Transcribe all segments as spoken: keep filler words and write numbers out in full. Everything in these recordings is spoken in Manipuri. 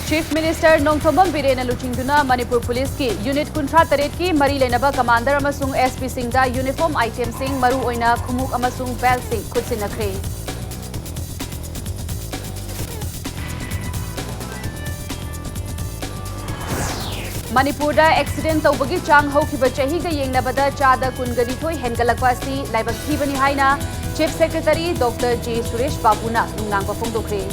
Chief Minister ꯅꯣꯡꯊꯣꯝꯕꯝ ꯕꯤꯔꯦꯟꯅ ꯂꯨꯆꯤꯡꯗꯨꯅ ꯃꯅꯤꯄꯨꯔ ꯄꯨꯂꯤꯁꯀꯤ ꯌꯨꯅꯤꯠ ꯀꯨꯟꯊ꯭ꯔꯥ ꯇꯔꯦꯠꯀꯤ ꯃꯔꯤ ꯂꯩꯅꯕ ꯀꯃꯥꯟꯗꯔ ꯑꯃꯁꯨꯡ ꯑꯦꯁ ꯄꯤꯁꯤꯡꯗ ꯌꯨꯅꯤꯐꯣꯔꯝ ꯑꯥꯏꯇꯦꯝꯁꯤꯡ, ꯃꯔꯨꯑꯣꯏꯅ ꯈꯣꯡꯎꯞ ꯑꯃꯁꯨꯡ ꯕꯦꯜꯠꯁꯤꯡ ꯈꯨꯠꯁꯤꯟꯅꯈ꯭ꯔꯦ꯫ ꯃꯅꯤꯄꯨꯔꯗ ꯑꯦꯛꯁꯤꯗꯦꯟ ꯇꯧꯕꯒꯤ ꯆꯥꯡ ꯍꯧꯈꯤꯕ ꯆꯍꯤꯒ ꯌꯦꯡꯅꯕꯗ ꯆꯥꯗ ꯀꯨꯟꯒ ꯅꯤꯊꯣꯏ ꯍꯦꯟꯒꯠꯂꯛꯄ ꯑꯁꯤ ꯂꯥꯏꯕꯛ ꯊꯤꯕꯅꯤ ꯍꯥꯏꯅ Chief Secretary Doctor J Suresh ꯕꯥꯕꯨꯅ ꯅꯨꯡꯅꯥꯡꯕ ꯐꯣꯡꯗꯣꯛꯈ꯭ꯔꯦ꯫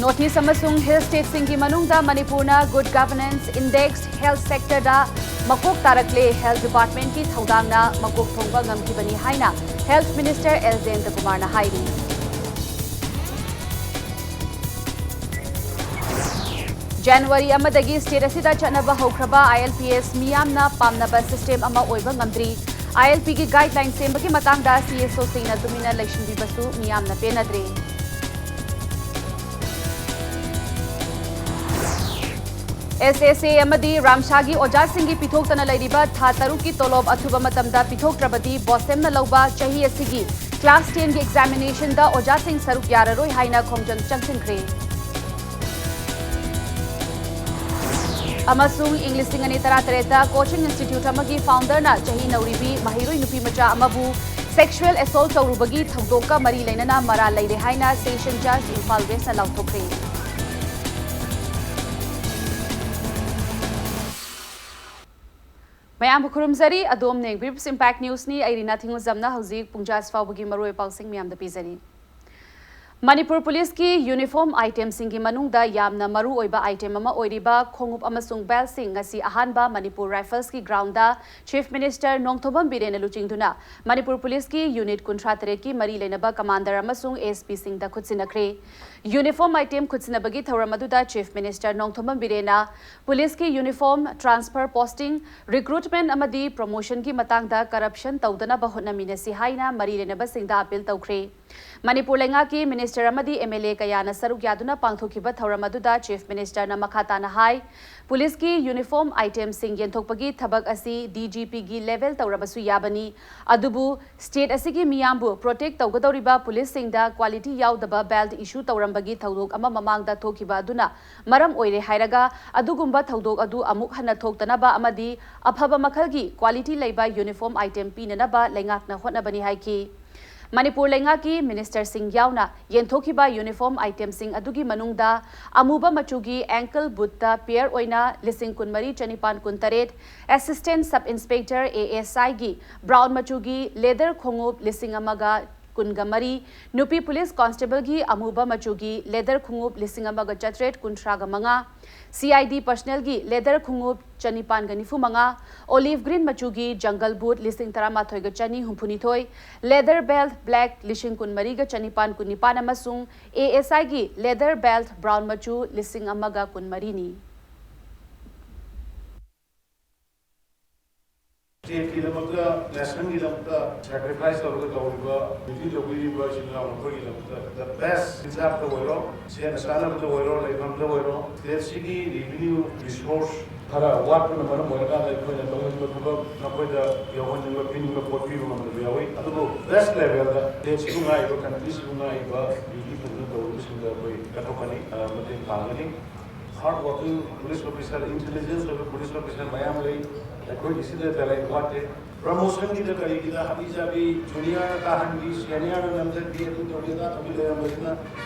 North East ꯑꯃꯁꯨꯡ ꯍꯤꯜ ꯁ꯭ꯇꯦꯠꯁꯤꯡꯒꯤ ꯃꯅꯨꯡꯗ ꯃꯅꯤꯄꯨꯔꯅ Good Governance Index, ꯍꯦꯜꯊ ꯁꯦꯛꯇꯔꯗ ꯃꯀꯣꯛ ꯇꯥꯔꯛꯂꯦ, ꯍꯦꯜꯊ ꯗꯤꯄꯥꯔꯠꯃꯦꯟꯠꯀꯤ ꯊꯧꯗꯥꯡꯅ ꯃꯀꯣꯛ ꯊꯣꯡꯕ ꯉꯝꯈꯤꯕꯅꯤ ꯍꯥꯏꯅ ꯍꯦꯜꯊ ꯃꯤꯅꯤꯁꯇꯔ ꯑꯦꯜ ꯖꯌꯟꯇꯀꯨꯃꯥꯔꯅ ꯍꯥꯏꯔꯤ꯫ ꯖꯅꯋꯥꯔꯤ ꯑꯃꯗꯒꯤ ꯁ꯭ꯇꯦꯠ ꯑꯁꯤꯗ ꯆꯠꯅꯕ ꯍꯧꯈ꯭ꯔꯕ ILPS ꯃꯤꯌꯥꯝꯅ ꯄꯥꯝꯅꯕ ꯁꯤꯁꯇꯦꯝ ꯑꯃ ꯑꯣꯏꯕ ꯉꯝꯗ꯭ꯔꯤ꯫ ILPꯒꯤ ꯒꯥꯏꯗꯂꯥꯏꯟ ꯁꯦꯝꯕꯒꯤ ꯃꯇꯥꯡꯗ CSOꯁꯤꯡꯅ ꯇꯨꯃꯤꯟꯅ ꯂꯩꯁꯤꯟꯕꯤꯕꯁꯨ ꯃꯤꯌꯥꯝꯅ ꯄꯦꯟꯅꯗ꯭ꯔꯦ꯫ SSA ꯑꯃꯗꯤ ꯔꯥꯝꯁꯥꯒꯤ ꯑꯣꯖꯥꯁꯤꯡꯒꯤ ꯄꯤꯊꯣꯛꯇꯅ ꯂꯩꯔꯤꯕ ꯊꯥ ꯇꯔꯨꯛꯀꯤ ꯇꯣꯂꯣꯞ ꯑꯊꯨꯕ ꯃꯇꯝꯗ ꯄꯤꯊꯣꯛꯇ꯭ꯔꯕꯗꯤ BOSEMꯅ ꯂꯧꯕ ꯆꯍꯤ ꯑꯁꯤꯒꯤ class tenꯒꯤ examinationꯗ ꯑꯣꯖꯥꯁꯤꯡ ꯁꯔꯨꯛ ꯌꯥꯔꯔꯣꯏ ꯍꯥꯏꯅ ꯈꯣꯡꯖꯪ ꯆꯪꯁꯤꯟꯈ꯭ꯔꯦ꯫ ꯑꯃꯁꯨꯡ ꯏꯪ ꯂꯤꯁꯤꯡ ꯑꯅꯤ ꯇꯔꯥꯇꯔꯦꯠꯇ coaching institute ꯑꯃꯒꯤ founderꯅ ꯆꯍꯤ ꯅꯧꯔꯤꯕꯤ ꯃꯍꯩꯔꯣꯏ ꯅꯨꯄꯤ ꯃꯆꯥ ꯑꯃꯕꯨ sexual assault ꯇꯧꯔꯨꯕꯒꯤ ꯊꯧꯗꯣꯛꯀ ꯃꯔꯤ ꯂꯩꯅꯅ ꯃꯔꯥꯜ ꯂꯩꯔꯦ ꯍꯥꯏꯅ Session Judge ꯏꯝꯐꯥꯜ Westꯅ ꯂꯥꯎꯊꯣꯛꯈ꯭ꯔꯦ꯫ ꯃꯌꯥꯝꯕꯨ ꯈꯨꯔꯨꯝꯖꯔꯤ꯫ ꯑꯗꯣꯝꯅ ꯌꯦꯡꯕꯤꯔꯤꯕꯁꯤ Impact Newsꯅꯤ꯫ ꯑꯩ ꯔꯤꯅꯥ ꯊꯤꯡꯉꯨꯖꯝꯅ ꯍꯧꯖꯤꯛ ꯄꯨꯡꯖꯥꯁꯤ ꯐꯥꯎꯕꯒꯤ ꯃꯔꯨꯑꯣꯏꯕ ꯄꯥꯎꯁꯤꯡ ꯃꯌꯥꯝꯗ ꯄꯤꯖꯔꯤ꯫ ꯃꯅꯤꯄꯨꯔ ꯄꯨꯂꯤꯁꯀꯤ ꯌꯨꯅꯤꯐꯣꯔꯝ ꯑꯥꯏꯇꯦꯝꯁꯤꯡꯒꯤ ꯃꯅꯨꯡꯗ ꯌꯥꯝꯅ ꯃꯔꯨ ꯑꯣꯏꯕ ꯑꯥꯏꯇꯦꯝ ꯑꯃ ꯑꯣꯏꯔꯤꯕ ꯈꯣꯡꯎꯞ ꯑꯃꯁꯨꯡ ꯕꯦꯜꯁꯤꯡ ꯉꯁꯤ ꯑꯍꯥꯟꯕ ꯃꯅꯤꯄꯨꯔ ꯔꯥꯏꯐꯜꯁꯀꯤ ꯒ꯭ꯔꯥꯎꯟꯗ Chief Minister ꯅꯣꯡꯊꯣꯝꯕꯝ ꯕꯤꯔꯦꯟꯅ ꯂꯨꯆꯤꯡꯗꯨꯅ ꯃꯅꯤꯄꯨꯔ ꯄꯨꯂꯤꯁꯀꯤ ꯌꯨꯅꯤꯠ ꯀꯨꯟꯊ꯭ꯔꯥ ꯇꯔꯦꯠꯀꯤ ꯃꯔꯤ ꯂꯩꯅꯕ ꯀꯃꯥꯟꯗꯔ ꯑꯃꯁꯨꯡ ꯑꯦꯁ ꯄꯤꯁꯤꯡꯗ ꯈꯨꯠꯁꯤꯟꯅꯈ꯭ꯔꯦ꯫ ꯌꯨꯅꯤꯐꯣꯔꯝ ꯑꯥꯏꯇꯦꯝ ꯈꯨꯠꯁꯤꯟꯅꯕꯒꯤ ꯊꯧꯔꯝ ꯑꯗꯨꯗ Chief Minister ꯅꯣꯡꯊꯣꯝꯕꯝ ꯕꯤꯔꯦꯟꯅ ꯄꯨꯂꯤꯁꯀꯤ ꯌꯨꯅꯤꯐꯣꯔꯝ, transfer posting, recruitment ꯑꯃꯗꯤ promotionꯒꯤ ꯃꯇꯥꯡꯗ corruption ꯇꯧꯗꯅꯕ ꯍꯣꯠꯅꯃꯤꯟꯅꯁꯤ ꯍꯥꯏꯅ ꯃꯔꯤ ꯂꯩꯅꯕꯁꯤꯡꯗ appeal ꯇꯧꯈ꯭ꯔꯦ꯫ ꯃꯅꯤꯄꯨꯔ ꯂꯩꯉꯥꯛꯀꯤ ꯃꯤꯅꯤꯁꯇꯔ ꯑꯃꯗꯤ ꯑꯦꯝ ꯑꯦꯜ ꯑꯦ ꯀꯌꯥꯅ ꯁꯔꯨꯛ ꯌꯥꯗꯨꯅ ꯄꯥꯡꯊꯣꯛꯈꯤꯕ ꯊꯧꯔꯝ ꯑꯗꯨꯗ ꯆꯤꯐ ꯃꯤꯅꯤꯁꯇꯔꯅ ꯃꯈꯥ ꯇꯥꯅ ꯍꯥꯏ, ꯄꯨꯂꯤꯁꯀꯤ ꯌꯨꯅꯤꯐꯣꯔꯝ ꯑꯥꯏꯇꯦꯝꯁꯤꯡ ꯌꯦꯟꯊꯣꯛꯄꯒꯤ ꯊꯕꯛ ꯑꯁꯤ ꯗꯤ ꯖꯤ ꯄꯤꯒꯤ ꯂꯦꯚꯦꯜ ꯇꯧꯔꯕꯁꯨ ꯌꯥꯕꯅꯤ, ꯑꯗꯨꯕꯨ ꯁ꯭ꯇꯦꯠ ꯑꯁꯤꯒꯤ ꯃꯤꯌꯥꯝꯕꯨ ꯄ꯭ꯔꯣꯇꯦꯛ ꯇꯧꯒꯗꯧꯔꯤꯕ ꯄꯨꯂꯤꯁꯁꯤꯡꯗ ꯀ꯭ꯋꯥꯂꯤꯇꯤ ꯌꯥꯎꯗꯕ ꯕꯦꯜꯠ ꯏꯁꯨ ꯇꯧꯔꯝꯕꯒꯤ ꯊꯧꯗꯣꯛ ꯑꯃ ꯃꯃꯥꯡꯗ ꯊꯣꯛꯈꯤꯕ ꯑꯗꯨꯅ ꯃꯔꯝ ꯑꯣꯏꯔꯦ ꯍꯥꯏꯔꯒ, ꯑꯗꯨꯒꯨꯝꯕ ꯊꯧꯗꯣꯛ ꯑꯗꯨ ꯑꯃꯨꯛ ꯍꯟꯅ ꯊꯣꯛꯇꯅꯕ ꯑꯃꯗꯤ ꯑꯐꯕ ꯃꯈꯜꯒꯤ ꯀ꯭ꯋꯥꯂꯤꯇꯤ ꯂꯩꯕ ꯌꯨꯅꯤꯐꯣꯔꯝ ꯑꯥꯏꯇꯦꯝ ꯄꯤꯅꯅꯕ ꯂꯩꯉꯥꯛꯅ ꯍꯣꯠꯅꯕꯅꯤ ꯍꯥꯏꯈꯤ꯫ ꯃꯅꯤꯄꯨꯔ ꯂꯩꯉꯥꯛꯀꯤ ꯃꯤꯅꯤꯁꯇꯔꯁꯤꯡ ꯌꯥꯎꯅ ꯌꯦꯟꯊꯣꯛꯈꯤꯕ ꯌꯨꯅꯤꯐꯣꯔꯝ ꯑꯥꯏꯇꯦꯝꯁꯤꯡ ꯑꯗꯨꯒꯤ ꯃꯅꯨꯡꯗ ꯑꯃꯨꯕ ꯃꯆꯨꯒꯤ ꯑꯦꯡꯀꯜ ꯕꯨꯠꯇ ꯄꯤꯌꯔ ꯑꯣꯏꯅ ꯂꯤꯁꯤꯡ ꯀꯨꯟꯃꯔꯤ ꯆꯅꯤꯄꯥꯟ ꯀꯨꯟꯇꯔꯦꯠ, assistant sub inspector, A S ꯑꯥꯏꯒꯤ ꯕ꯭ꯔꯥꯎꯟ ꯃꯆꯨꯒꯤ ꯂꯦꯗꯔ ꯈꯣꯡꯎꯞ ꯂꯤꯁꯤꯡ ꯑꯃꯒ ꯀꯨꯟꯒ ꯃꯔꯤ, ꯅꯨꯄꯤ ꯄꯨꯂꯤꯁ ꯀꯣꯟꯁꯇꯦꯕꯜꯒꯤ ꯑꯃꯨꯕ ꯃꯆꯨꯒꯤ ꯂꯦꯗꯔ ꯈꯣꯡꯎꯞ ꯂꯤꯁꯤꯡ ꯑꯃꯒ ꯆꯥꯇ꯭ꯔꯦꯠ ꯀꯨꯟꯊ꯭ꯔꯥꯒ ꯃꯉꯥ, ꯁꯤ ꯑꯥꯏ ꯗꯤ ꯄꯔꯁꯅꯦꯜꯒꯤ ꯂꯦꯗꯔ ꯈꯣꯡꯎꯞ ꯆꯅꯤꯄꯥꯟꯒ ꯅꯤꯐꯨ ꯃꯉꯥ, ꯑꯣꯂꯤꯚ ꯒ꯭ꯔꯤꯟ ꯃꯆꯨꯒꯤ ꯖꯪꯒꯜ ꯕꯨꯠ ꯂꯤꯁꯤꯡ ꯇꯔꯥꯃꯥꯊꯣꯏꯒ ꯆꯅꯤ ꯍꯨꯝꯐꯨ ꯅꯤꯊꯣꯏ, ꯂꯦꯗꯔ ꯕꯦꯜꯠ ꯕ꯭ꯂꯦꯛ ꯂꯤꯁꯤꯡ ꯀꯨꯟꯃꯔꯤꯒ ꯆꯅꯤꯄꯥꯟ ꯀꯨꯟꯅꯤꯄꯥꯟ ꯑꯃꯁꯨꯡ ꯑꯦ ꯑꯦꯁ ꯑꯥꯏꯒꯤ ꯂꯦꯗꯔ ꯕꯦꯜꯠ ꯕ꯭ꯔꯥꯎꯟ ꯃꯆꯨ ꯂꯤꯁꯤꯡ ꯑꯃꯒ ꯀꯨꯟꯃꯔꯤꯅꯤ꯫ ꯁ꯭ꯇꯦꯠꯀꯤꯗꯃꯛꯇ, ꯅꯦꯁꯟꯒꯤꯗꯃꯛꯇ ꯁꯦꯀ꯭ꯔꯤꯐꯥꯏꯁ ꯇꯧꯔꯒ ꯇꯧꯔꯤꯕ, ꯗ꯭ꯌꯨꯇꯤ ꯇꯧꯕꯤꯔꯤꯕ ꯏꯆꯤꯜ ꯏꯅꯥꯎ ꯃꯈꯣꯏꯒꯤꯗꯃꯛꯇ the best ꯆꯤꯟꯖꯥꯛꯇ ꯑꯣꯏꯔꯣ, ꯁꯦꯟꯅ ꯆꯥꯅꯕꯗ ꯑꯣꯏꯔꯣ, ꯂꯩꯐꯝꯗ ꯑꯣꯏꯔꯣ, ꯁ꯭ꯇꯦꯠꯁꯤꯒꯤ ꯔꯦꯚꯤꯅ꯭ꯌꯨ ꯔꯤꯁꯣꯔꯁ ꯈꯔ ꯋꯥꯠꯄꯅ ꯃꯔꯝ ꯑꯣꯏꯔꯀꯥꯟꯗ ꯑꯩꯈꯣꯏꯅ ꯇꯧꯅꯤꯡꯕ ꯊꯕꯛ ꯃꯈꯣꯏꯗ ꯌꯧꯍꯟꯅꯤꯡꯕ, ꯄꯤꯅꯤꯡꯕ ꯄꯣꯠ ꯄꯤꯕ ꯉꯝꯗꯕ ꯌꯥꯎꯏ꯫ ꯑꯗꯨꯕꯨ ꯕꯦꯁ ꯂꯦꯚꯦꯜꯗ ꯁ꯭ꯇꯦꯠꯁꯤꯕꯨ ꯉꯥꯛꯏꯕ, ꯀꯟꯇ꯭ꯔꯤꯁꯤꯕꯨ ꯉꯥꯛꯏꯕ ꯗ꯭ꯌꯨꯇꯤ ꯐꯖꯅ ꯇꯧꯔꯤꯕꯁꯤꯡꯗ ꯑꯩꯈꯣꯏ ꯀꯠꯊꯣꯛꯀꯅꯤ, ꯑ, ꯃꯇꯦꯡ ꯄꯥꯡꯒꯅꯤ꯫ ꯍꯥꯔꯗ ꯋꯥꯔꯀꯤꯡ ꯄꯨꯂꯤꯁ ꯑꯣꯐꯤꯁꯥꯔ, ꯏꯟꯇꯦꯂꯤꯖꯦꯟꯁ ꯑꯣꯏꯕ ꯄꯨꯂꯤꯁ ꯑꯣꯐꯤꯁꯥꯔ ꯃꯌꯥꯝ ꯂꯩ꯫ ꯑꯩꯈꯣꯏꯒꯤ ꯁꯤꯗ ꯇꯦꯂꯦꯟ ꯋꯥꯠꯇꯦ꯫ ꯄ꯭ꯔꯃꯣꯁꯟꯒꯤꯗ ꯀꯔꯤꯒꯤꯗ ꯍꯥꯕꯤ ꯆꯥꯕꯤ, ꯖꯨꯅꯤꯌꯔꯅ ꯀꯥꯍꯟꯕꯤ, ꯁꯦꯅꯤꯌꯔꯅ ꯅꯝꯊꯕꯤ, ꯑꯗꯨ ꯇꯧꯕꯤ, ꯑꯗꯥ ꯇꯧꯕꯤ ꯂꯩꯔꯝꯕꯁꯤꯅ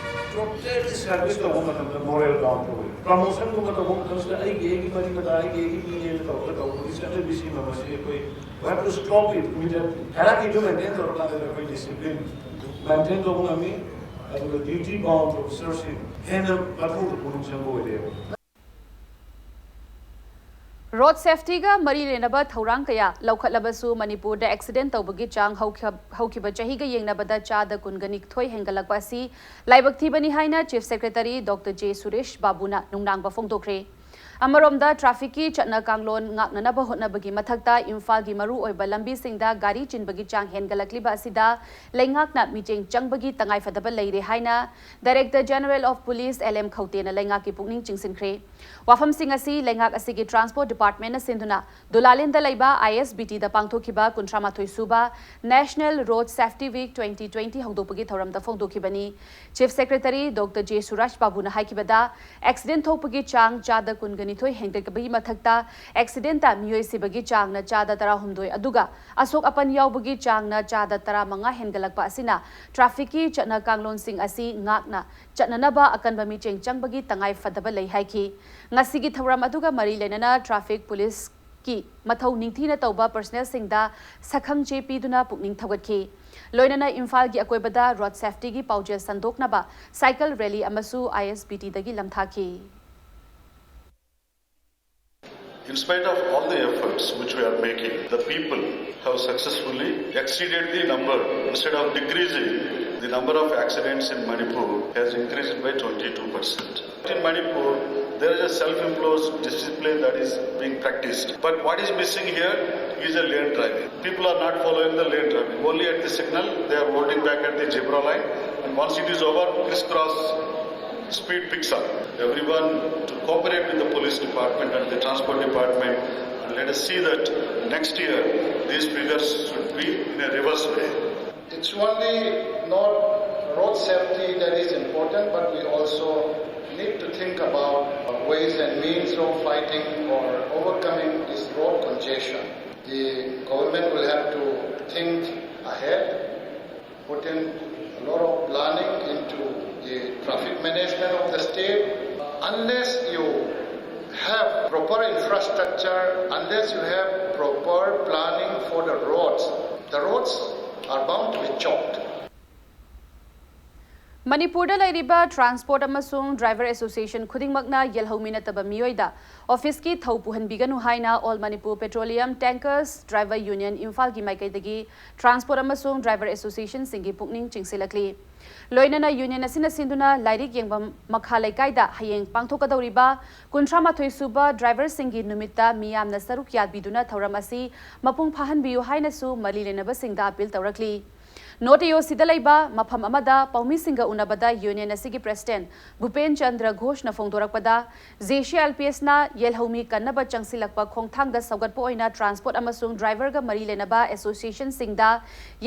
ꯇꯣꯇꯦꯜꯂꯤ ꯁꯔꯚꯤꯁ ꯇꯧꯕ ꯃꯇꯝꯗ ꯃꯣꯔꯦꯜ ꯗꯥꯎꯟ ꯇꯧꯏ꯫ ꯄ꯭ꯔꯃꯣꯁꯟꯒꯨꯝꯕ ꯇꯧꯕ ꯃꯇꯝꯁꯤꯗ ꯑꯩꯒꯤ, ꯑꯩꯒꯤ ꯃꯔꯤ ꯃꯇꯥ, ꯑꯩꯒꯤ, ꯑꯩꯒꯤ ꯃꯤꯅꯦꯅ ꯇꯧꯔꯒ ꯇꯧꯕꯒꯤ ꯆꯠꯅꯕꯤꯁꯤꯃ ꯃꯁꯤ ꯑꯩꯈꯣꯏ we have to stop it immediately꯫ ꯍꯥꯏꯔꯥꯔꯀꯤꯗꯨ ꯃꯦꯟꯇꯦꯟ ꯇꯧꯔꯀꯥꯟꯗ ꯑꯩꯈꯣꯏ ꯗꯤꯁꯤꯄ꯭ꯂꯤꯟ ꯃꯦꯟꯇꯦꯟ ꯇꯧꯕ ꯉꯝꯃꯤ, ꯑꯗꯨꯒ ꯗ꯭ꯌꯨꯇꯤ ꯕꯥꯎꯟ ꯑꯣꯐꯤꯁꯔꯁꯤꯡ ꯍꯦꯟꯅ ꯃꯊꯧꯗ ꯄꯨꯛꯅꯤꯡ ꯆꯪꯕ ꯑꯣꯏꯔꯦꯕ꯫ ꯔꯣꯗ ꯁꯦꯐꯇꯤꯒ ꯃꯔꯤ ꯂꯩꯅꯕ ꯊꯧꯔꯥꯡ ꯀꯌꯥ ꯂꯧꯈꯠꯂꯕꯁꯨ ꯃꯅꯤꯄꯨꯔꯗ ꯑꯦꯛꯁꯤꯗꯦꯟ ꯇꯧꯕꯒꯤ ꯆꯥꯡ ꯍꯧꯈ-, ꯍꯧꯈꯤꯕ ꯆꯍꯤꯒ ꯌꯦꯡꯅꯕꯗ ꯆꯥꯗ ꯀꯨꯟꯒ ꯅꯤꯊꯣꯏ ꯍꯦꯟꯒꯠꯂꯛꯄ ꯑꯁꯤ ꯂꯥꯏꯕꯛ ꯊꯤꯕꯅꯤ ꯍꯥꯏꯅ chief secretary doctor J Suresh ꯕꯥꯕꯨꯅ ꯅꯨꯡꯅꯥꯡꯕ ꯐꯣꯡꯗꯣꯛꯈ꯭ꯔꯦ꯫ ꯑꯃꯔꯣꯝꯗ, ꯇ꯭ꯔꯥꯐꯤꯛꯀꯤ ꯆꯠꯅ ꯀꯥꯡꯂꯣꯟ ꯉꯥꯛꯅꯅꯕ ꯍꯣꯠꯅꯕꯒꯤ ꯃꯊꯛꯇ ꯏꯝꯐꯥꯜꯒꯤ ꯃꯔꯨꯑꯣꯏꯕ ꯂꯝꯕꯤꯁꯤꯡꯗ ꯒꯥꯔꯤ ꯆꯤꯟꯕꯒꯤ ꯆꯥꯡ ꯍꯦꯟꯒꯠꯂꯛꯂꯤꯕ ꯑꯁꯤꯗ ꯂꯩꯉꯥꯛꯅ ꯃꯤꯠꯌꯦꯡ ꯆꯪꯕꯒꯤ ꯇꯉꯥꯏꯐꯗꯕ ꯂꯩꯔꯦ ꯍꯥꯏꯅ Director General of Police L M ꯈꯧꯇꯦꯅ ꯂꯩꯉꯥꯛꯀꯤ ꯄꯨꯛꯅꯤꯡ ꯆꯤꯡꯁꯤꯟꯈ꯭ꯔꯦ꯫ ꯋꯥꯐꯝꯁꯤꯡ ꯑꯁꯤ ꯂꯩꯉꯥꯛ ꯑꯁꯤꯒꯤ Transport Departmentꯅ ꯁꯤꯟꯗꯨꯅ ꯗꯨꯂꯥꯂꯦꯟꯗ ꯂꯩꯕ I S B Tꯗ ꯄꯥꯡꯊꯣꯛꯈꯤꯕ ꯀꯨꯟꯊ꯭ꯔꯥ ꯃꯥꯊꯣꯏ ꯁꯨꯕ National Road Safety Week twenty twenty ꯍꯧꯗꯣꯛꯄꯒꯤ ꯊꯧꯔꯝꯗ ꯐꯣꯡꯗꯣꯛꯈꯤꯕꯅꯤ꯫ Chief Secretary Doctor J ꯁꯨꯔꯥꯖ ꯕꯥꯕꯨꯅ ꯍꯥꯏꯈꯤꯕꯗ, accident ꯊꯣꯛꯄꯒꯤ ꯆꯥꯡ ꯆꯥꯗ ꯀꯨꯟꯒ ꯅꯤꯊꯣꯏ ꯍꯦꯟꯒꯠꯄꯒꯤ ꯃꯊꯛꯇ, accidentꯇ ꯃꯤꯑꯣꯏ ꯁꯤꯕꯒꯤ ꯆꯥꯡꯅ ꯆꯥꯗ ꯇꯔꯥꯍꯨꯝꯗꯣꯏ, ꯑꯗꯨꯒ ꯑꯁꯣꯛ ꯑꯄꯟ ꯌꯥꯎꯕꯒꯤ ꯆꯥꯡꯅ ꯆꯥꯗ ꯇꯔꯥꯃꯉꯥ ꯍꯦꯟꯒꯠꯂꯛꯄ ꯑꯁꯤꯅ ꯇ꯭ꯔꯥꯐꯤꯛꯀꯤ ꯆꯠꯅ ꯀꯥꯡꯂꯣꯟꯁꯤꯡ ꯑꯁꯤ ꯉꯥꯛꯅ ꯆꯠꯅꯅꯕ ꯑꯀꯟꯕ ꯃꯤꯠꯌꯦꯡ ꯆꯪꯕꯒꯤ ꯇꯉꯥꯏ ꯐꯗꯕ ꯂꯩ ꯍꯥꯏꯈꯤ꯫ ꯉꯁꯤꯒꯤ ꯊꯧꯔꯝ ꯑꯗꯨꯒ ꯃꯔꯤ ꯂꯩꯅꯅ ꯇ꯭ꯔꯥꯐꯤꯛ ꯄꯨꯂꯤꯁꯀꯤ ꯃꯊꯧ ꯅꯤꯡꯊꯤꯅ ꯇꯧꯕ ꯄꯔꯁꯅꯦꯜꯁꯤꯡꯗ ꯁꯛꯈꯪꯆꯦ ꯄꯤꯗꯨꯅ ꯄꯨꯛꯅꯤꯡ ꯊꯧꯒꯠꯈꯤ꯫ ꯂꯣꯏꯅꯅ ꯏꯝꯐꯥꯜꯒꯤ ꯑꯀꯣꯏꯕꯗ ꯔꯣꯗ ꯁꯦꯐꯇꯤꯒꯤ ꯄꯥꯎꯖꯦꯜ ꯁꯟꯗꯣꯛꯅꯕ ꯁꯥꯏꯀꯜ ꯔꯦꯂꯤ ꯑꯃꯁꯨ I S B Tꯗꯒꯤ ꯂꯝꯊꯥꯈꯤ꯫ In spite of all the efforts which we are making, the people have successfully exceeded the number. Instead of decreasing, the number of accidents in Manipur has increased by twenty-two percent. In Manipur, there is a self-imposed discipline that is being practiced. But what is missing here is a lane driving. People are not following the lane driving. Only at the signal, they are holding back at the zebra line. And once it is over, crisscross speed picks up. Everyone to cooperate with the police department and the transport department, and let us see that next year these figures should be in a reverse way. It's only not road safety that is important, but we also need to think about ways and means of fighting or overcoming this road congestion. The government will have to think ahead, put in a lot of planning into the traffic management of the state. Unless you have proper infrastructure, unless you have proper planning for the roads, the roads are bound to be choked. ꯃꯅꯤꯄꯨꯔꯗ ꯂꯩꯔꯤꯕ ꯇ꯭ꯔꯥꯟꯁꯄꯣꯔꯠ ꯑꯃꯁꯨꯡ ꯗ꯭ꯔꯥꯏꯚꯔ ꯑꯦꯁꯣꯁꯤꯌꯦꯁꯟ ꯈꯨꯗꯤꯡꯃꯛꯅ ꯌꯦꯜꯍꯧꯃꯤ ꯅꯠꯇꯕ ꯃꯤꯑꯣꯏꯗ ꯑꯣꯐꯤꯁꯀꯤ ꯊꯧ ꯄꯨꯍꯟꯕꯤꯒꯅꯨ ꯍꯥꯏꯅ All Manipur Petroleum Tankers Driver Union ꯏꯝꯐꯥꯜꯒꯤ ꯃꯥꯏꯀꯩꯗꯒꯤ ꯇ꯭ꯔꯥꯟꯁꯄꯣꯔꯠ ꯑꯃꯁꯨꯡ ꯗ꯭ꯔꯥꯏꯚꯔ ꯑꯦꯁꯣꯁꯤꯌꯦꯁꯟꯁꯤꯡꯒꯤ ꯄꯨꯛꯅꯤꯡ ꯆꯤꯡꯁꯤꯜꯂꯛꯂꯤ꯫ ꯂꯣꯏꯅꯅ ꯌꯨꯅꯤꯌꯟ ꯑꯁꯤꯅ ꯁꯤꯟꯗꯨꯅ ꯂꯥꯏꯔꯤꯛ ꯌꯦꯡꯕꯝ ꯃꯈꯥ ꯂꯩꯀꯥꯏꯗ ꯍꯌꯦꯡ ꯄꯥꯡꯊꯣꯛꯀꯗꯧꯔꯤꯕ ꯀꯨꯟꯊ꯭ꯔꯥ ꯃꯥꯊꯣꯏ ꯁꯨꯕ ꯗ꯭ꯔꯥꯏꯚꯔꯁꯤꯡꯒꯤ ꯅꯨꯃꯤꯠꯇ ꯃꯤꯌꯥꯝꯅ ꯁꯔꯨꯛ ꯌꯥꯕꯤꯗꯨꯅ ꯊꯧꯔꯝ ꯑꯁꯤ ꯃꯄꯨꯡ ꯐꯥꯍꯟꯕꯤꯌꯨ ꯍꯥꯏꯅꯁꯨ ꯃꯔꯤ ꯂꯩꯅꯕꯁꯤꯡꯗ ꯑꯄꯤꯜ ꯇꯧꯔꯛꯂꯤ꯫ ꯅꯣꯔꯠ ꯏꯌꯣꯁꯤꯗ ꯂꯩꯕ ꯃꯐꯝ ꯑꯃꯗ ꯄꯥꯎꯃꯤꯁꯤꯡꯒ ꯎꯅꯕꯗ ꯌꯨꯅꯤꯌꯟ ꯑꯁꯤꯒꯤ ꯄ꯭ꯔꯦꯁꯤꯗꯦꯟꯠ ꯚꯨꯄꯦꯟ ꯆꯟꯗ꯭ꯔ ꯘꯣꯁꯅ ꯐꯣꯡꯗꯣꯔꯛꯄꯗ, ꯖꯦ ꯁꯤ ꯑꯦꯜ ꯄꯤ ꯑꯦꯁꯅ ꯌꯦꯜꯍꯧꯃꯤ ꯀꯟꯅꯕ ꯆꯪꯁꯤꯜꯂꯛꯄ ꯈꯣꯡꯊꯥꯡꯗ ꯁꯧꯒꯠꯄ ꯑꯣꯏꯅ ꯇ꯭ꯔꯥꯟꯁꯄꯣꯔꯠ ꯑꯃꯁꯨꯡ ꯗ꯭ꯔꯥꯏꯚꯔꯒ ꯃꯔꯤ ꯂꯩꯅꯕ ꯑꯦꯁꯣꯁꯤꯌꯦꯁꯟꯁꯤꯡꯗ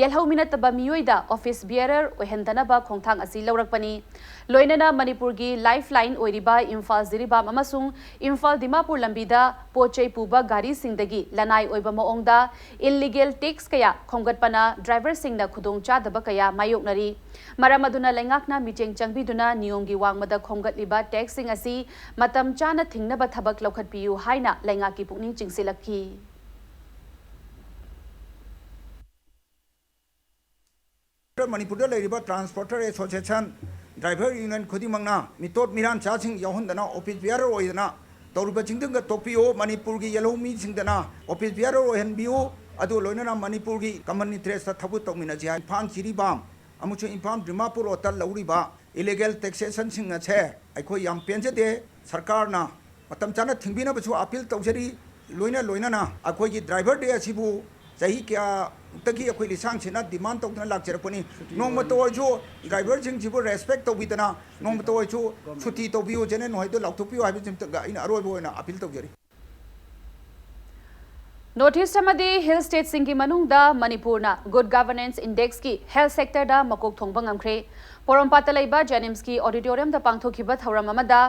ꯌꯦꯜꯍꯧꯃꯤ ꯅꯠꯇꯕ ꯃꯤꯑꯣꯏꯗ ꯑꯣꯐꯤꯁ ꯕꯤꯌꯔꯔ ꯑꯣꯏꯍꯟꯗꯅꯕ ꯈꯣꯡꯊꯥꯡ ꯑꯁꯤ ꯂꯧꯔꯛꯄꯅꯤ꯫ ꯂꯣꯏꯅꯅ ꯃꯅꯤꯄꯨꯔꯒꯤ ꯂꯥꯏꯐ ꯂꯥꯏꯟ ꯑꯣꯏꯔꯤꯕ ꯏꯝꯐꯥꯜ ꯖꯤꯔꯤꯕꯥꯝ ꯑꯃꯁꯨꯡ ꯏꯝꯐꯥꯜ ꯗꯤꯃꯥꯄꯨꯔ ꯂꯝꯕꯤꯗ ꯄꯣꯠ ꯆꯩ ꯄꯨꯕ ꯒꯥꯔꯤꯁꯤꯡꯗꯒꯤ ꯂꯅꯥꯏ ꯑꯣꯏꯕ ꯃꯑꯣꯡꯗ ꯏꯜꯂꯤꯒꯦꯜ ꯇꯦꯛꯁ ꯀꯌꯥ ꯈꯣꯝꯒꯠꯄꯅ ꯗ꯭ꯔꯥꯏꯚꯔꯁꯤꯡꯅ ꯈꯨꯗꯣꯡꯆꯥꯗꯕ ꯀꯌꯥ ꯃꯥꯌꯣꯛꯅꯔꯤ꯫ ꯃꯔꯝ ꯑꯗꯨꯅ ꯂꯩꯉꯥꯛꯅ ꯃꯤꯠꯌꯦꯡ ꯆꯪꯕꯤꯗꯨꯅ ꯅꯤꯌꯣꯝꯒꯤ ꯋꯥꯡꯃꯗ ꯈꯣꯝꯒꯠꯂꯤꯕ ꯇꯦꯛꯁꯁꯤꯡ ꯑꯁꯤ ꯃꯇꯝ ꯆꯥꯅ ꯊꯤꯡꯅꯕ ꯊꯕꯛ ꯂꯧꯈꯠꯄꯤꯌꯨ ꯍꯥꯏꯅ ꯂꯩꯉꯥꯛꯀꯤ ꯄꯨꯛꯅꯤꯡ ꯆꯤꯡꯁꯤꯜꯂꯛꯈꯤ꯫ ꯃꯅꯤꯄꯨꯔꯗ ꯂꯩꯔꯤꯕ ꯇ꯭ꯔꯥꯟꯁꯄꯣꯔꯇꯔ ꯑꯦꯁꯣꯁꯤꯌꯦꯁꯟ, ꯗ꯭ꯔꯥꯏꯚꯔ ꯌꯨꯅꯤꯌꯟ ꯈꯨꯗꯤꯡꯃꯛꯅ ꯃꯤꯇꯣꯞ ꯃꯤꯔꯥꯟꯆꯥꯁꯤꯡ ꯌꯥꯎꯍꯟꯗꯅ ꯑꯣꯐꯤꯁ ꯕꯤꯌꯥꯔꯔ ꯑꯣꯏꯗꯅ ꯇꯧꯔꯤꯕꯁꯤꯡꯗꯨꯒ ꯇꯣꯛꯄꯤꯌꯨ꯫ ꯃꯅꯤꯄꯨꯔꯒꯤ ꯌꯦꯜꯍꯧꯃꯤꯁꯤꯡꯗꯅ ꯑꯣꯐꯤꯁ ꯕꯤꯌꯥꯔꯔ ꯑꯣꯏꯍꯟꯕꯤꯌꯨ꯫ ꯑꯗꯨ ꯂꯣꯏꯅꯅ ꯃꯅꯤꯄꯨꯔꯒꯤ ꯀꯃꯟ ꯏꯟꯇꯔꯦꯁꯇ ꯊꯕꯛ ꯇꯧꯃꯤꯟꯅꯁꯤ ꯍꯥꯏ꯫ ꯏꯝꯐꯥꯜ ꯖꯤꯔꯤꯕꯥꯝ ꯑꯃꯁꯨꯡ ꯏꯝꯐꯥꯜ ꯗꯤꯃꯥꯄꯨꯔ ꯔꯣꯗꯇ ꯂꯧꯔꯤꯕ ꯏꯂꯤꯒꯦꯜ ꯇꯦꯛꯁꯦꯁꯟꯁꯤꯡ ꯑꯁꯦ ꯑꯩꯈꯣꯏ ꯌꯥꯝ ꯄꯦꯟꯖꯗꯦ꯫ ꯁꯔꯀꯥꯔꯅ ꯃꯇꯝ ꯆꯥꯅ ꯊꯤꯡꯕꯤꯅꯕꯁꯨ ꯑꯄꯤꯜ ꯇꯧꯖꯔꯤ꯫ ꯂꯣꯏꯅ ꯂꯣꯏꯅꯅ ꯑꯩꯈꯣꯏꯒꯤ ꯗ꯭ꯔꯥꯏꯚꯔ ꯗꯦ ꯑꯁꯤꯕꯨ ꯆꯍꯤ ꯀꯌꯥꯃꯨꯛꯇꯒꯤ ꯑꯩꯈꯣꯏ ꯂꯤꯁꯥꯡꯁꯤꯟꯅ ꯗꯤꯃꯥꯟ ꯇꯧꯗꯨꯅ ꯂꯥꯛꯆꯔꯛꯄꯅꯤ꯫ ꯅꯣꯡꯃꯇ ꯑꯣꯏꯔꯁꯨ ꯗ꯭ꯔꯥꯏꯚꯔꯁꯤꯡꯁꯤꯕꯨ ꯔꯦꯁꯄꯦꯛ ꯇꯧꯕꯤꯗꯅ ꯅꯣꯡꯃꯇ ꯑꯣꯏꯔꯁꯨ ꯁꯨꯇꯤ ꯇꯧꯕꯤꯌꯨ, ꯖꯦꯅꯦꯔꯦꯜ ꯅꯨꯡꯉꯥꯏꯗꯨ ꯂꯥꯎꯊꯣꯛꯄꯤꯌꯨ ꯍꯥꯏꯕꯁꯤꯃꯇꯪꯒ ꯑꯩꯅ ꯑꯔꯣꯏꯕ ꯑꯣꯏꯅ ꯑꯄꯤꯜ ꯇꯧꯖꯔꯤ꯫ ꯅꯣꯔꯠ ꯏꯁ꯭ꯠ ꯑꯃꯗꯤ ꯍꯤꯜ ꯁ꯭ꯇꯦꯠꯁꯤꯡꯒꯤ ꯃꯅꯨꯡꯗ ꯃꯅꯤꯄꯨꯔꯅ ꯒꯨꯗ ꯒꯚꯔꯅꯦꯟꯁ ꯏꯟꯗꯦꯛꯁꯀꯤ ꯍꯦꯜꯊ ꯁꯦꯛꯇꯔꯗ ꯃꯀꯣꯛ ꯊꯣꯡꯕ ꯉꯝꯈ꯭ꯔꯦ꯫ ꯄꯣꯔꯣꯝꯄꯥꯠꯇ ꯂꯩꯕ ꯖꯦꯅꯤꯝꯁꯀꯤ ꯑꯣꯗꯤꯇꯣꯔꯤꯌꯝꯗ ꯄꯥꯡꯊꯣꯛꯈꯤꯕ ꯊꯧꯔꯝ ꯑꯃꯗ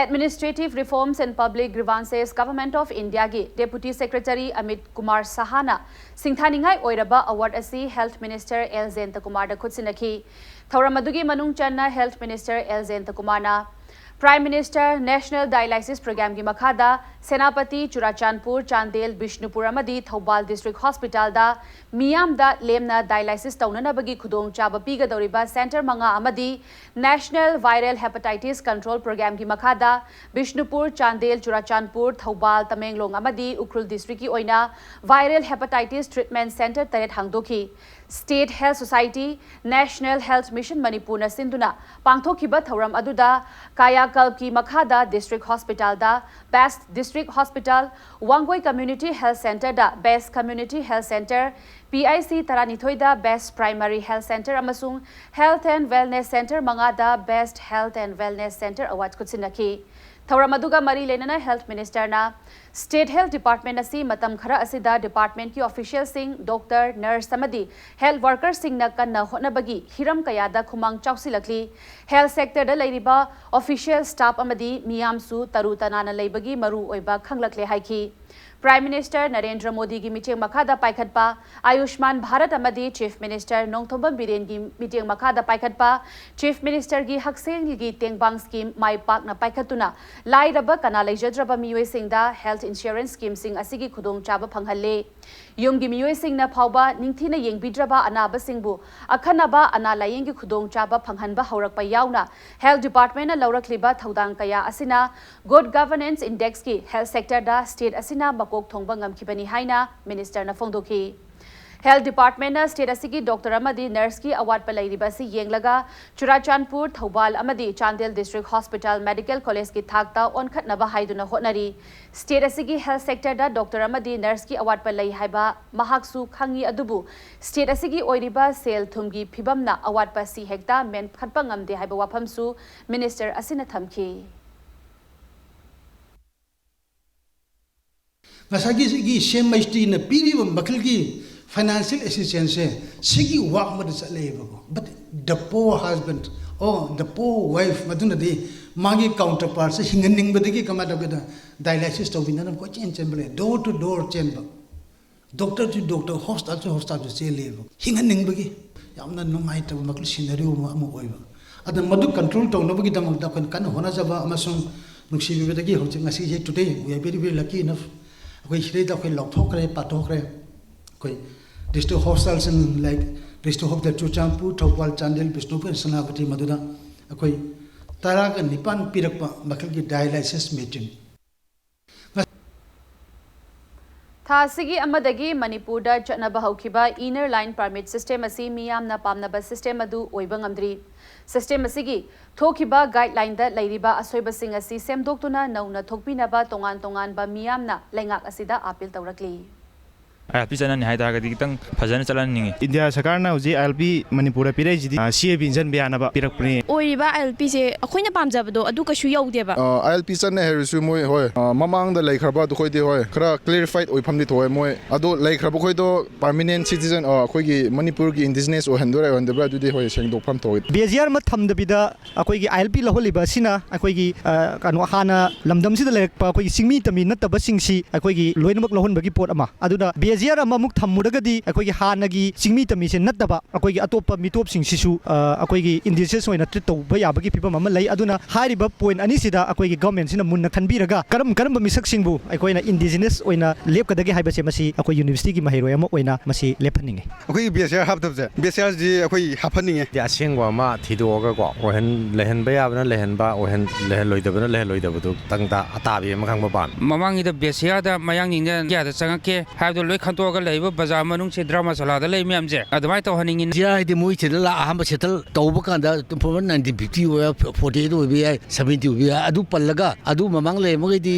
Administrative Reforms and Public Grievances, Government of Indiaꯒꯤ ꯗꯦꯄꯨꯇꯤ ꯁꯦꯀ꯭ꯔꯦꯇꯔꯤ ꯑꯃꯤꯠ ꯀꯨꯃꯥꯔ ꯁꯍꯥꯅ ꯁꯤꯡꯊꯥꯅꯤꯡꯉꯥꯏ ꯑꯣꯏꯔꯕ ꯑꯦꯋꯥꯔꯗ ꯑꯁꯤ ꯍꯦꯜꯊ ꯃꯤꯅꯤꯁꯇꯔ ꯑꯦꯜ ꯖꯌꯟꯇꯀꯨꯃꯥꯔꯗ ꯈꯨꯠꯁꯤꯟꯅꯈꯤ꯫ ꯊꯧꯔꯝ ꯑꯗꯨꯒꯤ ꯃꯅꯨꯡ ꯆꯟꯅ ꯍꯦꯜꯊ ꯃꯤꯅꯤꯁꯇꯔ ꯑꯦꯜ ꯖꯌꯟꯇꯀꯨꯃꯥꯔꯅ Prime Minister National Dialysis Programmeꯒꯤ ꯃꯈꯥꯗ ꯁꯦꯅꯥꯄꯇꯤ, ꯆꯨꯔꯥꯆꯥꯟꯄꯨꯔ, ꯆꯥꯟꯗꯦꯜ, ꯕꯤꯁꯅꯨꯄꯨꯔ ꯑꯃꯗꯤ ꯊꯧꯕꯥꯜ District Hospitalꯗ ꯃꯤꯌꯥꯝꯗ ꯂꯦꯝꯅ dialysis ꯇꯧꯅꯅꯕꯒꯤ ꯈꯨꯗꯣꯡꯆꯥꯕ ꯄꯤꯒꯗꯧꯔꯤꯕ centre ꯃꯉꯥ ꯑꯃꯗꯤ National Viral Hepatitis Control Programmeꯒꯤ ꯃꯈꯥꯗ ꯕꯤꯁꯅꯨꯄꯨꯔ, ꯆꯥꯟꯗꯦꯜ, ꯆꯨꯔꯥꯆꯥꯟꯄꯨꯔ, ꯊꯧꯕꯥꯜ, ꯇꯃꯦꯡꯂꯣꯡ ꯑꯃꯗꯤ ꯎꯈ꯭ꯔꯨꯜ Districtꯀꯤ ꯑꯣꯏꯅ Viral Hepatitis Treatment Centre ꯇꯔꯦꯠ ꯍꯥꯡꯗꯣꯛꯈꯤ꯫ State Health Society, National Health Mission ꯃꯅꯤꯄꯨꯔꯅ ꯁꯤꯟꯗꯨꯅ ꯄꯥꯡꯊꯣꯛꯈꯤꯕ ꯊꯧꯔꯝ ꯑꯗꯨꯗ ꯀꯥꯌꯥꯀꯜꯞꯀꯤ ꯃꯈꯥꯗ District Hospitalꯗ Best District Hospital, Wangoi Community Health Centreꯗ Best Community Health Centre, PIC ꯇꯔꯥꯅꯤꯊꯣꯏꯗ Best Primary Health Centre ꯑꯃꯁꯨꯡ Health and Wellness Centre ꯃꯉꯥꯗ Best Health and Wellness Centre Award ꯈꯨꯠꯁꯤꯟꯅꯈꯤ꯫ ꯊꯧꯔꯝ ꯑꯗꯨꯒ ꯃꯔꯤ ꯂꯩꯅꯅ Health Ministerꯅ State Health Department ꯑꯁꯤ ꯃꯇꯝ ꯈꯔ ꯑꯁꯤꯗ departmentꯀꯤ officialꯁꯤꯡ, doctor, nurse ꯑꯃꯗꯤ health workerꯁꯤꯡꯅ ꯀꯟꯅ ꯍꯣꯠꯅꯕꯒꯤ ꯍꯤꯔꯝ ꯀꯌꯥꯗ ꯈꯨꯃꯥꯡ ꯆꯥꯎꯁꯤꯜꯂꯛꯂꯤ꯫ Health sectorꯗ ꯂꯩꯔꯤꯕ official, staff ꯑꯃꯗꯤ ꯃꯤꯌꯥꯝꯁꯨ ꯇꯔꯨ ꯇꯅꯥꯟꯅ ꯂꯩꯕꯒꯤ ꯃꯔꯨ ꯑꯣꯏꯕ ꯈꯪꯂꯛꯂꯦ ꯍꯥꯏꯈꯤ꯫ Prime Minister ꯅꯔꯦꯟꯗ꯭ꯔ ꯃꯣꯗꯤꯒꯤ ꯃꯤꯠꯌꯦꯡ ꯃꯈꯥꯗ ꯄꯥꯏꯈꯠꯄ Ayushman Bharat ꯑꯃꯗꯤ Chief Minister ꯅꯣꯡꯊꯣꯝꯕꯝ ꯕꯤꯔꯦꯟꯒꯤ ꯃꯤꯠꯌꯦꯡ ꯃꯈꯥꯗ ꯄꯥꯏꯈꯠꯄ Chief Ministerꯒꯤ ꯍꯛꯁꯦꯜꯒꯤ ꯇꯦꯡꯕꯥꯡ scheme ꯃꯥꯏ ꯄꯥꯛꯅ ꯄꯥꯏꯈꯠꯇꯨꯅ ꯂꯥꯏꯔꯕ ꯀꯅꯥ ꯂꯩꯖꯗ꯭ꯔꯕ ꯃꯤꯑꯣꯏꯁꯤꯡꯗ health insurance schemeꯁꯤꯡ ꯑꯁꯤꯒꯤ ꯈꯨꯗꯣꯡꯆꯥꯕ ꯐꯪꯍꯜꯂꯦ꯫ ꯌꯨꯝꯒꯤ ꯃꯤꯑꯣꯏꯁꯤꯡꯅ ꯐꯥꯎꯕ ꯅꯤꯡꯊꯤꯅ ꯌꯦꯡꯕꯤꯗ꯭ꯔꯕ ꯑꯅꯥꯕꯁꯤꯡꯕꯨ ꯑꯈꯟꯅꯕ ꯑꯅꯥ ꯂꯥꯌꯦꯡꯒꯤ ꯈꯨꯗꯣꯡꯆꯥꯕ ꯐꯪꯍꯟꯕ ꯍꯧꯔꯛꯄ ꯌꯥꯎꯅ Health Departmentꯅ ꯂꯧꯔꯛꯂꯤꯕ ꯊꯧꯗꯥꯡ ꯀꯌꯥ ꯑꯁꯤꯅ Good Governance Indexꯀꯤ health sectorꯗ state ꯑꯁꯤꯅ ꯃꯀꯣꯛ ꯊꯣꯡꯕ ꯉꯝꯈꯤꯕꯅꯤ ꯍꯥꯏꯅ Ministerꯅ ꯐꯣꯡꯗꯣꯛꯈꯤ꯫ Health Departmentꯅ state ꯑꯁꯤꯒꯤ doctor ꯑꯃꯗꯤ nurseꯀꯤ ꯑꯋꯥꯠꯄ ꯂꯩꯔꯤꯕ ꯑꯁꯤ ꯌꯦꯡꯂꯒ ꯆꯨꯔꯥꯆꯥꯟꯄꯨꯔ, ꯊꯧꯕꯥꯜ ꯑꯃꯗꯤ ꯆꯥꯟꯗꯦꯜ District Hospital Medical Collegeꯀꯤ ꯊꯥꯛꯇ ꯑꯣꯟꯈꯠꯅꯕ ꯍꯥꯏꯗꯨꯅ ꯍꯣꯠꯅꯔꯤ꯫ State ꯑꯁꯤꯒꯤ health sectorꯗ doctor ꯑꯃꯗꯤ nurseꯀꯤ ꯑꯋꯥꯠꯄ ꯂꯩ ꯍꯥꯏꯕ ꯃꯍꯥꯛꯁꯨ ꯈꯪꯏ, ꯑꯗꯨꯕꯨ state ꯑꯁꯤꯒꯤ ꯑꯣꯏꯔꯤꯕ ꯁꯦꯜ ꯊꯨꯝꯒꯤ ꯐꯤꯕꯝꯅ ꯑꯋꯥꯠꯄ ꯑꯁꯤ ꯍꯦꯛꯇ ꯃꯦꯟꯈꯠꯄ ꯉꯝꯗꯦ ꯍꯥꯏꯕ ꯋꯥꯐꯝꯁꯨ Minister ꯑꯁꯤꯅ ꯊꯝꯈꯤ꯫ ꯉꯁꯥꯏꯒꯤ ꯁꯤꯒꯤ CMHTꯅ ꯄꯤꯔꯤꯕ ꯃꯈꯜꯒꯤ financial assistanceꯁꯦ ꯁꯤꯒꯤ work ꯑꯃꯗ ꯆꯠꯂꯦꯕꯀꯣ꯫ But the poor husband, oh, the poor wife, ꯃꯗꯨꯅꯗꯤ ꯃꯥꯒꯤ counterpartꯁꯦ ꯍꯤꯡꯍꯟꯅꯤꯡꯕꯗꯒꯤ ꯀꯃꯥꯏꯅ ꯇꯧꯒꯦꯗ, dialysis ꯇꯧꯕꯤꯅꯅꯕ ꯀꯣꯏꯆꯦꯟ ꯆꯦꯟꯕ ꯂꯩ, door to door ꯆꯦꯟꯕ, doctor to doctor, hospital to hospitalꯁꯨ ꯆꯦꯜꯂꯦꯕ, ꯍꯤꯡꯍꯟꯅꯤꯡꯕꯒꯤ꯫ ꯌꯥꯝꯅ ꯅꯨꯡꯉꯥꯏꯇꯕ ꯃꯈꯜ scenario ꯑꯃ ꯑꯃ ꯑꯣꯏꯕ꯫ ꯑꯗꯨꯅ ꯃꯗꯨ ꯀꯟꯇ꯭ꯔꯣꯜ ꯇꯧꯅꯕꯒꯤꯗꯃꯛꯇ ꯑꯩꯈꯣꯏꯅ ꯀꯟꯅ ꯍꯣꯠꯅꯖꯕ ꯑꯃꯁꯨꯡ ꯅꯨꯡꯁꯤꯕꯤꯕꯗꯒꯤ ꯍꯧꯖꯤꯛ ꯉꯁꯤꯁꯦ, today we are very, very lucky enough, ꯑꯩꯈꯣꯏ ꯁꯤꯗꯩꯗ ꯑꯩꯈꯣꯏ ꯂꯧꯊꯣꯛꯈ꯭ꯔꯦ, ꯄꯥꯊꯣꯛꯈ꯭ꯔꯦ꯫ ꯑꯩꯈꯣꯏ district hospitalꯁꯤꯡ, like District Hospital Churachandpur, Thoubal, Chandel, Bishnupur, Senapati, ꯃꯗꯨꯗ ꯑꯩꯈꯣꯏ ꯇꯔꯥꯒ ꯅꯤꯄꯥꯟ ꯄꯤꯔꯛꯄ ꯃꯈꯜꯒꯤ dialysis machine꯫ ꯊꯥ ꯑꯁꯤꯒꯤ ꯑꯃꯗꯒꯤ ꯃꯅꯤꯄꯨꯔꯗ ꯆꯠꯅꯕ ꯍꯧꯈꯤꯕ Inner Line Permit System ꯑꯁꯤ ꯃꯤꯌꯥꯝꯅ ꯄꯥꯝꯅꯕ system ꯑꯗꯨ ꯑꯣꯏꯕ ꯉꯝꯗ꯭ꯔꯤ꯫ System ꯑꯁꯤꯒꯤ ꯊꯣꯛꯈꯤꯕ guidelineꯗ ꯂꯩꯔꯤꯕ ꯑꯁꯣꯏꯕꯁꯤꯡ ꯑꯁꯤ ꯁꯦꯝꯗꯣꯛꯇꯨꯅ ꯅꯧꯅ ꯊꯣꯛꯄꯤꯅꯕ ꯇꯣꯉꯥꯟ ꯇꯣꯉꯥꯟꯕ ꯃꯤꯌꯥꯝꯅ ꯂꯩꯉꯥꯛ ꯑꯁꯤꯗ appeal ꯇꯧꯔꯛꯂꯤ꯫ ILP ꯆꯠꯅꯅꯤ ꯍꯥꯏꯇꯥꯔꯒꯗꯤ ꯈꯤꯇꯪ ꯐꯖꯅ ꯆꯠꯍꯟꯅꯤꯡꯉꯤ꯫ ꯏꯟꯗꯤꯌꯥ ꯁꯔꯀꯥꯔꯅ ꯍꯧꯖꯤꯛ ILP ꯃꯅꯤꯄꯨꯔꯗ ꯄꯤꯔꯛꯏꯁꯤꯗꯤ CAB ꯏꯟꯖꯟꯕ ꯌꯥꯅꯕ ꯄꯤꯔꯛꯄꯅꯤ꯫ ꯑꯣꯏꯔꯤꯕ ILPꯁꯦ ꯑꯩꯈꯣꯏꯅ ꯄꯥꯝꯖꯕꯗꯣ ꯑꯗꯨ ꯀꯩꯁꯨ ꯌꯧꯗꯦꯕ꯫ ILP ꯆꯠꯅꯩ ꯍꯥꯏꯔꯁꯨ ꯃꯣꯏ, ꯍꯣꯏ, ꯃꯃꯥꯡꯗ ꯂꯩꯈ꯭ꯔꯕ ꯑꯗꯨꯈꯣꯏꯗꯤ, ꯍꯣꯏ, ꯈꯔ clarified ꯑꯣꯏꯐꯝꯗꯤ ꯊꯣꯛꯑꯦ꯫ ꯃꯣꯏ ꯑꯗꯣ ꯂꯩꯈ꯭ꯔꯕ ꯈꯣꯏꯗꯣ permanent citizen, ꯑꯩꯈꯣꯏꯒꯤ ꯃꯅꯤꯄꯨꯔꯒꯤ indigenous ꯑꯣꯏꯍꯟꯗꯣꯏꯔꯥ ꯑꯣꯏꯍꯟꯗꯕ꯭ꯔꯥ ꯑꯗꯨꯗꯤ, ꯍꯣꯏ, ꯁꯦꯡꯗꯣꯛꯐꯝ ꯊꯣꯛꯑꯦ꯫ BSER ꯑꯃ ꯊꯝꯗꯕꯤꯗ ꯑꯩꯈꯣꯏꯒꯤ ILP ꯂꯧꯍꯜꯂꯤꯕ ꯑꯁꯤꯅ ꯑꯩꯈꯣꯏꯒꯤ, ꯑ, ꯀꯩꯅꯣ, ꯍꯥꯟꯅ ꯂꯝꯗꯝꯁꯤꯗ ꯂꯩꯔꯛꯄ ꯑꯩꯈꯣꯏꯒꯤ ꯆꯤꯡꯃꯤ ꯇꯝꯃꯤ ꯅꯠꯇꯕꯁꯤꯡꯁꯤ ꯑꯩꯈꯣꯏꯒꯤ ꯂꯣꯏꯅꯃꯛ ꯂꯧꯍꯟꯕꯒꯤ ꯄꯣꯠ ꯑꯃ꯫ ꯑꯗꯨꯅ BSER ꯑꯃꯃꯨꯛ ꯊꯝꯃꯨꯔꯒꯗꯤ ꯑꯩꯈꯣꯏꯒꯤ ꯍꯥꯟꯅꯒꯤ ꯆꯤꯡꯃꯤ ꯇꯝꯃꯤꯁꯦ ꯅꯠꯇꯕ ꯑꯩꯈꯣꯏꯒꯤ ꯑꯇꯣꯞꯄ ꯃꯤꯇꯣꯞꯁꯤꯡꯁꯤꯁꯨ, ꯑ, ꯑꯩꯈꯣꯏꯒꯤ indigenous ꯑꯣꯏꯅ treat ꯇꯧꯕ ꯌꯥꯕꯒꯤ ꯐꯤꯕꯝ ꯑꯃ ꯂꯩ꯫ ꯑꯗꯨꯅ ꯍꯥꯏꯔꯤꯕ point ꯑꯅꯤꯁꯤꯗ ꯑꯩꯈꯣꯏꯒꯤ governmentꯁꯤꯅ ꯃꯨꯟꯅ ꯈꯟꯕꯤꯔꯒ ꯀꯔꯝ ꯀꯔꯝꯕ ꯃꯤꯁꯛꯁꯤꯡꯕꯨ ꯑꯩꯈꯣꯏꯅ indigenous ꯑꯣꯏꯅ ꯂꯦꯞꯀꯗꯒꯦ ꯍꯥꯏꯕꯁꯦ ꯃꯁꯤ ꯑꯩꯈꯣꯏ universityꯒꯤ ꯃꯍꯩꯔꯣꯏ ꯑꯃ ꯑꯣꯏꯅ ꯃꯁꯤ ꯂꯦꯞꯍꯟꯅꯤꯡꯉꯤ꯫ ꯑꯩꯈꯣꯏꯒꯤ BSER ꯍꯥꯞꯇꯕꯁꯦ, BSERꯁꯤ ꯑꯩꯈꯣꯏ ꯍꯥꯞꯍꯟꯅꯤꯡꯉꯦ꯫ ꯑꯁꯦꯡꯕ ꯑꯃ ꯊꯤꯗꯣꯛꯑꯒꯀꯣ, ꯑꯣꯏꯍꯟ-, ꯂꯩꯍꯟꯕ ꯌꯥꯕꯅ ꯂꯩꯍꯟꯕ, ꯑꯣꯏꯍꯟ-, ꯂꯩꯍꯜꯂꯣꯏꯗꯕꯅ ꯂꯩꯍꯜꯂꯣꯏꯗꯕꯗꯨ ꯇꯪꯗ ꯑꯇꯥꯕꯤ ꯑꯃ ꯈꯪꯕ ꯄꯥꯝꯃꯤ꯫ ꯃꯃꯥꯡꯒꯤꯗ BSERꯗ ꯃꯌꯥꯡꯁꯤꯡꯅ ꯀꯌꯥꯗ ꯆꯪꯉꯛꯀꯦ ꯍꯥꯏꯕꯗꯣ ꯂꯣꯏ ꯈꯟꯇꯣꯛꯑꯒ ꯂꯩꯔꯤꯕ ꯕꯖꯥꯔ ꯃꯅꯨꯡꯁꯦ, ꯗ꯭ꯔꯃꯁꯥꯂꯥꯗ ꯂꯩ ꯃꯌꯥꯝꯁꯦ, ꯑꯗꯨꯃꯥꯏꯅ ꯇꯧꯍꯟꯅꯤꯡꯉꯤ꯫ ꯕꯤ ꯑꯥꯔ ꯍꯥꯏꯗꯤ ꯃꯣꯏ ꯁꯤꯗ ꯂꯥꯛ ꯑꯍꯥꯟꯕ settle ꯇꯧꯕ ꯀꯥꯟꯗ ꯐꯣꯔ ꯅꯥꯏꯟꯇꯤꯟ ꯐꯤꯐꯇꯤ ꯑꯣꯏꯕ, ꯐꯣꯔꯇꯤ ꯑꯩꯠ ꯑꯣꯏꯕ ꯌꯥꯏ, ꯁꯕꯦꯟꯇꯤ ꯑꯣꯏꯕ ꯌꯥꯏ, ꯑꯗꯨ ꯄꯜꯂꯒ ꯑꯗꯨ ꯃꯃꯥꯡ ꯂꯩꯔꯝꯃꯒꯗꯤ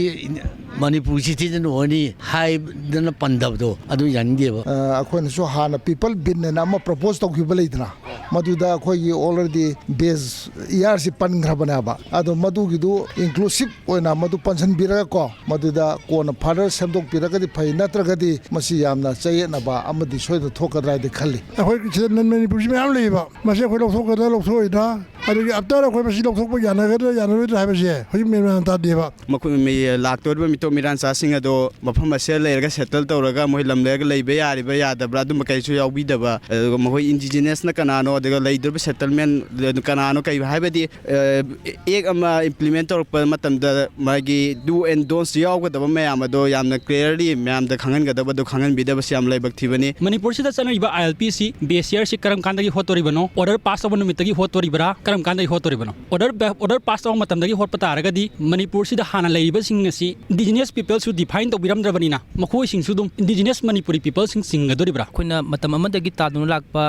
ꯃꯅꯤꯄꯨꯔ citizen ꯑꯣꯏꯔꯅꯤ ꯍꯥꯏꯗꯅ ꯄꯟꯗꯕꯗꯣ ꯑꯗꯨ ꯌꯥꯅꯤꯡꯗꯦꯕ꯫ ꯑ, ꯑꯩꯈꯣꯏꯅꯁꯨ ꯍꯥꯟꯅ People Bill ꯍꯥꯏꯅ ꯑꯃ propose ꯇꯧꯈꯤꯕ ꯂꯩꯗꯅ, ꯃꯗꯨꯗ ꯑꯩꯈꯣꯏꯒꯤ already base yearꯁꯤ ꯄꯟꯈ꯭ꯔꯕꯅꯦꯕ꯫ ꯑꯗꯣ ꯃꯗꯨꯒꯤꯗꯨ inclusive ꯑꯣꯏꯅ ꯃꯗꯨ ꯄꯟꯁꯤꯟꯕꯤꯔꯒꯀꯣ, ꯃꯗꯨꯗ ꯀꯣꯟꯅ further ꯁꯦꯝꯗꯣꯛꯄꯤꯔꯒꯗꯤ ꯐꯩ, ꯅꯠꯇ꯭ꯔꯒꯗꯤ ꯃꯁꯤ ꯌꯥꯝꯅ ꯆꯌꯦꯠꯅꯕ ꯑꯃꯗꯤ ꯁꯣꯏꯗꯅ ꯊꯣꯛꯀꯗ꯭ꯔꯥ ꯍꯥꯏꯗꯤ ꯈꯜꯂꯤ꯫ ꯑꯩꯈꯣꯏ ꯁꯤꯗ non ꯃꯅꯤꯄꯨꯔꯁꯤ ꯃꯌꯥꯝ ꯂꯩꯌꯦꯕ, ꯃꯁꯤ ꯑꯩꯈꯣꯏ ꯂꯧꯊꯣꯛꯀꯗ꯭ꯔꯥ ꯂꯧꯊꯣꯛꯑꯣꯏꯗ꯭ꯔꯥ? ꯑꯗꯨꯒꯤ ꯑꯞꯇꯔ ꯑꯩꯈꯣꯏ ꯃꯁꯤ ꯂꯧꯊꯣꯛꯄ ꯌꯥꯅꯒꯗ꯭ꯔꯥ ꯌꯥꯅꯔꯣꯏꯗ꯭ꯔꯥ ꯍꯥꯏꯕꯁꯦ ꯍꯧꯖꯤꯛ ꯃꯦꯟ ꯃꯥꯟ ꯇꯥꯗꯦꯕ꯫ ꯃꯈꯣꯏ ꯃꯤ-, ꯂꯥꯛꯇꯧꯔꯤꯕ ꯃꯤꯇꯣꯞ ꯃꯤꯔꯥꯟ ꯆꯥꯁꯤꯡ ꯑꯗꯣ ꯃꯐꯝ ꯑꯁꯤꯗ ꯂꯩꯔꯒ ꯁꯦꯇꯜ ꯇꯧꯔꯒ ꯃꯣꯏ ꯂꯝ ꯂꯩꯔꯒ ꯂꯩꯕ ꯌꯥꯔꯤꯕ ꯌꯥꯗꯕ꯭ꯔꯥ ꯑꯗꯨꯝꯕ ꯀꯩꯁꯨ ꯌꯥꯎꯕꯤꯗꯕ, ꯑꯗꯨꯒ ꯃꯈꯣꯏ ꯏꯟꯗꯤꯖꯤꯅꯁꯅ ꯀꯅꯥꯅꯣ, ꯑꯗꯨꯒ ꯂꯩꯗꯧꯔꯤꯕ ꯁꯦꯇꯜꯃꯦꯟ ꯀꯅꯥꯅꯣ, ꯀꯩ ꯍꯥꯏꯕꯗꯤ, ꯑꯦꯛ ꯑꯃ ꯏꯝꯄ꯭ꯂꯤꯃꯦꯟ ꯇꯧꯔꯛꯄ ꯃꯇꯝꯗ ꯃꯥꯒꯤ ꯗꯨ ꯑꯦꯟ ꯗꯣꯟꯁ ꯌꯥꯎꯒꯗꯕ ꯃꯌꯥꯝ ꯑꯗꯣ ꯌꯥꯝꯅ ꯀ꯭ꯂꯤꯌꯔꯂꯤ ꯃꯌꯥꯝꯗ ꯈꯪꯍꯟꯒꯗꯕꯗꯣ ꯈꯪꯍꯟꯕꯤꯗꯕꯁꯤ ꯌꯥꯝ ꯂꯥꯏꯕꯛ ꯊꯤꯕꯅꯤ꯫ ꯃꯅꯤꯄꯨꯔꯁꯤꯗ ꯆꯠꯅꯔꯤꯕ ꯑꯥꯏ ꯑꯦꯜ ꯄꯤꯁꯤ ꯕꯦꯁ ꯌꯔꯁꯤ ꯀꯔꯝ ꯀꯥꯟꯗꯒꯤ ꯍꯣꯠꯇꯣꯔꯤꯕꯅꯣ? ꯑꯣꯔꯗꯔ ꯄꯥꯁ ꯇꯧꯕ ꯅꯨꯃꯤꯠꯇꯒꯤ ꯍꯣꯠꯇꯣꯔꯤꯕ꯭ꯔꯥ? ꯀꯔꯝ ꯀꯥꯟꯗꯒꯤ ꯍꯣꯠꯇꯣꯔꯤꯕꯅꯣ? ꯑꯣꯔꯗꯔ ꯕꯦ-, ꯑꯣꯔꯗꯔ ꯄꯥꯁ ꯇꯧꯕ ꯃꯇꯝꯗꯒꯤ ꯍꯣꯠꯄ ꯇꯥꯔꯒꯗꯤ ꯃꯅꯤꯄꯨꯔꯁꯤꯗ ꯍꯥꯟꯅ ꯂꯩꯔꯤꯕꯁꯤꯡ ꯑꯁꯤ ꯏꯟꯗꯤꯖꯤꯅꯁ ꯄꯤꯄꯜꯁꯨ ꯗꯤꯐꯥꯏꯟ ꯇꯧꯕꯤꯔꯝꯗ꯭ꯔꯕꯅꯤꯅ ꯃꯈꯣꯏꯁꯤꯡꯁꯨ ꯑꯗꯨꯝ ꯏꯟꯗꯤꯖꯤꯅꯁ ꯃꯅꯤꯄꯨꯔꯤ ꯄꯤꯄꯜꯁꯤꯡ ꯆꯤꯡꯒꯗꯣꯔꯤꯕ꯭ꯔꯥ? ꯑꯩꯈꯣꯏꯅ ꯃꯇꯝ ꯑꯃꯗꯒꯤ ꯇꯥꯗꯨꯅ ꯂꯥꯛꯄ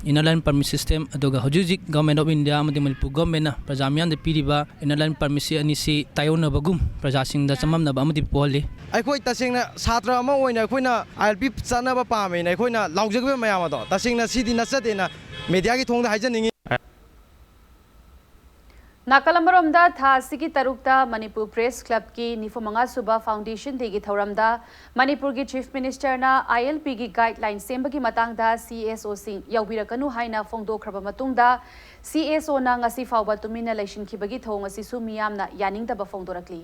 ꯏꯟꯅꯔ ꯂꯥꯏꯟ ꯄꯔꯃꯤꯠ ꯁꯤꯁꯇꯦꯝ, ꯑꯗꯨꯒ ꯍꯧꯖꯤꯛ ꯍꯧꯖꯤꯛ ꯒꯚꯔꯟꯃꯦꯟ ꯑꯣꯐ ꯏꯟꯗꯤꯌꯥ ꯑꯃꯗꯤ ꯃꯅꯤꯄꯨꯔ ꯒꯚꯔꯟꯃꯦꯟꯅ ꯄ꯭ꯔꯖꯥ ꯃꯤꯌꯥꯝꯗ ꯄꯤꯔꯤꯕ ꯏꯟꯅꯔ ꯂꯥꯏꯟ ꯄꯔꯃꯤꯠꯁꯤ ꯑꯅꯤꯁꯤ ꯇꯥꯏꯑꯣꯟꯅꯕꯒꯨꯝ ꯄ꯭ꯔꯖꯥꯁꯤꯡꯗ ꯆꯃꯝꯅꯕ ꯑꯃꯗꯤ ꯄꯣꯛꯍꯜꯂꯤ꯫ ꯑꯩꯈꯣꯏ ꯇꯁꯦꯡꯅ ꯁꯥꯇ꯭ꯔ ꯑꯃ ꯑꯣꯏꯅ ꯑꯩꯈꯣꯏꯅ ꯑꯥꯏ ꯑꯦꯜ ꯄꯤ ꯆꯠꯅꯕ ꯄꯥꯝꯃꯦꯅ ꯑꯩꯈꯣꯏꯅ ꯂꯥꯎꯖꯈꯤꯕ ꯃꯌꯥꯝ ꯑꯗꯣ ꯇꯁꯦꯡꯅ ꯁꯤꯗꯤ ꯅꯠꯆꯗꯦꯅ ꯃꯦꯗꯤꯌꯥꯒꯤ ꯊꯣꯡꯗ ꯍꯥꯏꯖꯅꯤꯡꯉꯤ꯫ ꯅꯥꯀꯜ ꯑꯃꯔꯣꯝꯗ, ꯊꯥ ꯑꯁꯤꯒꯤ ꯇꯔꯨꯛꯇ ꯃꯅꯤꯄꯨꯔ ꯄ꯭ꯔꯦꯁ ꯀ꯭ꯂꯕꯀꯤ ꯅꯤꯐꯨ ꯃꯉꯥ ꯁꯨꯕ ꯐꯥꯎꯟꯗꯦꯁꯟ ꯗꯦꯒꯤ ꯊꯧꯔꯝꯗ ꯃꯅꯤꯄꯨꯔꯒꯤ ꯆꯤꯐ ꯃꯤꯅꯤꯁꯇꯔꯅ ꯑꯥꯏ ꯑꯦꯜ ꯄꯤꯒꯤ ꯒꯥꯏꯗꯂꯥꯏꯟ ꯁꯦꯝꯕꯒꯤ ꯃꯇꯥꯡꯗ ꯁꯤ ꯑꯦꯁ ꯑꯣꯁꯤꯡ ꯌꯥꯎꯕꯤꯔꯛꯀꯅꯨ ꯍꯥꯏꯅ ꯐꯣꯡꯗꯣꯛꯈ꯭ꯔꯕ ꯃꯇꯨꯡꯗ, ꯁꯤ ꯑꯦꯁ ꯑꯣꯅ ꯉꯁꯤ ꯐꯥꯎꯕ ꯇꯨꯃꯤꯟꯅ ꯂꯩꯁꯤꯟꯈꯤꯕꯒꯤ ꯊꯧꯑꯣꯡ ꯑꯁꯤꯁꯨ ꯃꯤꯌꯥꯝꯅ ꯌꯥꯅꯤꯡꯗꯕ ꯐꯣꯡꯗꯣꯔꯛꯂꯤ꯫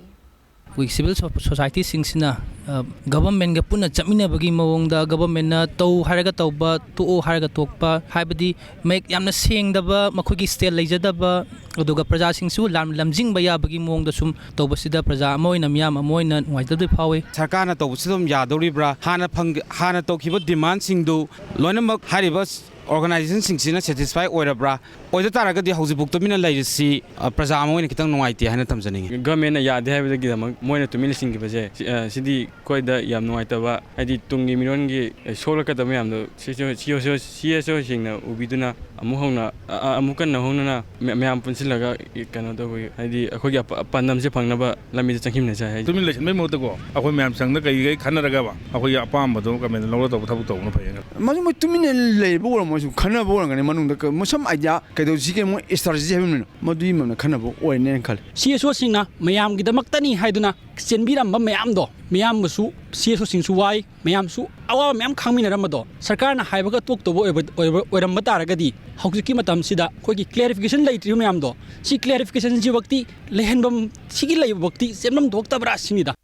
ꯑꯩꯈꯣꯏꯒꯤ ꯁꯤꯚꯤꯜ ꯁꯣ-, ꯁꯣꯁꯥꯏꯇꯤꯁꯤꯡꯁꯤꯅ, ꯑ, ꯒꯚꯔꯟꯃꯦꯟꯒ ꯄꯨꯟꯅ ꯆꯠꯃꯤꯟꯅꯕꯒꯤ ꯃꯑꯣꯡꯗ ꯒꯚꯔꯟꯃꯦꯟꯅ ꯇꯧ ꯍꯥꯏꯔꯒ ꯇꯧꯕ, ꯇꯣꯛꯑꯣ ꯍꯥꯏꯔꯒ ꯇꯣꯛꯄ, ꯍꯥꯏꯕꯗꯤ ꯃꯌꯦꯛ ꯌꯥꯝꯅ ꯁꯦꯡꯗꯕ, ꯃꯈꯣꯏꯒꯤ ꯁ꯭ꯇꯦꯜ ꯂꯩꯖꯗꯕ, ꯑꯗꯨꯒ ꯄ꯭ꯔꯖꯥꯁꯤꯡꯁꯨ ꯂꯥꯝ-, ꯂꯝꯖꯤꯡꯕ ꯌꯥꯕꯒꯤ ꯃꯑꯣꯡꯗ ꯁꯨꯝ ꯇꯧꯕꯁꯤꯗ ꯄ꯭ꯔꯖꯥ ꯑꯃ ꯑꯣꯏꯅ ꯃꯤꯌꯥꯝ ꯑꯃ ꯑꯣꯏꯅ ꯅꯨꯡꯉꯥꯏꯇꯕꯗꯤ ꯐꯥꯎꯏ꯫ ꯁꯔꯀꯥꯔꯅ ꯇꯧꯕꯁꯤ ꯑꯗꯨꯝ ꯌꯥꯗꯧꯔꯤꯕ꯭ꯔꯥ? ꯍꯥꯟꯅ ꯐꯪ-, ꯍꯥꯟꯅ ꯇꯧꯈꯤꯕ ꯗꯤꯃꯥꯟꯁꯤꯡꯗꯨ ꯂꯣꯏꯅꯃꯛ ꯍꯥꯏꯔꯤꯕ ꯑꯣꯔꯒꯅꯥꯏꯖꯦꯁꯟꯁꯤꯡꯁꯤꯅ ꯁꯦꯇꯤꯁꯐꯥꯏ ꯑꯣꯏꯔꯕ꯭ꯔꯥ? ꯑꯣꯏꯗ ꯇꯥꯔꯒꯗꯤ ꯍꯧꯖꯤꯛꯐꯥꯎ ꯇꯨꯃꯤꯟꯅ ꯂꯩꯔꯤꯁꯤ, ꯑ, ꯄ꯭ꯔꯖꯥ ꯑꯃ ꯑꯣꯏꯅ ꯈꯤꯇꯪ ꯅꯨꯡꯉꯥꯏꯇꯦ ꯍꯥꯏꯅ ꯊꯝꯖꯅꯤꯡꯉꯤ꯫ ꯒꯚꯔꯟꯃꯦꯟꯅ ꯌꯥꯗꯦ ꯍꯥꯏꯕꯗꯒꯤꯗꯃꯛ ꯃꯣꯏꯅ ꯇꯨꯃꯤꯟꯅ ꯂꯩꯁꯤꯟꯈꯤꯕꯁꯦ, ꯁꯤ, ꯑ, ꯁꯤꯗꯤ ꯑꯩꯈꯣꯏꯗ ꯌꯥꯝ ꯅꯨꯡꯉꯥꯏꯇꯕ, ꯍꯥꯏꯗꯤ ꯇꯨꯡꯒꯤ ꯃꯤꯔꯣꯟꯒꯤ, ꯑ, ꯁꯣꯛꯂꯛꯀꯗꯕ ꯃꯌꯥꯝꯗꯣ ꯁꯤ, ꯁꯤ, ꯁꯤ, ꯁꯤ, ꯁꯤ ꯑꯦꯁ ꯑꯣꯁꯤꯡꯅ ꯎꯕꯤꯗꯨꯅ ꯑꯃꯨꯛ ꯍꯧꯅ, ꯑ, ꯑ, ꯑꯃꯨꯛ ꯀꯟꯅ ꯍꯧꯅꯅ ꯃ-, ꯃꯌꯥꯝ ꯄꯨꯟꯁꯤꯜꯂꯒ ꯀꯩꯅꯣ ꯇꯧꯕꯒꯤ, ꯍꯥꯏꯗꯤ ꯑꯩꯈꯣꯏꯒꯤ ꯑꯄ-, ꯄꯥꯟꯗꯝꯁꯦ ꯐꯪꯅꯕ ꯂꯝꯕꯤꯗ ꯆꯪꯈꯤꯃꯤꯟꯅꯁꯦ ꯍꯥꯏ꯫ ꯇꯨꯃꯤꯟ ꯂꯩꯁꯤꯟꯕꯩ ꯃꯍꯨꯠꯇꯀꯣ, ꯑꯩꯈꯣꯏ ꯃꯌꯥꯝ ꯆꯪꯗ ꯀꯩ ꯀꯩ ꯈꯟꯅꯔꯒꯕ ꯑꯩꯈꯣꯏꯒꯤ ꯑꯄꯥꯝꯕꯗꯣ ꯒꯚꯔꯟꯃꯦꯟꯠꯅ ꯂꯧꯔ ꯇꯧꯕ ꯊꯕꯛ ꯇꯧꯕꯅ ꯐꯩꯌꯦꯅ꯫ ꯃꯁꯤ ꯃꯣꯏ ꯇꯨꯃꯤꯟꯅ ꯂꯩꯕ ꯑꯣꯏꯔꯝꯃꯣꯏ꯫ ꯈꯟꯅꯕ ꯑꯣꯏꯔꯝꯒꯅꯤ ꯃꯅꯨꯡꯗ ꯀ-, ꯃꯁꯝ idea ꯀꯩꯗꯧꯁꯤꯒꯦ, ꯃꯣꯏ strategy ꯍꯥꯏꯕ ꯑꯃ ꯂꯩꯅ, ꯃꯗꯨꯒꯤ ꯃꯔꯝꯗ ꯈꯟꯅꯕ ꯑꯣꯏꯔꯅꯦꯅ ꯈꯜꯂꯤ꯫ CSOꯁꯤꯡꯅ ꯃꯌꯥꯝꯒꯤꯗꯃꯛꯇꯅꯤ ꯍꯥꯏꯗꯨꯅ ꯆꯦꯟꯕꯤꯔꯝꯕ ꯃꯌꯥꯝꯗꯣ, ꯃꯌꯥꯝꯕꯨꯁꯨ, CSOꯁꯤꯡꯁꯨ ꯋꯥꯏ, ꯃꯌꯥꯝꯁꯨ ꯑꯋꯥꯕ ꯃꯌꯥꯝ ꯈꯥꯡꯃꯤꯟꯅꯔꯝꯕꯗꯣ, ꯁꯔꯀꯥꯔꯅ ꯍꯥꯏꯕꯒ ꯇꯣꯛꯇꯧꯕ ꯑꯣꯏꯕ, ꯑꯣꯏꯕ, ꯑꯣꯏꯔꯝꯕ ꯇꯥꯔꯒꯗꯤ, ꯍꯧꯖꯤꯛꯀꯤ ꯃꯇꯝꯁꯤꯗ ꯑꯩꯈꯣꯏꯒꯤ clarification ꯂꯩꯇ꯭ꯔꯤꯕ ꯃꯌꯥꯝꯗꯣ, ꯁꯤ clarificationꯁꯤꯃꯛꯇꯤ ꯂꯩꯍꯟꯐꯝ, ꯁꯤꯒꯤ ꯂꯩꯕꯃꯛꯇꯤ ꯆꯦꯟꯐꯝ ꯊꯣꯛꯇꯕ꯭ꯔꯥ ꯁꯤꯅꯤꯗ꯫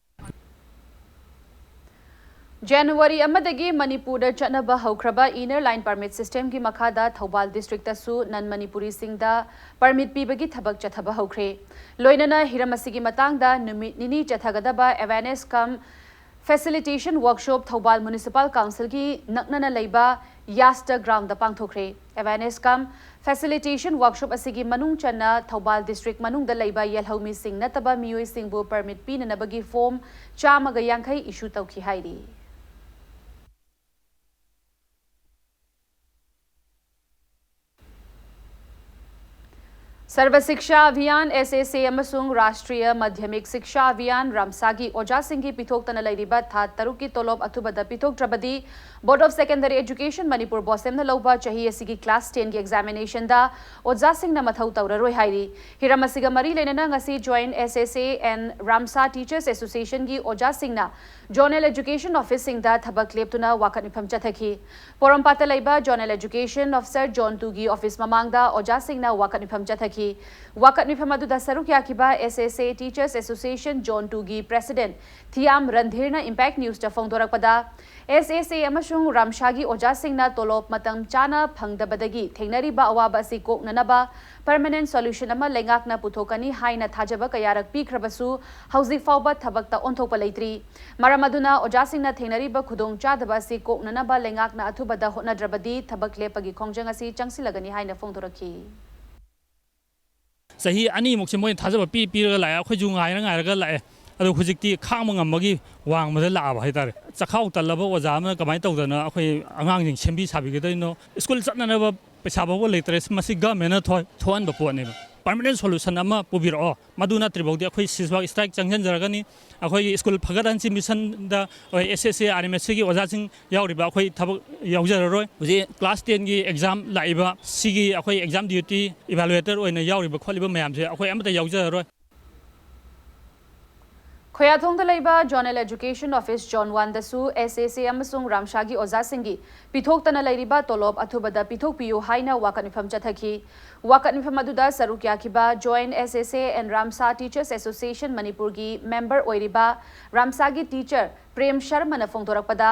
ꯖꯅꯋꯥꯔꯤ ꯑꯃꯗꯒꯤ ꯃꯅꯤꯄꯨꯔꯗ ꯆꯠꯅꯕ ꯍꯧꯈ꯭ꯔꯕ Inner Line Permit Systemꯒꯤ ꯃꯈꯥꯗ ꯊꯧꯕꯥꯜ districtꯇꯁꯨ non ꯃꯅꯤꯄꯨꯔꯤꯁꯤꯡꯗ permit ꯄꯤꯕꯒꯤ ꯊꯕꯛ ꯆꯠꯊꯕ ꯍꯧꯈ꯭ꯔꯦ꯫ ꯂꯣꯏꯅꯅ ꯍꯤꯔꯝ ꯑꯁꯤꯒꯤ ꯃꯇꯥꯡꯗ ꯅꯨꯃꯤꯠ ꯅꯤꯅꯤ ꯆꯠꯊꯒꯗꯕ awareness cum facilitation workshop Thoubal Municipal Councilꯒꯤ ꯅꯛꯅꯅ ꯂꯩꯕ ꯌꯥꯁꯇ groundꯗ ꯄꯥꯡꯊꯣꯛꯈ꯭ꯔꯦ꯫ Awareness cum facilitation workshop ꯑꯁꯤꯒꯤ ꯃꯅꯨꯡ ꯆꯟꯅ ꯊꯧꯕꯥꯜ district ꯃꯅꯨꯡꯗ ꯂꯩꯕ ꯌꯦꯜꯍꯧꯃꯤꯁꯤꯡ ꯅꯠꯇꯕ ꯃꯤꯑꯣꯏꯁꯤꯡꯕꯨ permit ꯄꯤꯅꯅꯕꯒꯤ form ꯆꯥꯝꯃꯒ ꯌꯥꯡꯈꯩ issue ꯇꯧꯈꯤ ꯍꯥꯏꯔꯤ꯫ ꯁꯔꯕ ꯁꯤꯛꯁꯥ ꯑꯚꯤꯌꯥꯟ, SSA, ꯑꯃꯁꯨꯡ ꯔꯥꯁꯇ꯭ꯔꯤꯌ ꯃꯙ꯭ꯌꯃꯤꯛ ꯁꯤꯛꯁꯥ ꯑꯚꯤꯌꯥꯟ, ꯔꯥꯝꯁꯥꯒꯤ ꯑꯣꯖꯥꯁꯤꯡꯒꯤ ꯄꯤꯊꯣꯛꯇꯅ ꯂꯩꯔꯤꯕ ꯊꯥ ꯇꯔꯨꯛꯀꯤ ꯇꯣꯂꯣꯞ ꯑꯊꯨꯕꯗ ꯄꯤꯊꯣꯛꯇ꯭ꯔꯕꯗꯤ Board of Secondary Education Manipur, ꯕꯣꯁꯦꯝꯅ ꯂꯧꯕ ꯆꯍꯤ ꯑꯁꯤꯒꯤ class tenꯒꯤ examinationꯗ ꯑꯣꯖꯥꯁꯤꯡꯅ ꯃꯊꯧ ꯇꯧꯔꯔꯣꯏ ꯍꯥꯏꯔꯤ꯫ ꯍꯤꯔꯝ ꯑꯁꯤꯒ ꯃꯔꯤ ꯂꯩꯅꯅ ꯉꯁꯤ Joint SSA and Ramsa Teachers Associationꯒꯤ ꯑꯣꯖꯥꯁꯤꯡꯅ Zonal Education Officeꯁꯤꯡꯗ ꯊꯕꯛ ꯂꯦꯞꯇꯨꯅ ꯋꯥꯀꯠ ꯃꯤꯐꯝ ꯆꯠꯊꯈꯤ꯫ ꯄꯣꯔꯣꯝꯄꯥꯠꯇ ꯂꯩꯕ Zonal Education Officer Zone twoꯒꯤ office ꯃꯃꯥꯡꯗ ꯑꯣꯖꯥꯁꯤꯡꯅ ꯋꯥꯀꯠ ꯃꯤꯐꯝ ꯆꯠꯊꯈꯤ꯫ ꯋꯥꯀꯠ ꯃꯤꯐꯝ ꯑꯗꯨꯗ ꯁꯔꯨꯛ ꯌꯥꯈꯤꯕ SSA Teachers Association Zone twoꯒꯤ President ꯊꯤꯌꯥꯝ ꯔꯟꯙꯤꯔꯅ Impact Newsꯇ ꯐꯣꯡꯗꯣꯔꯛꯄꯗ, SSA ꯑꯃꯁꯨꯡ ꯔꯥꯝꯁꯥꯒꯤ ꯑꯣꯖꯥꯁꯤꯡꯅ ꯇꯣꯂꯣꯞ ꯃꯇꯝ ꯆꯥꯅ ꯐꯪꯗꯕꯗꯒꯤ ꯊꯦꯡꯅꯔꯤꯕ ꯑꯋꯥꯕ ꯑꯁꯤ ꯀꯣꯛꯅꯅꯕ permanent solution ꯑꯃ ꯂꯩꯉꯥꯛꯅ ꯄꯨꯊꯣꯛꯀꯅꯤ ꯍꯥꯏꯅ ꯊꯥꯖꯕ ꯀꯌꯥꯔꯛ ꯄꯤꯈ꯭ꯔꯕꯁꯨ ꯍꯧꯖꯤꯛ ꯐꯥꯎꯕ ꯊꯕꯛꯇ ꯑꯣꯟꯊꯣꯛꯄ ꯂꯩꯇ꯭ꯔꯤ꯫ ꯃꯔꯝ ꯑꯗꯨꯅ ꯑꯣꯖꯥꯁꯤꯡꯅ ꯊꯦꯡꯅꯔꯤꯕ ꯈꯨꯗꯣꯡꯆꯥꯗꯕ ꯑꯁꯤ ꯀꯣꯛꯅꯅꯕ ꯂꯩꯉꯥꯛꯅ ꯑꯊꯨꯕꯗ ꯍꯣꯠꯅꯗ꯭ꯔꯕꯗꯤ ꯊꯕꯛ ꯂꯦꯞꯄꯒꯤ ꯈꯣꯡꯖꯪ ꯑꯁꯤ ꯆꯪꯁꯤꯜꯂꯒꯅꯤ ꯍꯥꯏꯅ ꯐꯣꯡꯗꯣꯔꯛꯈꯤ꯫ ꯆꯍꯤ ꯑꯅꯤꯃꯨꯛꯁꯦ ꯃꯣꯏꯅ ꯊꯥꯖꯕ ꯄꯤ ꯄꯤꯔꯒ ꯂꯥꯛꯑꯦ, ꯑꯩꯈꯣꯏꯁꯨ ꯉꯥꯏꯔ ꯉꯥꯏꯔꯒ ꯂꯥꯛꯑꯦ꯫ ꯑꯗꯣ ꯍꯧꯖꯤꯛꯇꯤ ꯈꯥꯡꯕ ꯉꯝꯕꯒꯤ ꯋꯥꯡꯃꯗ ꯂꯥꯛꯑꯕ ꯍꯥꯏꯇꯥꯔꯦ꯫ ꯆꯈꯥꯎ ꯇꯜꯂꯕ ꯑꯣꯖꯥ ꯑꯃꯅ ꯀꯃꯥꯏꯅ ꯇꯧꯗꯅ ꯑꯩꯈꯣꯏ ꯑꯉꯥꯡꯁꯤꯡ ꯁꯦꯝꯕꯤ ꯁꯥꯕꯤꯒꯗꯣꯏꯅꯣ? ꯁ꯭ꯀꯨꯜ ꯆꯠꯅꯅꯕ ꯄꯩꯁꯥ ꯐꯥꯎꯕ ꯂꯩꯇ꯭ꯔꯦ꯫ ꯃꯁꯤ ꯒꯃꯦꯟꯅ ꯊꯣꯛ-, ꯊꯣꯛꯍꯟꯕ ꯄꯣꯠꯅꯦꯕ꯫ permanent solution ꯑꯃ ꯄꯨꯕꯤꯔꯛꯑꯣ꯫ ꯃꯗꯨ ꯅꯠꯇ꯭ꯔꯤꯐꯥꯎꯗꯤ ꯑꯩꯈꯣꯏ ꯁꯤꯖꯋꯥꯛ strike ꯆꯪꯁꯤꯟꯖꯔꯒꯅꯤ꯫ ꯑꯩꯈꯣꯏꯒꯤ ꯁ꯭ꯀꯨꯜ ꯐꯒꯠꯍꯟꯁꯤ ꯃꯤꯁꯟꯗ ꯑꯩꯈꯣꯏ S S A, R M S C ꯒꯤ ꯑꯣꯖꯥꯁꯤꯡ ꯌꯥꯎꯔꯤꯕ ꯑꯩꯈꯣꯏ ꯊꯕꯛ ꯌꯥꯎꯖꯔꯔꯣꯏ꯫ ꯍꯧꯖꯤꯛ class ten ꯒꯤ exam ꯂꯥꯛꯏꯕ, ꯁꯤꯒꯤ ꯑꯩꯈꯣꯏ exam duty evaluator ꯑꯣꯏꯅ ꯌꯥꯎꯔꯤꯕ ꯈꯣꯠꯂꯤꯕ ꯃꯌꯥꯝꯁꯦ ꯑꯩꯈꯣꯏ ꯑꯃꯠꯇ ꯌꯥꯎꯖꯔꯔꯣꯏ꯫ ꯈꯣꯌꯥꯊꯣꯡꯗ ꯂꯩꯕ Zonal Education Office Zone one ꯗꯁꯨ S S A ꯑꯃꯁꯨꯡ ꯔꯥꯝꯁꯥꯒꯤ ꯑꯣꯖꯥꯁꯤꯡꯒꯤ ꯄꯤꯊꯣꯛꯇꯅ ꯂꯩꯔꯤꯕ ꯇꯣꯂꯣꯞ ꯑꯊꯨꯕꯗ ꯄꯤꯊꯣꯛꯄꯤꯌꯨ ꯍꯥꯏꯅ ꯋꯥꯀꯠ ꯃꯤꯐꯝ ꯆꯠꯊꯈꯤ꯫ ꯋꯥꯀꯠ ꯃꯤꯐꯝ ꯑꯗꯨꯗ ꯁꯔꯨꯛ ꯌꯥꯈꯤꯕ Joint S S A and Ramsa Teachers Association ꯃꯅꯤꯄꯨꯔꯒꯤ member ꯑꯣꯏꯔꯤꯕ ꯔꯥꯝꯁꯥꯒꯤ teacher ꯄ꯭ꯔꯦꯝ ꯁꯔꯃꯅ ꯐꯣꯡꯗꯣꯔꯛꯄꯗ,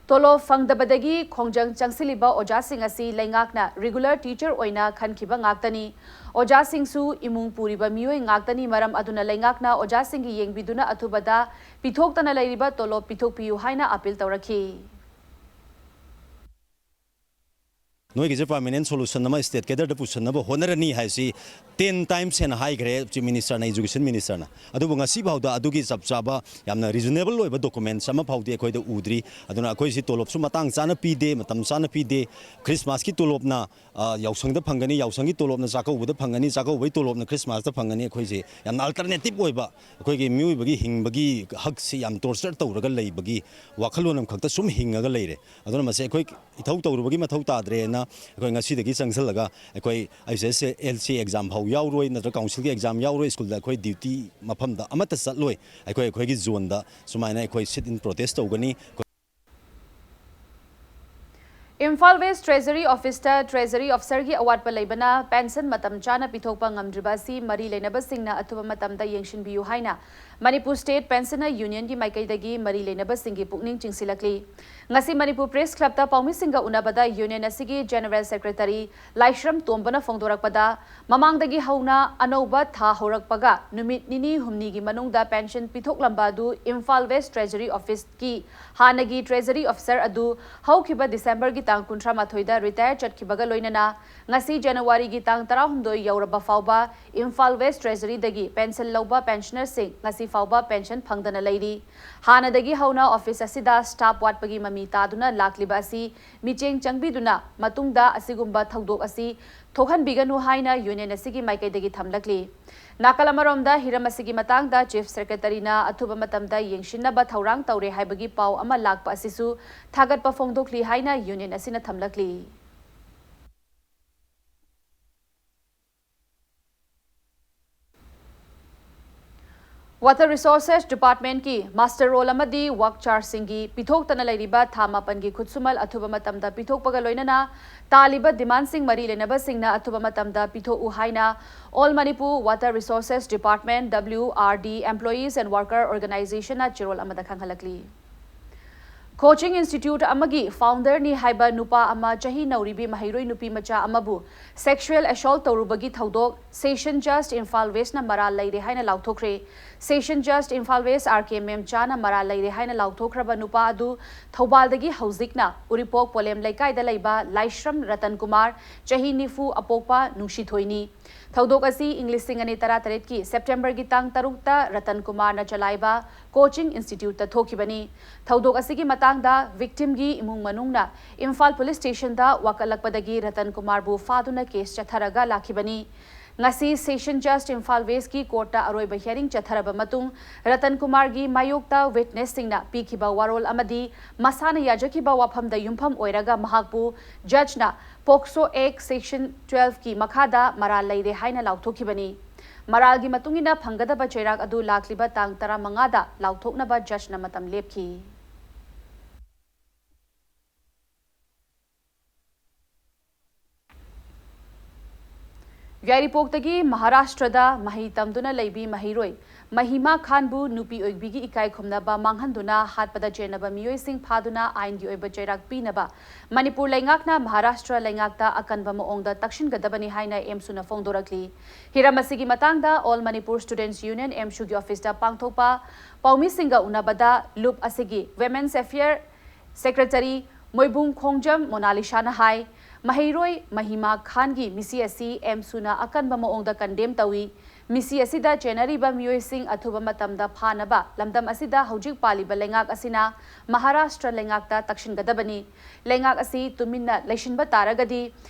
ꯇꯣꯂꯣꯞ ꯐꯪꯗꯕꯗꯒꯤ ꯈꯣꯡꯖꯪ ꯆꯪꯁꯤꯜꯂꯤꯕ ꯑꯣꯖꯥꯁꯤꯡ ꯑꯁꯤ ꯂꯩꯉꯥꯛꯅ regular teacher ꯑꯣꯏꯅ ꯈꯟꯈꯤꯕ ꯉꯥꯛꯇꯅꯤ꯫ ꯑꯣꯖꯥꯁꯤꯡꯁꯨ ꯏꯃꯨꯡ ꯄꯨꯔꯤꯕ ꯃꯤꯑꯣꯏ ꯉꯥꯛꯇꯅꯤ, ꯃꯔꯝ ꯑꯗꯨꯅ ꯂꯩꯉꯥꯛꯅ ꯑꯣꯖꯥꯁꯤꯡꯒꯤ ꯌꯦꯡꯕꯤꯗꯨꯅ ꯑꯊꯨꯕꯗ ꯄꯤꯊꯣꯛꯇꯅ ꯂꯩꯔꯤꯕ ꯇꯣꯂꯣꯞ ꯄꯤꯊꯣꯛꯄꯤꯌꯨ ꯍꯥꯏꯅ appeal ꯇꯧꯔꯛꯈꯤ꯫ ꯅꯣꯏꯒꯤꯁꯦ permanent solution ꯑꯃ state cadre ꯗ ꯄꯨꯁꯟꯅꯕ ꯍꯣꯠꯅꯔꯅꯤ ꯍꯥꯏꯁꯤ ten times ꯍꯦꯟꯅ ꯍꯥꯏꯈ꯭ꯔꯦ Chief Minister ꯅ, Education Minister ꯅ꯫ ꯑꯗꯨꯕꯨ ꯉꯁꯤ ꯐꯥꯎꯗ ꯑꯗꯨꯒꯤ ꯆꯞ ꯆꯥꯕ ꯌꯥꯝꯅ reasonable ꯑꯣꯏꯕ documents ꯑꯃ ꯐꯥꯎꯗꯤ ꯑꯩꯈꯣꯏꯗ ꯎꯗ꯭ꯔꯤ꯫ ꯑꯗꯨꯅ ꯑꯩꯈꯣꯏꯁꯤ ꯇꯣꯂꯣꯞꯁꯨ ꯃꯇꯥꯡ ꯆꯥꯅ ꯄꯤꯗꯦ, ꯃꯇꯝ ꯆꯥꯅ ꯄꯤꯗꯦ꯫ Christmas ꯀꯤ ꯇꯣꯂꯣꯞꯅ, ꯑ, ꯌꯥꯎꯁꯪꯗ ꯐꯪꯒꯅꯤ, ꯌꯥꯎꯁꯪꯒꯤ ꯇꯣꯂꯣꯞꯅ ꯆꯥꯛꯀꯧꯕꯗ ꯐꯪꯒꯅꯤ, ꯆꯥꯛꯀꯧꯕꯒꯤ ꯇꯣꯂꯣꯞꯅ Christmas ꯇ ꯐꯪꯒꯅꯤ꯫ ꯑꯩꯈꯣꯏꯁꯤ ꯌꯥꯝꯅ alternative ꯑꯣꯏꯕ, ꯑꯩꯈꯣꯏꯒꯤ ꯃꯤꯑꯣꯏꯕꯒꯤ ꯍꯤꯡꯕꯒꯤ ꯍꯛꯁꯤ ꯌꯥꯝ torture ꯇꯧꯔꯒ ꯂꯩꯕꯒꯤ ꯋꯥꯈꯜꯂꯣꯟ ꯑꯃꯈꯛꯇ ꯁꯨꯝ ꯍꯤꯡꯉꯒ ꯂꯩꯔꯦ꯫ ꯑꯗꯨꯅ ꯃꯁꯤ ꯑꯩꯈꯣꯏ ꯏꯊꯧ ꯇꯧꯔꯨꯕꯒꯤ ꯃꯊꯧ ꯇꯥꯗ꯭ꯔꯦꯅ ꯑꯩꯈꯣꯏ ꯉꯁꯤꯗꯒꯤ ꯆꯪꯁꯤꯜꯂꯒ ꯑꯩꯈꯣꯏ H S S L C exam ꯐꯥꯎ ꯌꯥꯎꯔꯣꯏ, ꯅꯠꯇ꯭ꯔꯒ council ꯒꯤ exam ꯌꯥꯎꯔꯣꯏ, ꯁ꯭ꯀꯨꯜꯗ ꯑꯩꯈꯣꯏ duty ꯃꯐꯝꯗ ꯑꯃꯠꯇ ꯆꯠꯂꯣꯏ, ꯑꯩꯈꯣꯏ ꯑꯩꯈꯣꯏꯒꯤ zone ꯗ ꯁꯨꯃꯥꯏꯅ ꯑꯩꯈꯣꯏ sit in protest ꯇꯧꯒꯅꯤ꯫ ꯏꯝꯐꯥꯜ West Treasury Office ꯇ Treasury Officer ꯒꯤ ꯑꯋꯥꯠꯄ ꯂꯩꯕꯅ pension ꯃꯇꯝ ꯆꯥꯅ ꯄꯤꯊꯣꯛꯄ ꯉꯝꯗ꯭ꯔꯤꯕ ꯑꯁꯤ ꯃꯔꯤ ꯂꯩꯅꯕꯁꯤꯡꯅ ꯑꯊꯨꯕ ꯃꯇꯝꯗ ꯌꯦꯡꯁꯤꯟꯕꯤꯌꯨ ꯍꯥꯏꯅ Manipur State Pensioner Union ꯒꯤ ꯃꯥꯏꯀꯩꯗꯒꯤ ꯃꯔꯤ ꯂꯩꯅꯕꯁꯤꯡꯒꯤ ꯄꯨꯛꯅꯤꯡ ꯆꯤꯡꯁꯤꯜꯂꯛꯂꯤ꯫ ꯉꯁꯤ Manipur Press Club ꯇ ꯄꯥꯎꯃꯤꯁꯤꯡꯒ ꯎꯅꯕꯗ union ꯑꯁꯤꯒꯤ General Secretary ꯂꯥꯏꯁ꯭ꯔꯝ ꯇꯣꯝꯕꯅ ꯐꯣꯡꯗꯣꯔꯛꯄꯗ, ꯃꯃꯥꯡꯗꯒꯤ ꯍꯧꯅ ꯑꯅꯧꯕ ꯊꯥ ꯍꯧꯔꯛꯄꯒ ꯅꯨꯃꯤꯠ ꯅꯤꯅꯤ ꯍꯨꯝꯅꯤꯒꯤ ꯃꯅꯨꯡꯗ pension ꯄꯤꯊꯣꯛꯂꯝꯕ ꯑꯗꯨ ꯏꯝꯐꯥꯜ West Treasury Office ꯀꯤ ꯍꯥꯟꯅꯒꯤ Treasury Officer ꯑꯗꯨ ꯍꯧꯈꯤꯕ December ꯒꯤ ꯇꯥꯡ ꯀꯨꯟꯊ꯭ꯔꯥ ꯃꯥꯊꯣꯏꯗ retire ꯆꯠꯈꯤꯕꯒ ꯂꯣꯏꯅꯅ ꯉꯁꯤ January ꯒꯤ ꯇꯥꯡ ꯇꯔꯥꯍꯨꯝꯗꯣꯏ ꯌꯧꯔꯕ ꯐꯥꯎꯕ ꯏꯝꯐꯥꯜ West Treasury ꯗꯒꯤ pension ꯂꯧꯕ pensioner ꯁꯤꯡ ꯉꯁꯤ ꯐꯥꯎꯕ pension ꯐꯪꯗꯅ ꯂꯩꯔꯤ꯫ ꯍꯥꯟꯅꯗꯒꯤ ꯍꯧꯅ office ꯑꯁꯤꯗ staff ꯋꯥꯠꯄꯒꯤ ꯃꯃꯤ ꯇꯥꯗꯨꯅ ꯂꯥꯛꯂꯤꯕ ꯑꯁꯤ ꯃꯤꯠꯌꯦꯡ ꯆꯪꯕꯤꯗꯨꯅ ꯃꯇꯨꯡꯗ ꯑꯁꯤꯒꯨꯝꯕ ꯊꯧꯗꯣꯛ ꯑꯁꯤ ꯊꯣꯛꯍꯟꯕꯤꯒꯅꯨ ꯍꯥꯏꯅ ꯌꯨꯅꯤꯌꯟ ꯑꯁꯤꯒꯤ ꯃꯥꯏꯀꯩꯗꯒꯤ ꯊꯝꯂꯛꯂꯤ꯫ ꯅꯥꯀꯜ ꯑꯃꯔꯣꯝꯗ ꯍꯤꯔꯝ ꯑꯁꯤꯒꯤ ꯃꯇꯥꯡꯗ ꯆꯤꯐ ꯁꯦꯀ꯭ꯔꯦꯇꯔꯤꯅ ꯑꯊꯨꯕ ꯃꯇꯝꯗ ꯌꯦꯡꯁꯤꯟꯅꯕ ꯊꯧꯔꯥꯡ ꯇꯧꯔꯦ ꯍꯥꯏꯕꯒꯤ ꯄꯥꯎ ꯑꯃ ꯂꯥꯛꯄ ꯑꯁꯤꯁꯨ ꯊꯥꯒꯠꯄ ꯐꯣꯡꯗꯣꯛꯂꯤ ꯍꯥꯏꯅ ꯌꯨꯅꯤꯌꯟ ꯑꯁꯤꯅ ꯊꯝꯂꯛꯂꯤ꯫ Water Resources Department ꯀꯤ ꯃꯥꯁꯇꯔ ꯔꯣꯜ ꯑꯃꯗꯤ ꯋꯥꯛ ꯆꯥꯔꯖꯁꯤꯡꯒꯤ ꯄꯤꯊꯣꯛꯇꯅ ꯂꯩꯔꯤꯕ ꯊꯥ ꯃꯥꯄꯟꯒꯤ ꯈꯨꯠꯁꯨꯃꯜ ꯑꯊꯨꯕ ꯃꯇꯝꯗ ꯄꯤꯊꯣꯛꯄꯒ ꯂꯣꯏꯅꯅ ꯇꯥꯜꯂꯤꯕ ꯗꯤꯃꯥꯟꯁꯤꯡ ꯃꯔꯤ ꯂꯩꯅꯕꯁꯤꯡꯅ ꯑꯊꯨꯕ ꯃꯇꯝꯗ ꯄꯤꯊꯣꯛꯎ ꯍꯥꯏꯅ All Manipur Water Resources Department, W R D, Employees and Worker Organization ꯅ ꯆꯦꯔꯣꯜ ꯑꯃꯗ ꯈꯪꯍꯜꯂꯛꯂꯤ꯫ ꯀꯣꯆꯤꯡ ꯏꯟꯁꯇꯤꯇ꯭ꯌꯨꯠ ꯑꯃꯒꯤ ꯐꯥꯎꯟꯗꯔꯅꯤ ꯍꯥꯏꯕ ꯅꯨꯄꯥ ꯑꯃ ꯆꯍꯤ ꯅꯧꯔꯤꯕꯤ ꯃꯍꯩꯔꯣꯏ ꯅꯨꯄꯤ ꯃꯆꯥ ꯑꯃꯕꯨ ꯁꯦꯛꯁꯨꯑꯦꯜ ꯑꯦꯁꯣꯜꯠ ꯇꯧꯔꯨꯕꯒꯤ ꯊꯧꯗꯣꯛ ꯁꯦꯁꯟ ꯖꯁ ꯏꯝꯐꯥꯜ ꯋꯦꯁꯅ ꯃꯔꯥꯜ ꯂꯩꯔꯦ ꯍꯥꯏꯅ ꯂꯥꯎꯊꯣꯛꯈ꯭ꯔꯦ꯫ ꯁꯦꯁꯟ ꯖꯁ ꯏꯝꯐꯥꯜ ꯋꯦꯁ ꯑꯥꯔ ꯀꯦ ꯃꯦꯝꯆꯥꯅ ꯃꯔꯥꯜ ꯂꯩꯔꯦ ꯍꯥꯏꯅ ꯂꯥꯎꯊꯣꯛꯈ꯭ꯔꯕ ꯅꯨꯄꯥ ꯑꯗꯨ ꯊꯧꯕꯥꯜꯗꯒꯤ ꯍꯧꯖꯤꯛꯅ ꯎꯔꯤꯄꯣꯛ ꯄꯣꯂꯦꯝ ꯂꯩꯀꯥꯏꯗ ꯂꯩꯕ ꯂꯥꯏꯁ꯭ꯔꯝ ꯔꯇꯟ ꯀꯨꯃꯥꯔ, ꯆꯍꯤ ꯅꯤꯐꯨ, ꯑꯄꯣꯛꯄ ꯅꯨꯡꯁꯤꯊꯣꯏꯅꯤ꯫ ꯊꯧꯗꯣꯛ ꯑꯁꯤ ꯏꯪ ꯂꯤꯁꯤꯡ ꯑꯅꯤ ꯇꯔꯥꯇꯔꯦꯠꯀꯤ ꯁꯦꯞꯇꯦꯝꯕꯔꯒꯤ ꯇꯥꯡ ꯇꯔꯨꯛꯇ ꯔꯇꯟ ꯀꯨꯃꯥꯔꯅ ꯆꯂꯥꯏꯕ ꯀꯣꯆꯤꯡ ꯏꯟꯁꯇꯤꯇ꯭ꯌꯨꯠꯇ ꯊꯣꯛꯈꯤꯕꯅꯤ꯫ ꯊꯧꯗꯣꯛ ꯑꯁꯤꯒꯤ ꯃꯇꯥꯡꯗ ꯚꯤꯛꯇꯤꯝꯒꯤ ꯏꯃꯨꯡ ꯃꯅꯨꯡꯅ ꯏꯝꯐꯥꯜ ꯄꯨꯂꯤꯁ ꯁ꯭ꯇꯦꯁꯟꯗ ꯋꯥꯀꯠꯂꯛꯄꯗꯒꯤ ꯔꯇꯟ ꯀꯨꯃꯥꯔꯕꯨ ꯐꯥꯗꯨꯅ ꯀꯦꯁ ꯆꯠꯊꯔꯒ ꯂꯥꯛꯈꯤꯕꯅꯤ꯫ ꯉꯁꯤ ꯁꯦꯁꯟ ꯖꯁ ꯏꯝꯐꯥꯜ ꯋꯦꯁꯀꯤ ꯀꯣꯔꯠꯇ ꯑꯔꯣꯏꯕ ꯍꯤꯌꯥꯔꯤꯡ ꯆꯠꯊꯔꯕ ꯃꯇꯨꯡ, ꯔꯇꯟ ꯀꯨꯃꯥꯔꯒꯤ ꯃꯥꯌꯣꯛꯇ ꯋꯤꯠꯅꯦꯁꯁꯤꯡꯅ ꯄꯤꯈꯤꯕ ꯋꯥꯔꯣꯜ ꯑꯃꯗꯤ ꯃꯁꯥꯅ ꯌꯥꯖꯈꯤꯕ ꯋꯥꯐꯝꯗ ꯌꯨꯝꯐꯝ ꯑꯣꯏꯔꯒ ꯃꯍꯥꯛꯄꯨ ꯖꯖꯅ ꯄꯣꯛꯁꯣ ꯑꯦꯛ ꯁꯦꯛꯁꯟ ꯇꯨꯋꯦꯜꯐꯀꯤ ꯃꯈꯥꯗ ꯃꯔꯥꯜ ꯂꯩꯔꯦ ꯍꯥꯏꯅ ꯂꯥꯎꯊꯣꯛꯈꯤꯕꯅꯤ꯫ ꯃꯔꯥꯜꯒꯤ ꯃꯇꯨꯡ ꯏꯟꯅ ꯐꯪꯒꯗꯕ ꯆꯩꯔꯥꯛ ꯑꯗꯨ ꯂꯥꯛꯂꯤꯕ ꯇꯥꯡ ꯇꯔꯥꯃꯉꯥꯗ ꯂꯥꯎꯊꯣꯛꯅꯕ ꯖꯖꯅ ꯃꯇꯝ ꯂꯦꯞꯈꯤ꯫ ꯌꯥꯏꯔꯤꯄꯣꯛꯇꯒꯤ ꯃꯍꯥꯔꯥꯁꯇ꯭ꯔꯗ ꯃꯍꯩ ꯇꯝꯗꯨꯅ ꯂꯩꯕꯤ ꯃꯍꯩꯔꯣꯏ ꯃꯍꯤꯃꯥ ꯈꯥꯟꯕꯨ ꯅꯨꯄꯤ ꯑꯣꯏꯕꯤꯒꯤ ꯏꯀꯥꯏ ꯈꯨꯝꯅꯕ ꯃꯥꯡꯍꯟꯗꯨꯅ ꯍꯥꯠꯄꯗ ꯆꯦꯟꯅꯕ ꯃꯤꯑꯣꯏꯁꯤꯡ ꯐꯥꯗꯨꯅ ꯑꯥꯏꯟꯒꯤ ꯑꯣꯏꯕ ꯆꯩꯔꯥꯛ ꯄꯤꯅꯕ ꯃꯅꯤꯄꯨꯔ ꯂꯩꯉꯥꯛꯅ ꯃꯍꯥꯔꯥꯁꯇ꯭ꯔ ꯂꯩꯉꯥꯛꯇ ꯑꯀꯟꯕ ꯃꯑꯣꯡꯗ ꯇꯛꯁꯤꯟꯒꯗꯕꯅꯤ ꯍꯥꯏꯅ ꯑꯦꯝꯁꯨꯅ ꯐꯣꯡꯗꯣꯔꯛꯂꯤ꯫ ꯍꯤꯔꯝ ꯑꯁꯤꯒꯤ ꯃꯇꯥꯡꯗ All Manipur Students Union, ꯑꯦꯝꯁꯨꯒꯤ ꯑꯣꯐꯤꯁꯇ ꯄꯥꯡꯊꯣꯛꯄ ꯄꯥꯎꯃꯤꯁꯤꯡꯒ ꯎꯅꯕꯗ ꯂꯨꯞ ꯑꯁꯤꯒꯤ Women's Affair ꯁꯦꯀ꯭ꯔꯦꯇꯔꯤ ꯃꯣꯏꯕꯨꯡ ꯈꯣꯡꯖꯝ ꯃꯣꯅꯥꯂꯤꯁꯥꯅ ꯍꯥꯏ, ꯃꯍꯩꯔꯣꯏ ꯃꯍꯤꯃꯥ ꯈꯥꯟꯒꯤ ꯃꯤꯁꯤ ꯑꯁꯤ ꯑꯦꯝꯁꯨꯅ ꯑꯀꯟꯕ ꯃꯑꯣꯡꯗ ꯀꯟꯗꯦꯝ ꯇꯧꯏ꯫ ꯃꯤꯁꯤ ꯑꯁꯤꯗ ꯆꯦꯟꯅꯔꯤꯕ ꯃꯤꯑꯣꯏꯁꯤꯡ ꯑꯊꯨꯕ ꯃꯇꯝꯗ ꯐꯥꯅꯕ ꯂꯝꯗꯝ ꯑꯁꯤꯗ ꯍꯧꯖꯤꯛ ꯄꯥꯜꯂꯤꯕ ꯂꯩꯉꯥꯛ ꯑꯁꯤꯅ ꯃꯍꯥꯔꯥꯁꯇ꯭ꯔ ꯂꯩꯉꯥꯛꯇ ꯇꯛꯁꯤꯟꯒꯗꯕꯅꯤ꯫ ꯂꯩꯉꯥꯛ ꯑꯁꯤ ꯇꯨꯃꯤꯟꯅ ꯂꯩꯁꯤꯟꯕ ꯇꯥꯔꯒꯗꯤ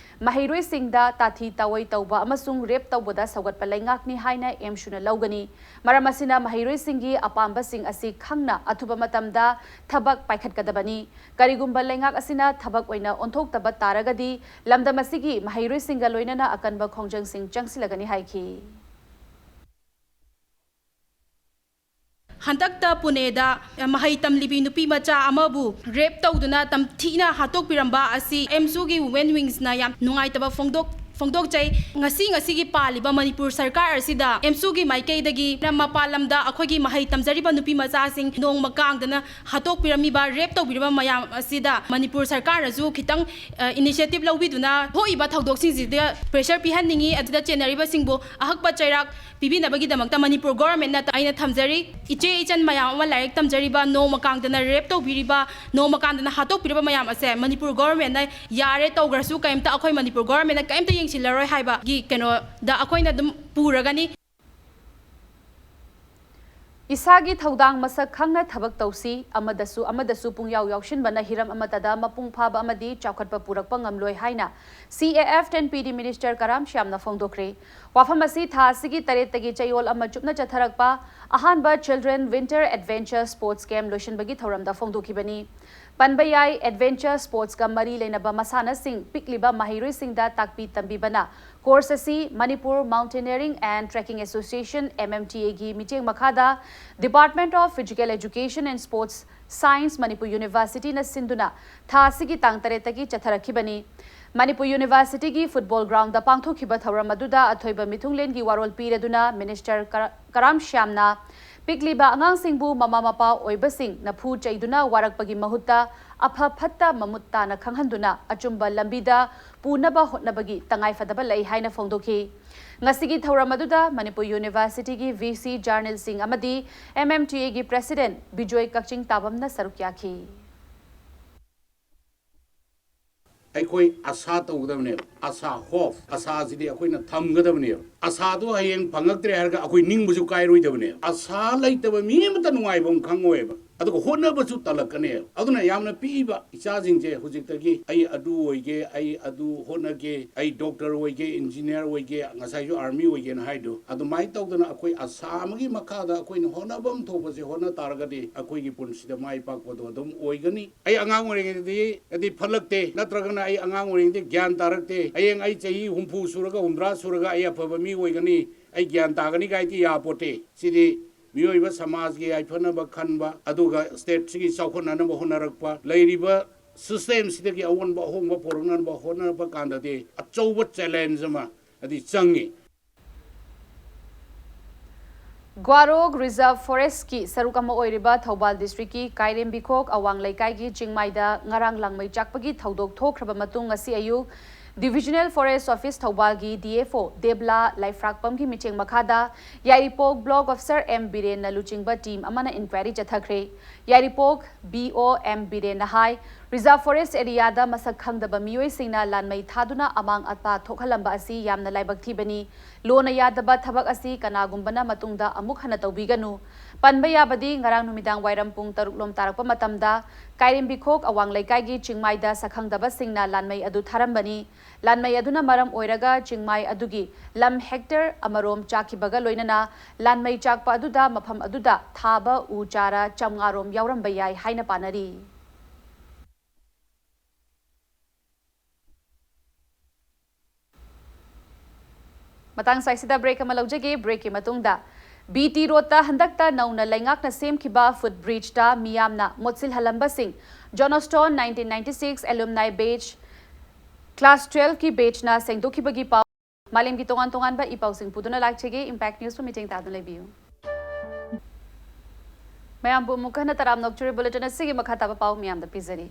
ꯃꯍꯩꯔꯣꯏꯁꯤꯡꯗ ꯇꯥꯊꯤ ꯇꯥꯑꯣꯏ ꯇꯧꯕ ꯑꯃꯁꯨꯡ ꯔꯦꯞ ꯇꯧꯕꯗ ꯁꯧꯒꯠꯄ ꯂꯩꯉꯥꯛꯅꯤ ꯍꯥꯏꯅ ꯑꯦꯝꯁꯨꯅ ꯂꯧꯒꯅꯤ꯫ ꯃꯔꯝ ꯑꯁꯤꯅ ꯃꯍꯩꯔꯣꯏꯁꯤꯡꯒꯤ ꯑꯄꯥꯝꯕꯁꯤꯡ ꯑꯁꯤ ꯈꯪꯅ ꯑꯊꯨꯕ ꯃꯇꯝꯗ ꯊꯕꯛ ꯄꯥꯏꯈꯠꯀꯗꯕꯅꯤ꯫ ꯀꯔꯤꯒꯨꯝꯕ ꯂꯩꯉꯥꯛ ꯑꯁꯤꯅ ꯊꯕꯛ ꯑꯣꯏꯅ ꯑꯣꯟꯊꯣꯛꯇꯕ ꯇꯥꯔꯒꯗꯤ ꯂꯝꯗꯝ ꯑꯁꯤꯒꯤ ꯃꯍꯩꯔꯣꯏꯁꯤꯡꯒ ꯂꯣꯏꯅꯅ ꯑꯀꯟꯕ ꯈꯣꯡꯖꯪꯁꯤꯡ ꯆꯪꯁꯤꯜꯂꯒꯅꯤ ꯍꯥꯏꯈꯤ꯫ ꯍꯟꯗꯛꯇ ꯄꯨꯅꯦꯗ ꯃꯍꯩ ꯇꯝꯂꯤꯕꯤ ꯅꯨꯄꯤ ꯃꯆꯥ ꯑꯃꯕꯨ ꯔꯦꯞ ꯇꯧꯗꯨꯅ ꯇꯝꯊꯤꯅ ꯍꯥꯠꯇꯣꯛꯄꯤꯔꯝꯕ ꯑꯁꯤ ꯑꯦꯝꯁꯨꯒꯤ ꯋꯨꯃꯦꯟ ꯋꯤꯡꯁꯅ ꯌꯥꯝ ꯅꯨꯡꯉꯥꯏꯇꯕ ꯐꯣꯡꯗꯣꯛ ꯐꯣꯡꯗꯣꯛꯆꯩ꯫ ꯉꯁꯤ ꯉꯁꯤꯒꯤ ꯄꯥꯜꯂꯤꯕ ꯃꯅꯤꯄꯨꯔ ꯁꯔꯀꯥꯔ ꯑꯁꯤꯗ ꯑꯦꯝꯁꯨꯒꯤ ꯃꯥꯏꯀꯩꯗꯒꯤ ꯃꯄꯥꯟ ꯂꯝꯗ ꯑꯩꯈꯣꯏꯒꯤ ꯃꯍꯩ ꯇꯝꯖꯔꯤꯕ ꯅꯨꯄꯤ ꯃꯆꯥꯁꯤꯡ ꯅꯣꯡꯃ ꯀꯥꯡꯗꯅ ꯍꯥꯠꯇꯣꯛꯄꯤꯔꯝꯃꯤꯕ, ꯔꯦꯞ ꯇꯧꯕꯤꯔꯤꯕ ꯃꯌꯥꯝ ꯑꯁꯤꯗ ꯃꯅꯤꯄꯨꯔ ꯁꯔꯀꯥꯔꯅꯁꯨ ꯈꯤꯇꯪ, ꯑ, ꯏꯅꯤꯁꯤꯌꯦꯇꯤꯚ ꯂꯧꯕꯤꯗꯨꯅ ꯊꯣꯛꯏꯕ ꯊꯧꯗꯣꯛꯁꯤꯡꯁꯤꯗ ꯄ꯭ꯔꯦꯁꯔ ꯄꯤꯍꯟꯅꯤꯡꯏ꯫ ꯑꯗꯨꯗ ꯆꯦꯟꯅꯔꯤꯕꯁꯤꯡꯕꯨ ꯑꯍꯛꯄ ꯆꯩꯔꯥꯛ ꯄꯤꯕꯤꯅꯕꯒꯤꯗꯃꯛꯇ ꯃꯅꯤꯄꯨꯔ ꯒꯣꯔꯃꯦꯟꯅ ꯑꯩꯅ ꯊꯝꯖꯔꯤ꯫ ꯏꯆꯦ ꯏꯆꯟ ꯃꯌꯥꯝ ꯑꯃ ꯂꯥꯏꯔꯤꯛ ꯇꯝꯖꯔꯤꯕ, ꯅꯣꯡꯃ ꯀꯥꯡꯗꯅ ꯔꯦꯞ ꯇꯧꯕꯤꯔꯤꯕ, ꯅꯣꯡꯃ ꯀꯥꯡꯗꯅ ꯍꯥꯠꯇꯣꯛꯄꯤꯔꯤꯕ ꯃꯌꯥꯝ ꯑꯁꯦ ꯃꯅꯤꯄꯨꯔ ꯒꯣꯔꯃꯦꯟꯅ ꯌꯥꯔꯦ ꯇꯧꯈ꯭ꯔꯁꯨ ꯀꯩꯝꯇ, ꯑꯩꯈꯣꯏ ꯃꯅꯤꯄꯨꯔ ꯒꯣꯔꯃꯦꯟꯅ ꯀꯩꯝꯇ ꯌꯦꯡꯁꯤꯜꯂꯔꯣꯏ ꯍꯥꯏꯕꯒꯤ ꯀꯩꯅꯣꯗ ꯑꯩꯈꯣꯏꯅ ꯑꯗꯨꯝ ꯄꯨꯔꯒꯅꯤ꯫ ꯏꯁꯥꯒꯤ ꯊꯧꯗꯥꯡ ꯃꯁꯛ ꯈꯪꯅ ꯊꯕꯛ ꯇꯧꯁꯤ, ꯑꯃꯗꯁꯨ ꯑꯃꯗꯁꯨ ꯄꯨꯡꯌꯥꯎ ꯌꯥꯎꯁꯤꯟꯕꯅ ꯍꯤꯔꯝ ꯑꯃꯠꯇꯗ ꯃꯄꯨꯡ ꯐꯥꯕ ꯑꯃꯗꯤ ꯆꯥꯎꯈꯠꯄ ꯄꯨꯔꯛꯄ ꯉꯝꯂꯣꯏ ꯍꯥꯏꯅ ꯁꯤ A F ten P D minister ꯀꯔꯥꯝ ꯁ꯭ꯌꯥꯝꯅ ꯐꯣꯡꯗꯣꯛꯈ꯭ꯔꯦ꯫ ꯋꯥꯐꯝ ꯑꯁꯤ ꯊꯥ ꯑꯁꯤꯒꯤ ꯇꯔꯦꯠꯇꯒꯤ ꯆꯌꯣꯜ ꯑꯃ ꯆꯨꯞꯅ ꯆꯠꯊꯔꯛꯄ ꯑꯍꯥꯟꯕ Children Winter Adventure Sports Camp ꯂꯣꯏꯁꯤꯟꯕꯒꯤ ꯊꯧꯔꯝꯗ ꯐꯣꯡꯗꯣꯛꯈꯤꯕꯅꯤ꯫ ꯄꯟꯕ ꯌꯥꯏ, ꯑꯦꯗꯚꯦꯟꯆꯔ ꯁ꯭ꯄꯣꯔꯠꯁꯀ ꯃꯔꯤ ꯂꯩꯅꯕ ꯃꯁꯥꯟꯅꯁꯤꯡ ꯄꯤꯛꯂꯤꯕ ꯃꯍꯩꯔꯣꯏꯁꯤꯡꯗ ꯇꯥꯛꯄꯤ ꯇꯝꯕꯤꯕꯅ ꯀꯣꯔꯁ ꯑꯁꯤ Manipur Mountaineering and Trekking Association, M M T A, ꯒꯤ ꯃꯤꯠꯌꯦꯡ ꯃꯈꯥꯗ Department of Physical Education and Sports Science, Manipur University ꯅ ꯁꯤꯟꯗꯨꯅ ꯊꯥ ꯑꯁꯤꯒꯤ ꯇꯥꯡ ꯇꯔꯦꯠꯇꯒꯤ ꯆꯠꯊꯔꯛꯈꯤꯕꯅꯤ꯫ ꯃꯅꯤꯄꯨꯔ ꯌꯨꯅꯤꯚꯔꯁꯤꯇꯤꯒꯤ ꯐꯨꯠꯕꯣꯜ ꯒ꯭ꯔꯥꯎꯟꯗ ꯄꯥꯡꯊꯣꯛꯈꯤꯕ ꯊꯧꯔꯝ ꯑꯗꯨꯗ ꯑꯊꯣꯏꯕ ꯃꯤꯊꯨꯡꯂꯦꯟꯒꯤ ꯋꯥꯔꯣꯜ ꯄꯤꯔꯗꯨꯅ ꯃꯤꯅꯤꯁꯇꯔ ꯀꯔ-, ꯀꯔꯥꯝ ꯁ꯭ꯌꯥꯝꯅ ꯄꯤꯛꯂꯤꯕ ꯑꯉꯥꯡꯁꯤꯡꯕꯨ ꯃꯃꯥ ꯃꯄꯥ ꯑꯣꯏꯕꯁꯤꯡ ꯅꯐꯨ ꯆꯩꯗꯨꯅ ꯋꯥꯔꯛꯄꯒꯤ ꯃꯍꯨꯠꯇ ꯑꯐ ꯐꯠꯇ ꯃꯃꯨꯠ ꯇꯥꯅ ꯈꯪꯍꯟꯗꯨꯅ ꯑꯆꯨꯝꯕ ꯂꯝꯕꯤꯗ ꯄꯨꯅꯕ ꯍꯣꯠꯅꯕꯒꯤ ꯇꯉꯥꯏꯐꯗꯕ ꯂꯩ ꯍꯥꯏꯅ ꯐꯣꯡꯗꯣꯛꯈꯤ꯫ ꯉꯁꯤꯒꯤ ꯊꯧꯔꯝ ꯑꯗꯨꯗ ꯃꯅꯤꯄꯨꯔ ꯌꯨꯅꯤꯚꯔꯁꯤꯇꯤꯒꯤ ꯚꯤ ꯁꯤ, ꯖꯔꯅꯦꯜꯁꯤꯡ ꯑꯃꯗꯤ M M T A ꯒꯤ ꯄ꯭ꯔꯦꯁꯤꯗꯦꯟꯠ ꯕꯤꯖꯣꯏ ꯀꯛꯆꯤꯡ ꯇꯥꯕꯝꯅ ꯁꯔꯨꯛ ꯌꯥꯈꯤ꯫ ꯑꯩꯈꯣꯏ ꯑꯁꯥ ꯇꯧꯒꯗꯕꯅꯦꯕ꯫ ꯑꯁꯥ, ꯍꯣꯞ, ꯑꯁꯥꯁꯤꯗꯤ ꯑꯩꯈꯣꯏꯅ ꯊꯝꯒꯗꯕꯅꯦꯕ꯫ ꯑꯁꯥꯗꯣ ꯍꯌꯦꯡ ꯐꯪꯉꯛꯇ꯭ꯔꯦ ꯍꯥꯏꯔꯒ ꯑꯩꯈꯣꯏ ꯅꯤꯡꯕꯁꯨ ꯀꯥꯏꯔꯣꯏꯗꯕꯅꯦꯕ꯫ ꯑꯁꯥ ꯂꯩꯇꯕ ꯃꯤ ꯑꯃꯠꯇ ꯅꯨꯡꯉꯥꯏꯕ ꯑꯃ ꯈꯪꯉꯣꯏꯕ꯫ ꯑꯗꯨꯒ ꯍꯣꯠꯅꯕꯁꯨ ꯇꯜꯂꯛꯀꯅꯦꯕ꯫ ꯑꯗꯨꯅ ꯌꯥꯝꯅ ꯄꯤꯛꯏꯕ ꯏꯆꯥꯁꯤꯡꯁꯦ ꯍꯧꯖꯤꯛꯇꯒꯤ "ꯑꯩ ꯑꯗꯨ ꯑꯣꯏꯒꯦ, ꯑꯩ ꯑꯗꯨ ꯍꯣꯠꯅꯒꯦ, ꯑꯩ ꯗꯣꯛꯇꯔ ꯑꯣꯏꯒꯦ, ꯏꯟꯖꯤꯅꯤꯌꯥꯔ ꯑꯣꯏꯒꯦ", ꯉꯁꯥꯏꯁꯨ ꯑꯥꯔꯃꯤ ꯑꯣꯏꯒꯦꯅ ꯍꯥꯏꯗꯣ, ꯑꯗꯨꯃꯥꯏꯅ ꯇꯧꯗꯅ ꯑꯩꯈꯣꯏ ꯑꯁꯥ ꯑꯃꯒꯤ ꯃꯈꯥꯗ ꯑꯩꯈꯣꯏꯅ ꯍꯣꯠꯅꯐꯝ ꯊꯣꯛꯄꯁꯦ ꯍꯣꯠꯅ ꯇꯥꯔꯒꯗꯤ ꯑꯩꯈꯣꯏꯒꯤ ꯄꯨꯟꯁꯤꯗ ꯃꯥꯏ ꯄꯥꯛꯄꯗꯣ ꯑꯗꯨꯝ ꯑꯣꯏꯒꯅꯤ꯫ ꯑꯩ ꯑꯉꯥꯡ ꯑꯣꯏꯔꯤꯉꯩꯗꯗꯤ ꯍꯥꯏꯗꯤ ꯐꯠꯂꯛꯇꯦ, ꯅꯠꯇ꯭ꯔꯒꯅ ꯑꯩ ꯑꯉꯥꯡ ꯑꯣꯏꯔꯤꯉꯩꯗ ꯒ꯭ꯌꯥꯟ ꯇꯥꯔꯛꯇꯦ, ꯍꯌꯦꯡ ꯑꯩ ꯆꯍꯤ ꯍꯨꯝꯐꯨ ꯁꯨꯔꯒ, ꯍꯨꯝꯗ꯭ꯔꯥ ꯁꯨꯔꯒ ꯑꯩ ꯑꯐꯕ ꯃꯤ ꯑꯣꯏꯒꯅꯤ, ꯑꯩ ꯒ꯭ꯌꯥꯟ ꯇꯥꯒꯅꯤ ꯀꯥꯏꯗꯤ ꯌꯥꯄꯣꯠꯇꯦ꯫ ꯁꯤꯗꯤ ꯃꯤꯑꯣꯏꯕ ꯁꯃꯥꯖꯒꯤ ꯌꯥꯏꯐꯅꯕ ꯈꯟꯕ, ꯑꯗꯨꯒ ꯁ꯭ꯇꯦꯠꯁꯤꯒꯤ ꯆꯥꯎꯈꯠꯅꯅꯕ ꯍꯣꯠꯅꯔꯛꯄ, ꯂꯩꯔꯤꯕ ꯁꯤꯁꯇꯦꯝꯁꯤꯗꯒꯤ ꯑꯑꯣꯟꯕ ꯑꯍꯣꯡꯕ ꯄꯨꯔꯛꯅꯅꯕ ꯍꯣꯠꯅꯔꯛꯄ ꯀꯥꯟꯗꯗꯤ ꯑꯆꯧꯕ ꯆꯦꯂꯦꯟꯖ ꯑꯃ ꯑꯗꯤ ꯆꯪꯉꯤ꯫ ꯒ꯭ꯋꯥꯔꯣꯛ ꯔꯤꯖꯥꯔꯚ ꯐꯣꯔꯦꯁ꯭ꯠꯀꯤ ꯁꯔꯨꯛ ꯑꯃ ꯑꯣꯏꯔꯤꯕ ꯊꯧꯕꯥꯜ ꯗꯤꯁꯇ꯭ꯔꯤꯛꯀꯤ ꯀꯥꯏꯔꯦꯝꯕꯤꯈꯣꯛ ꯑꯋꯥꯡ ꯂꯩꯀꯥꯏꯒꯤ ꯆꯤꯡꯃꯥꯏꯗ ꯉꯔꯥꯡ ꯂꯥꯡꯃꯩ ꯆꯥꯛꯄꯒꯤ ꯊꯧꯗꯣꯛ ꯊꯣꯛꯈ꯭ꯔꯕ ꯃꯇꯨꯡ, ꯉꯁꯤ ꯑꯌꯨꯛ ꯗꯤꯚꯤꯖꯅꯦꯜ ꯐꯣꯔꯦꯁ꯭ꯠ ꯑꯣꯐꯤꯁ ꯊꯧꯕꯥꯜꯒꯤ ꯗꯤ ꯑꯦꯐ ꯑꯣ ꯗꯦꯕꯂꯥ ꯂꯥꯏꯐ꯭ꯔꯥꯛꯄꯝꯒꯤ ꯃꯤꯠꯌꯦꯡ ꯃꯈꯥꯗ ꯌꯥꯏꯔꯤꯄꯣꯛ ꯕ꯭ꯂꯣꯛ ꯑꯣꯐꯤꯁꯥꯔ ꯑꯦꯝ ꯕꯤꯔꯦꯟꯅ ꯂꯨꯆꯤꯡꯕ ꯇꯤꯝ ꯑꯃꯅ ꯏꯟꯀ꯭ꯋꯥꯏꯔꯤ ꯆꯠꯊꯈ꯭ꯔꯦ꯫ ꯌꯥꯏꯔꯤꯄꯣꯛ ꯕꯤ ꯑꯣ ꯑꯦꯝ ꯕꯤꯔꯦꯟꯅ ꯍꯥꯏ, ꯔꯤꯖꯥꯔꯚ ꯐꯣꯔꯦꯁ꯭ꯠ ꯑꯦꯔꯤꯌꯥꯗ ꯃꯁꯛ ꯈꯪꯗꯕ ꯃꯤꯑꯣꯏꯁꯤꯡꯅ ꯂꯥꯟꯃꯩ ꯊꯥꯗꯨꯅ ꯑꯃꯥꯡ ꯑꯇꯥ ꯊꯣꯛꯍꯜꯂꯝꯕ ꯑꯁꯤ ꯌꯥꯝꯅ ꯂꯥꯏꯕꯛ ꯊꯤꯕꯅꯤ꯫ ꯂꯣꯅ ꯌꯥꯗꯕ ꯊꯕꯛ ꯑꯁꯤ ꯀꯅꯥꯒꯨꯝꯕꯅ ꯃꯇꯨꯡꯗ ꯑꯃꯨꯛ ꯍꯟꯅ ꯇꯧꯕꯤꯒꯅꯨ꯫ ꯄꯟꯕ ꯌꯥꯕꯗꯤ, ꯉꯔꯥꯡ ꯅꯨꯃꯤꯗꯥꯡ ꯋꯥꯏꯔꯝ ꯄꯨꯡ ꯇꯔꯨꯛ ꯂꯣꯝ ꯇꯥꯔꯛꯄ ꯃꯇꯝꯗ ꯀꯥꯏꯔꯦꯝꯕꯤꯈꯣꯛ ꯑꯋꯥꯡ ꯂꯩꯀꯥꯏꯒꯤ ꯆꯤꯡꯃꯥꯏꯗ ꯁꯛꯈꯪꯗꯕꯁꯤꯡꯅ ꯂꯥꯟꯃꯩ ꯑꯗꯨ ꯊꯥꯔꯝꯕꯅꯤ꯫ ꯂꯥꯟꯃꯩ ꯑꯗꯨꯅ ꯃꯔꯝ ꯑꯣꯏꯔꯒ ꯆꯤꯡꯃꯥꯏ ꯑꯗꯨꯒꯤ ꯂꯝ ꯍꯦꯛꯇꯔ ꯑꯃꯔꯣꯝ ꯆꯥꯛꯈꯤꯕꯒ ꯂꯣꯏꯅꯅ ꯂꯥꯟꯃꯩ ꯆꯥꯛꯄ ꯑꯗꯨꯗ ꯃꯐꯝ ꯑꯗꯨꯗ ꯊꯥꯕ ꯎ ꯆꯥꯔ ꯆꯥꯝꯃꯉꯥ ꯔꯣꯝ ꯌꯥꯎꯔꯝꯕ ꯌꯥꯏ ꯍꯥꯏꯅ ꯄꯥꯅꯔꯤ꯫ ꯃꯇꯥꯡ ꯁ꯭ꯋꯥꯏꯁꯤꯗ ꯕ꯭ꯔꯦꯛ ꯑꯃ ꯂꯧꯖꯒꯦ꯫ ꯕ꯭ꯔꯦꯛꯀꯤ ꯃꯇꯨꯡꯗ, ꯕꯤ ꯇꯤ ꯔꯣꯗꯇ ꯍꯟꯗꯛꯇ ꯅꯧꯅ ꯂꯩꯉꯥꯛꯅ ꯁꯦꯝꯈꯤꯕ ꯐꯨꯠ ꯕ꯭ꯔꯤꯖꯇ ꯃꯤꯌꯥꯝꯅ ꯃꯣꯠꯁꯤꯜꯍꯜꯂꯝꯕꯁꯤꯡ, Johnstone nineteen ninety six alumni batch, class ꯇꯨꯋꯦꯜꯐꯀꯤ ꯕꯦꯆꯅ ꯁꯦꯡꯗꯣꯛꯈꯤꯕꯒꯤ ꯄꯥꯎ꯫ ꯃꯥꯂꯦꯝꯒꯤ ꯇꯣꯉꯥꯟ ꯇꯣꯉꯥꯟꯕ ꯏ ꯄꯥꯎꯁꯤꯡ ꯄꯨꯗꯨꯅ ꯂꯥꯛꯆꯒꯦ꯫ ꯏꯝꯄꯦꯛ ꯅ꯭ꯌꯨꯁꯄꯨ ꯃꯤꯠꯌꯦꯡ ꯇꯥꯗꯨꯅ ꯂꯩꯕꯤꯌꯨ꯫ ꯃꯌꯥꯝꯕꯨ ꯑꯃꯨꯛ ꯍꯟꯅ ꯇꯔꯥꯝꯅ ꯑꯣꯛꯆꯔꯤ꯫ ꯕꯨꯂꯦꯇꯤꯟ ꯑꯁꯤꯒꯤ ꯃꯈꯥ ꯇꯥꯕ ꯄꯥꯎ ꯃꯌꯥꯝꯗ ꯄꯤꯖꯔꯤ꯫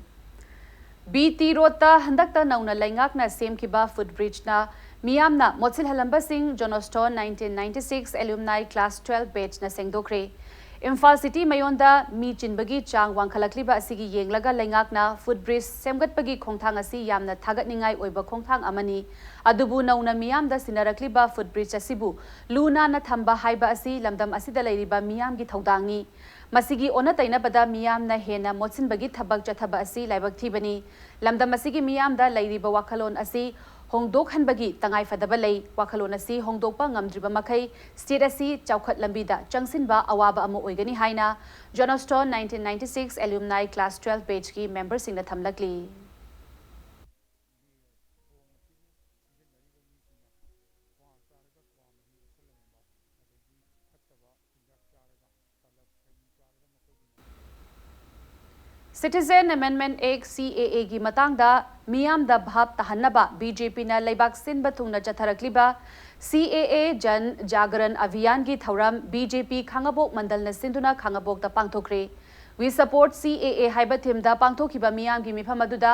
ꯕꯤ ꯇꯤ ꯔꯣꯗꯇ ꯍꯟꯗꯛꯇ ꯅꯧꯅ ꯂꯩꯉꯥꯛꯅ ꯁꯦꯝꯈꯤꯕ ꯐꯨꯠ ꯕ꯭ꯔꯤꯖꯅ ꯃꯤꯌꯥꯝꯅ ꯃꯣꯠꯁꯤꯜꯍꯜꯂꯝꯕꯁꯤꯡ, Johnstone nineteen ninety six alumni class twelve ꯕꯦꯆꯅ ꯁꯦꯡꯗꯣꯛꯈ꯭ꯔꯦ꯫ ꯏꯝꯐꯥꯜ ꯁꯤꯇꯤ ꯃꯌꯣꯟꯗ ꯃꯤ ꯆꯤꯟꯕꯒꯤ ꯆꯥꯡ ꯋꯥꯡꯈꯠꯂꯛꯂꯤꯕ ꯑꯁꯤꯒꯤ ꯌꯦꯡꯂꯒ ꯂꯩꯉꯥꯛꯅ ꯐꯨꯠ ꯕ꯭ꯔꯤꯖ ꯁꯦꯝꯒꯠꯄꯒꯤ ꯈꯣꯡꯊꯥꯡ ꯑꯁꯤ ꯌꯥꯝꯅ ꯊꯥꯒꯠꯅꯤꯡꯉꯥꯏ ꯑꯣꯏꯕ ꯈꯣꯡꯊꯥꯡ ꯑꯃꯅꯤ꯫ ꯑꯗꯨꯕꯨ ꯅꯧꯅ ꯃꯤꯌꯥꯝꯗ ꯁꯤꯟꯅꯔꯛꯂꯤꯕ ꯐꯨꯠ ꯕ꯭ꯔꯤꯖ ꯑꯁꯤꯕꯨ ꯂꯨ ꯅꯥꯟꯅ ꯊꯝꯕ ꯍꯥꯏꯕ ꯑꯁꯤ ꯂꯝꯗꯝ ꯑꯁꯤꯗ ꯂꯩꯔꯤꯕ ꯃꯤꯌꯥꯝꯒꯤ ꯊꯧꯗꯥꯡꯅꯤ꯫ ꯃꯁꯤꯒꯤ ꯑꯣꯟꯅ ꯇꯩꯅꯕꯗ ꯃꯤꯌꯥꯝꯅ ꯍꯦꯟꯅ ꯃꯣꯠꯁꯤꯟꯕꯒꯤ ꯊꯕꯛ ꯆꯠꯊꯕ ꯑꯁꯤ ꯂꯥꯏꯕꯛ ꯊꯤꯕꯅꯤ꯫ ꯂꯝꯗꯝ ꯑꯁꯤꯒꯤ ꯃꯤꯌꯥꯝꯗ ꯂꯩꯔꯤꯕ ꯋꯥꯈꯜꯂꯣꯟ ꯑꯁꯤ ꯍꯣꯡꯗꯣꯛꯍꯟꯕꯒꯤ ꯇꯉꯥꯏꯐꯗꯕ ꯂꯩ꯫ ꯋꯥꯈꯜꯂꯣꯟ ꯑꯁꯤ ꯍꯣꯡꯗꯣꯛꯄ ꯉꯝꯗ꯭ꯔꯤꯕ ꯃꯈꯩ ꯁ꯭ꯇꯦꯠ ꯑꯁꯤ ꯆꯥꯎꯈꯠ ꯂꯝꯕꯤꯗ ꯆꯪꯁꯤꯟꯕ ꯑꯋꯥꯕ ꯑꯃ ꯑꯣꯏꯒꯅꯤ ꯍꯥꯏꯅ Johnstone nineteen ninety six alumni class twelve batchꯀꯤ ꯃꯦꯝꯕꯔꯁꯤꯡꯅ ꯊꯝꯂꯛꯂꯤ꯫ Citizen Amendment Act, C A A ꯒꯤ ꯃꯇꯥꯡꯗ ꯃꯤꯌꯥꯝꯗ ꯚꯥꯞ ꯇꯥꯍꯟꯅꯕ BJPꯅ ꯂꯩꯕꯥꯛ ꯁꯤꯟꯕ ꯊꯨꯡꯅ ꯆꯠꯊꯔꯛꯂꯤꯕ C A A ꯖꯟ ꯖꯥꯒꯔꯟ ꯑꯚꯤꯌꯥꯟꯒꯤ ꯊꯧꯔꯝ BJP ꯈꯥꯡꯉꯕꯣꯛ ꯃꯟꯗꯜꯅ ꯁꯤꯟꯗꯨꯅ ꯈꯥꯡꯉꯕꯣꯛꯇ ꯄꯥꯡꯊꯣꯛꯈ꯭ꯔꯦ꯫ We support C A A ꯍꯥꯏꯕ themeꯗ ꯄꯥꯡꯊꯣꯛꯈꯤꯕ ꯃꯤꯌꯥꯝꯒꯤ ꯃꯤꯐꯝ ꯑꯗꯨꯗ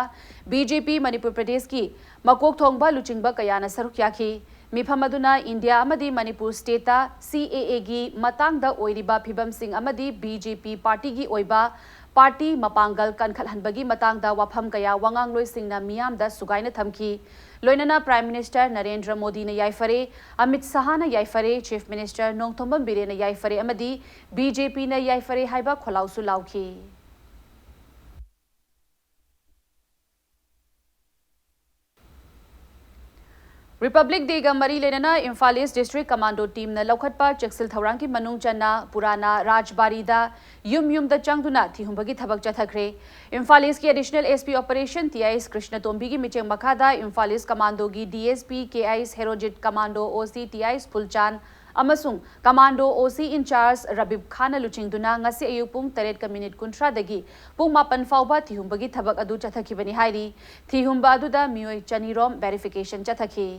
BJP ꯃꯅꯤꯄꯨꯔ ꯄ꯭ꯔꯗꯦꯁꯀꯤ ꯃꯀꯣꯛ ꯊꯣꯡꯕ ꯂꯨꯆꯤꯡꯕ ꯀꯌꯥꯅ ꯁꯔꯨꯛ ꯌꯥꯈꯤ꯫ ꯃꯤꯐꯝ ꯑꯗꯨꯅ ꯏꯟꯗꯤꯌꯥ ꯑꯃꯗꯤ ꯃꯅꯤꯄꯨꯔ stateꯇ C A Aꯒꯤ ꯃꯇꯥꯡꯗ ꯑꯣꯏꯔꯤꯕ ꯐꯤꯕꯝꯁꯤꯡ ꯑꯃꯗꯤ BJP partyꯒꯤ ꯑꯣꯏꯕ party ꯃꯄꯥꯡꯒꯜ ꯀꯟꯈꯠꯍꯟꯕꯒꯤ ꯃꯇꯥꯡꯗ ꯋꯥꯐꯝ ꯀꯌꯥ ꯋꯥꯉꯥꯡꯂꯣꯏꯁꯤꯡꯅ ꯃꯤꯌꯥꯝꯗ ꯁꯨꯒꯥꯏꯅ ꯊꯝꯈꯤ꯫ ꯂꯣꯏꯅꯅ Prime Minister ꯅꯔꯦꯟꯗ꯭ꯔ ꯃꯣꯗꯤꯅ ꯌꯥꯏꯐꯔꯦ, ꯑꯃꯤꯠ ꯁꯍꯥꯅ ꯌꯥꯏꯐꯔꯦ, Chief Minister ꯅꯣꯡꯊꯣꯝꯕꯝ ꯕꯤꯔꯦꯟꯅ ꯌꯥꯏꯐꯔꯦ ꯑꯃꯗꯤ BJPꯅ ꯌꯥꯏꯐꯔꯦ ꯍꯥꯏꯕ ꯈꯣꯜꯂꯥꯎꯁꯨ ꯂꯥꯎꯈꯤ꯫ Republic Dayꯒ ꯃꯔꯤ ꯂꯩꯅꯅ ꯏꯝꯐꯥꯜ East District Commando teamꯅ ꯂꯧꯈꯠꯄ ꯆꯦꯛꯁꯤꯜ ꯊꯧꯔꯥꯡꯒꯤ ꯃꯅꯨꯡ ꯆꯟꯅ ꯄꯨꯔꯥꯅꯥ ꯔꯥꯖꯕꯥꯔꯤꯗ ꯌꯨꯝ ꯌꯨꯝꯗ ꯆꯪꯗꯨꯅ ꯊꯤꯍꯨꯝꯕꯒꯤ ꯊꯕꯛ ꯆꯠꯊꯈ꯭ꯔꯦ꯫ Imphal Eastꯀꯤ Additional SP Operation T I S ꯀ꯭ꯔꯤꯁꯅꯇꯣꯝꯕꯤꯒꯤ ꯃꯤꯠꯌꯦꯡ ꯃꯈꯥꯗ Imphal East Commandoꯒꯤ DSP K I S Herojit, Commando OC T I S ꯐꯨꯜꯆꯥꯟ ꯑꯃꯁꯨꯡ Commando OC in charge ꯔꯕꯤꯕ ꯈꯥꯟꯅ ꯂꯨꯆꯤꯡꯗꯨꯅ ꯉꯁꯤ ꯑꯌꯨꯛ ꯄꯨꯡ ꯇꯔꯦꯠꯀ ꯃꯤꯅꯤꯠ ꯀꯨꯟꯊ꯭ꯔꯥꯗꯒꯤ ꯄꯨꯡ ꯃꯥꯄꯟ ꯐꯥꯎꯕ ꯊꯤꯍꯨꯝꯕꯒꯤ ꯊꯕꯛ ꯑꯗꯨ ꯆꯠꯊꯈꯤꯕꯅꯤ ꯍꯥꯏꯔꯤ꯫ ꯊꯤꯍꯨꯝꯕ ꯑꯗꯨꯗ ꯃꯤꯑꯣꯏ ꯆꯅꯤꯔꯣꯝ verification ꯆꯠꯊꯈꯤ꯫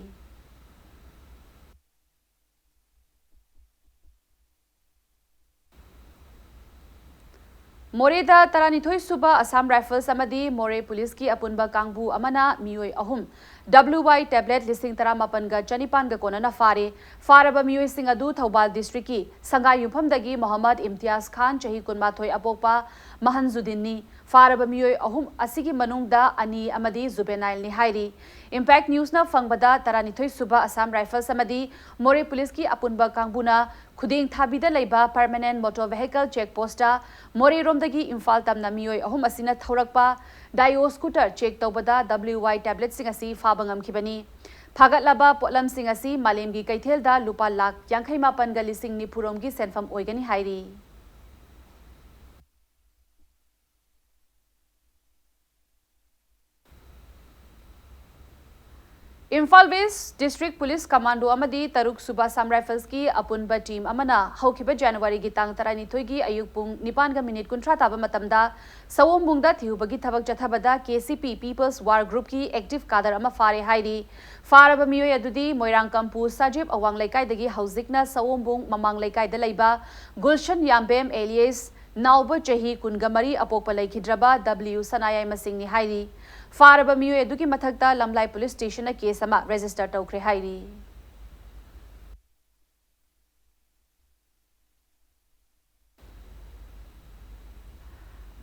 ꯃꯣꯔꯦꯗ ꯇꯔꯥꯅꯤꯊꯣꯏ ꯁꯨꯕ Assam Rifles ꯑꯃꯗꯤ ꯃꯣꯔꯦ ꯄꯨꯂꯤꯁꯀꯤ ꯑꯄꯨꯟꯕ ꯀꯥꯡꯕꯨ ꯑꯃꯅ ꯃꯤꯑꯣꯏ ꯑꯍꯨꯝ WY tablet ꯂꯤꯁꯤꯡ ꯇꯔꯥꯃꯥꯄꯟꯒ ꯆꯅꯤꯄꯥꯟꯒ ꯀꯣꯟꯅꯅ ꯐꯥꯔꯦ꯫ ꯐꯥꯔꯕ ꯃꯤꯑꯣꯏꯁꯤꯡ ꯑꯗꯨ ꯊꯧꯕꯥꯜ district ꯀꯤ ꯁꯪꯒꯥꯏ ꯌꯨꯝꯐꯝꯗꯒꯤ ꯃꯣꯍꯝꯃꯗ ꯏꯝꯇꯤꯌꯥꯖ ꯈꯥꯟ, ꯆꯍꯤ ꯀꯨꯟꯃꯥꯊꯣꯏ, ꯑꯄꯣꯛꯄ ꯃꯍꯟꯖꯨꯗꯤꯟꯅꯤ꯫ ꯐꯥꯔꯕ ꯃꯤꯑꯣꯏ ꯑꯍꯨꯝ ꯑꯁꯤꯒꯤ ꯃꯅꯨꯡꯗ ꯑꯅꯤ ꯑꯃꯗꯤ juvenile ꯅꯤ ꯍꯥꯏꯔꯤ꯫ Impact News ꯅ ꯐꯪꯕꯗ, ꯇꯔꯥꯅꯤꯊꯣꯏ ꯁꯨꯕ Assam Rifles ꯑꯃꯗꯤ ꯃꯣꯔꯦ Police ꯀꯤ ꯑꯄꯨꯟꯕ ꯀꯥꯡꯕꯨꯅ ꯈꯨꯗꯦꯡ ꯊꯥꯕꯤꯗ ꯂꯩꯕ Permanent Motor Vehicle Check Post ꯇ ꯃꯣꯔꯦꯔꯣꯝꯗꯒꯤ ꯏꯝꯐꯥꯜ ꯇꯝꯅ ꯃꯤꯑꯣꯏ ꯑꯍꯨꯝ ꯑꯁꯤꯅ ꯊꯧꯔꯛꯄ Dio scooter check ꯇꯧꯕꯗ WY tablet ꯁꯤꯡ ꯑꯁꯤ ꯐꯥꯕ ꯉꯝꯈꯤꯕꯅꯤ꯫ ꯐꯥꯒꯠꯂꯕ ꯄꯣꯠꯂꯝꯁꯤꯡ ꯑꯁꯤ ꯃꯥꯂꯦꯝꯒꯤ ꯀꯩꯊꯦꯜꯗ ꯂꯨꯄꯥ ꯂꯥꯈ ꯌꯥꯡꯈꯩ ꯃꯥꯄꯟꯒ ꯂꯤꯁꯤꯡ ꯅꯤꯐꯨ ꯔꯣꯝꯒꯤ ꯁꯦꯟꯐꯝ ꯑꯣꯏꯒꯅꯤ ꯍꯥꯏꯔꯤ꯫ Imphal West District Police Commando ꯑꯃꯗꯤ ꯇꯔꯨꯛ ꯁꯨꯕ Assam Rifles ꯀꯤ ꯑꯄꯨꯟꯕ team ꯑꯃꯅ ꯍꯧꯈꯤꯕ January ꯒꯤ ꯇꯥꯡ ꯇꯔꯥꯅꯤꯊꯣꯏꯒꯤ ꯑꯌꯨꯛ ꯄꯨꯡ ꯅꯤꯄꯥꯟꯒ minute ꯀꯨꯟꯊ꯭ꯔꯥ ꯇꯥꯕ ꯃꯇꯝꯗ ꯁꯑꯣꯝꯕꯨꯡꯗ ꯊꯤꯍꯨꯕꯒꯤ ꯊꯕꯛ ꯆꯠꯊꯕꯗ KCP People's War Group ꯀꯤ active cadre ꯑꯃ ꯐꯥꯔꯦ ꯍꯥꯏꯔꯤ꯫ ꯐꯥꯔꯕ ꯃꯤꯑꯣꯏ ꯑꯗꯨꯗꯤ ꯃꯣꯏꯔꯥꯡꯀꯝꯄꯨ ꯁꯥꯖꯤꯞ ꯑꯋꯥꯡ ꯂꯩꯀꯥꯏꯗꯒꯤ ꯍꯧꯖꯤꯛꯅ ꯁꯑꯣꯝꯕꯨꯡ ꯃꯃꯥꯡ ꯂꯩꯀꯥꯏꯗ ꯂꯩꯕ ꯒꯨꯜꯁꯟ ꯌꯥꯝꯕꯦꯝ alias ꯅꯥꯎꯕ, ꯆꯍꯤ ꯀꯨꯟꯒ ꯃꯔꯤ, ꯑꯄꯣꯛꯄ ꯂꯩꯈꯤꯗ꯭ꯔꯕ W ꯁꯅꯥꯌꯥꯏꯃꯁꯤꯡꯅꯤ ꯍꯥꯏꯔꯤ꯫ ꯐꯥꯔꯕ ꯃꯤꯑꯣꯏ ꯑꯗꯨꯒꯤ ꯃꯊꯛꯇ ꯂꯝꯂꯥꯏ Police Station ꯅ case ꯑꯃ register ꯇꯧꯈ꯭ꯔꯦ ꯍꯥꯏꯔꯤ꯫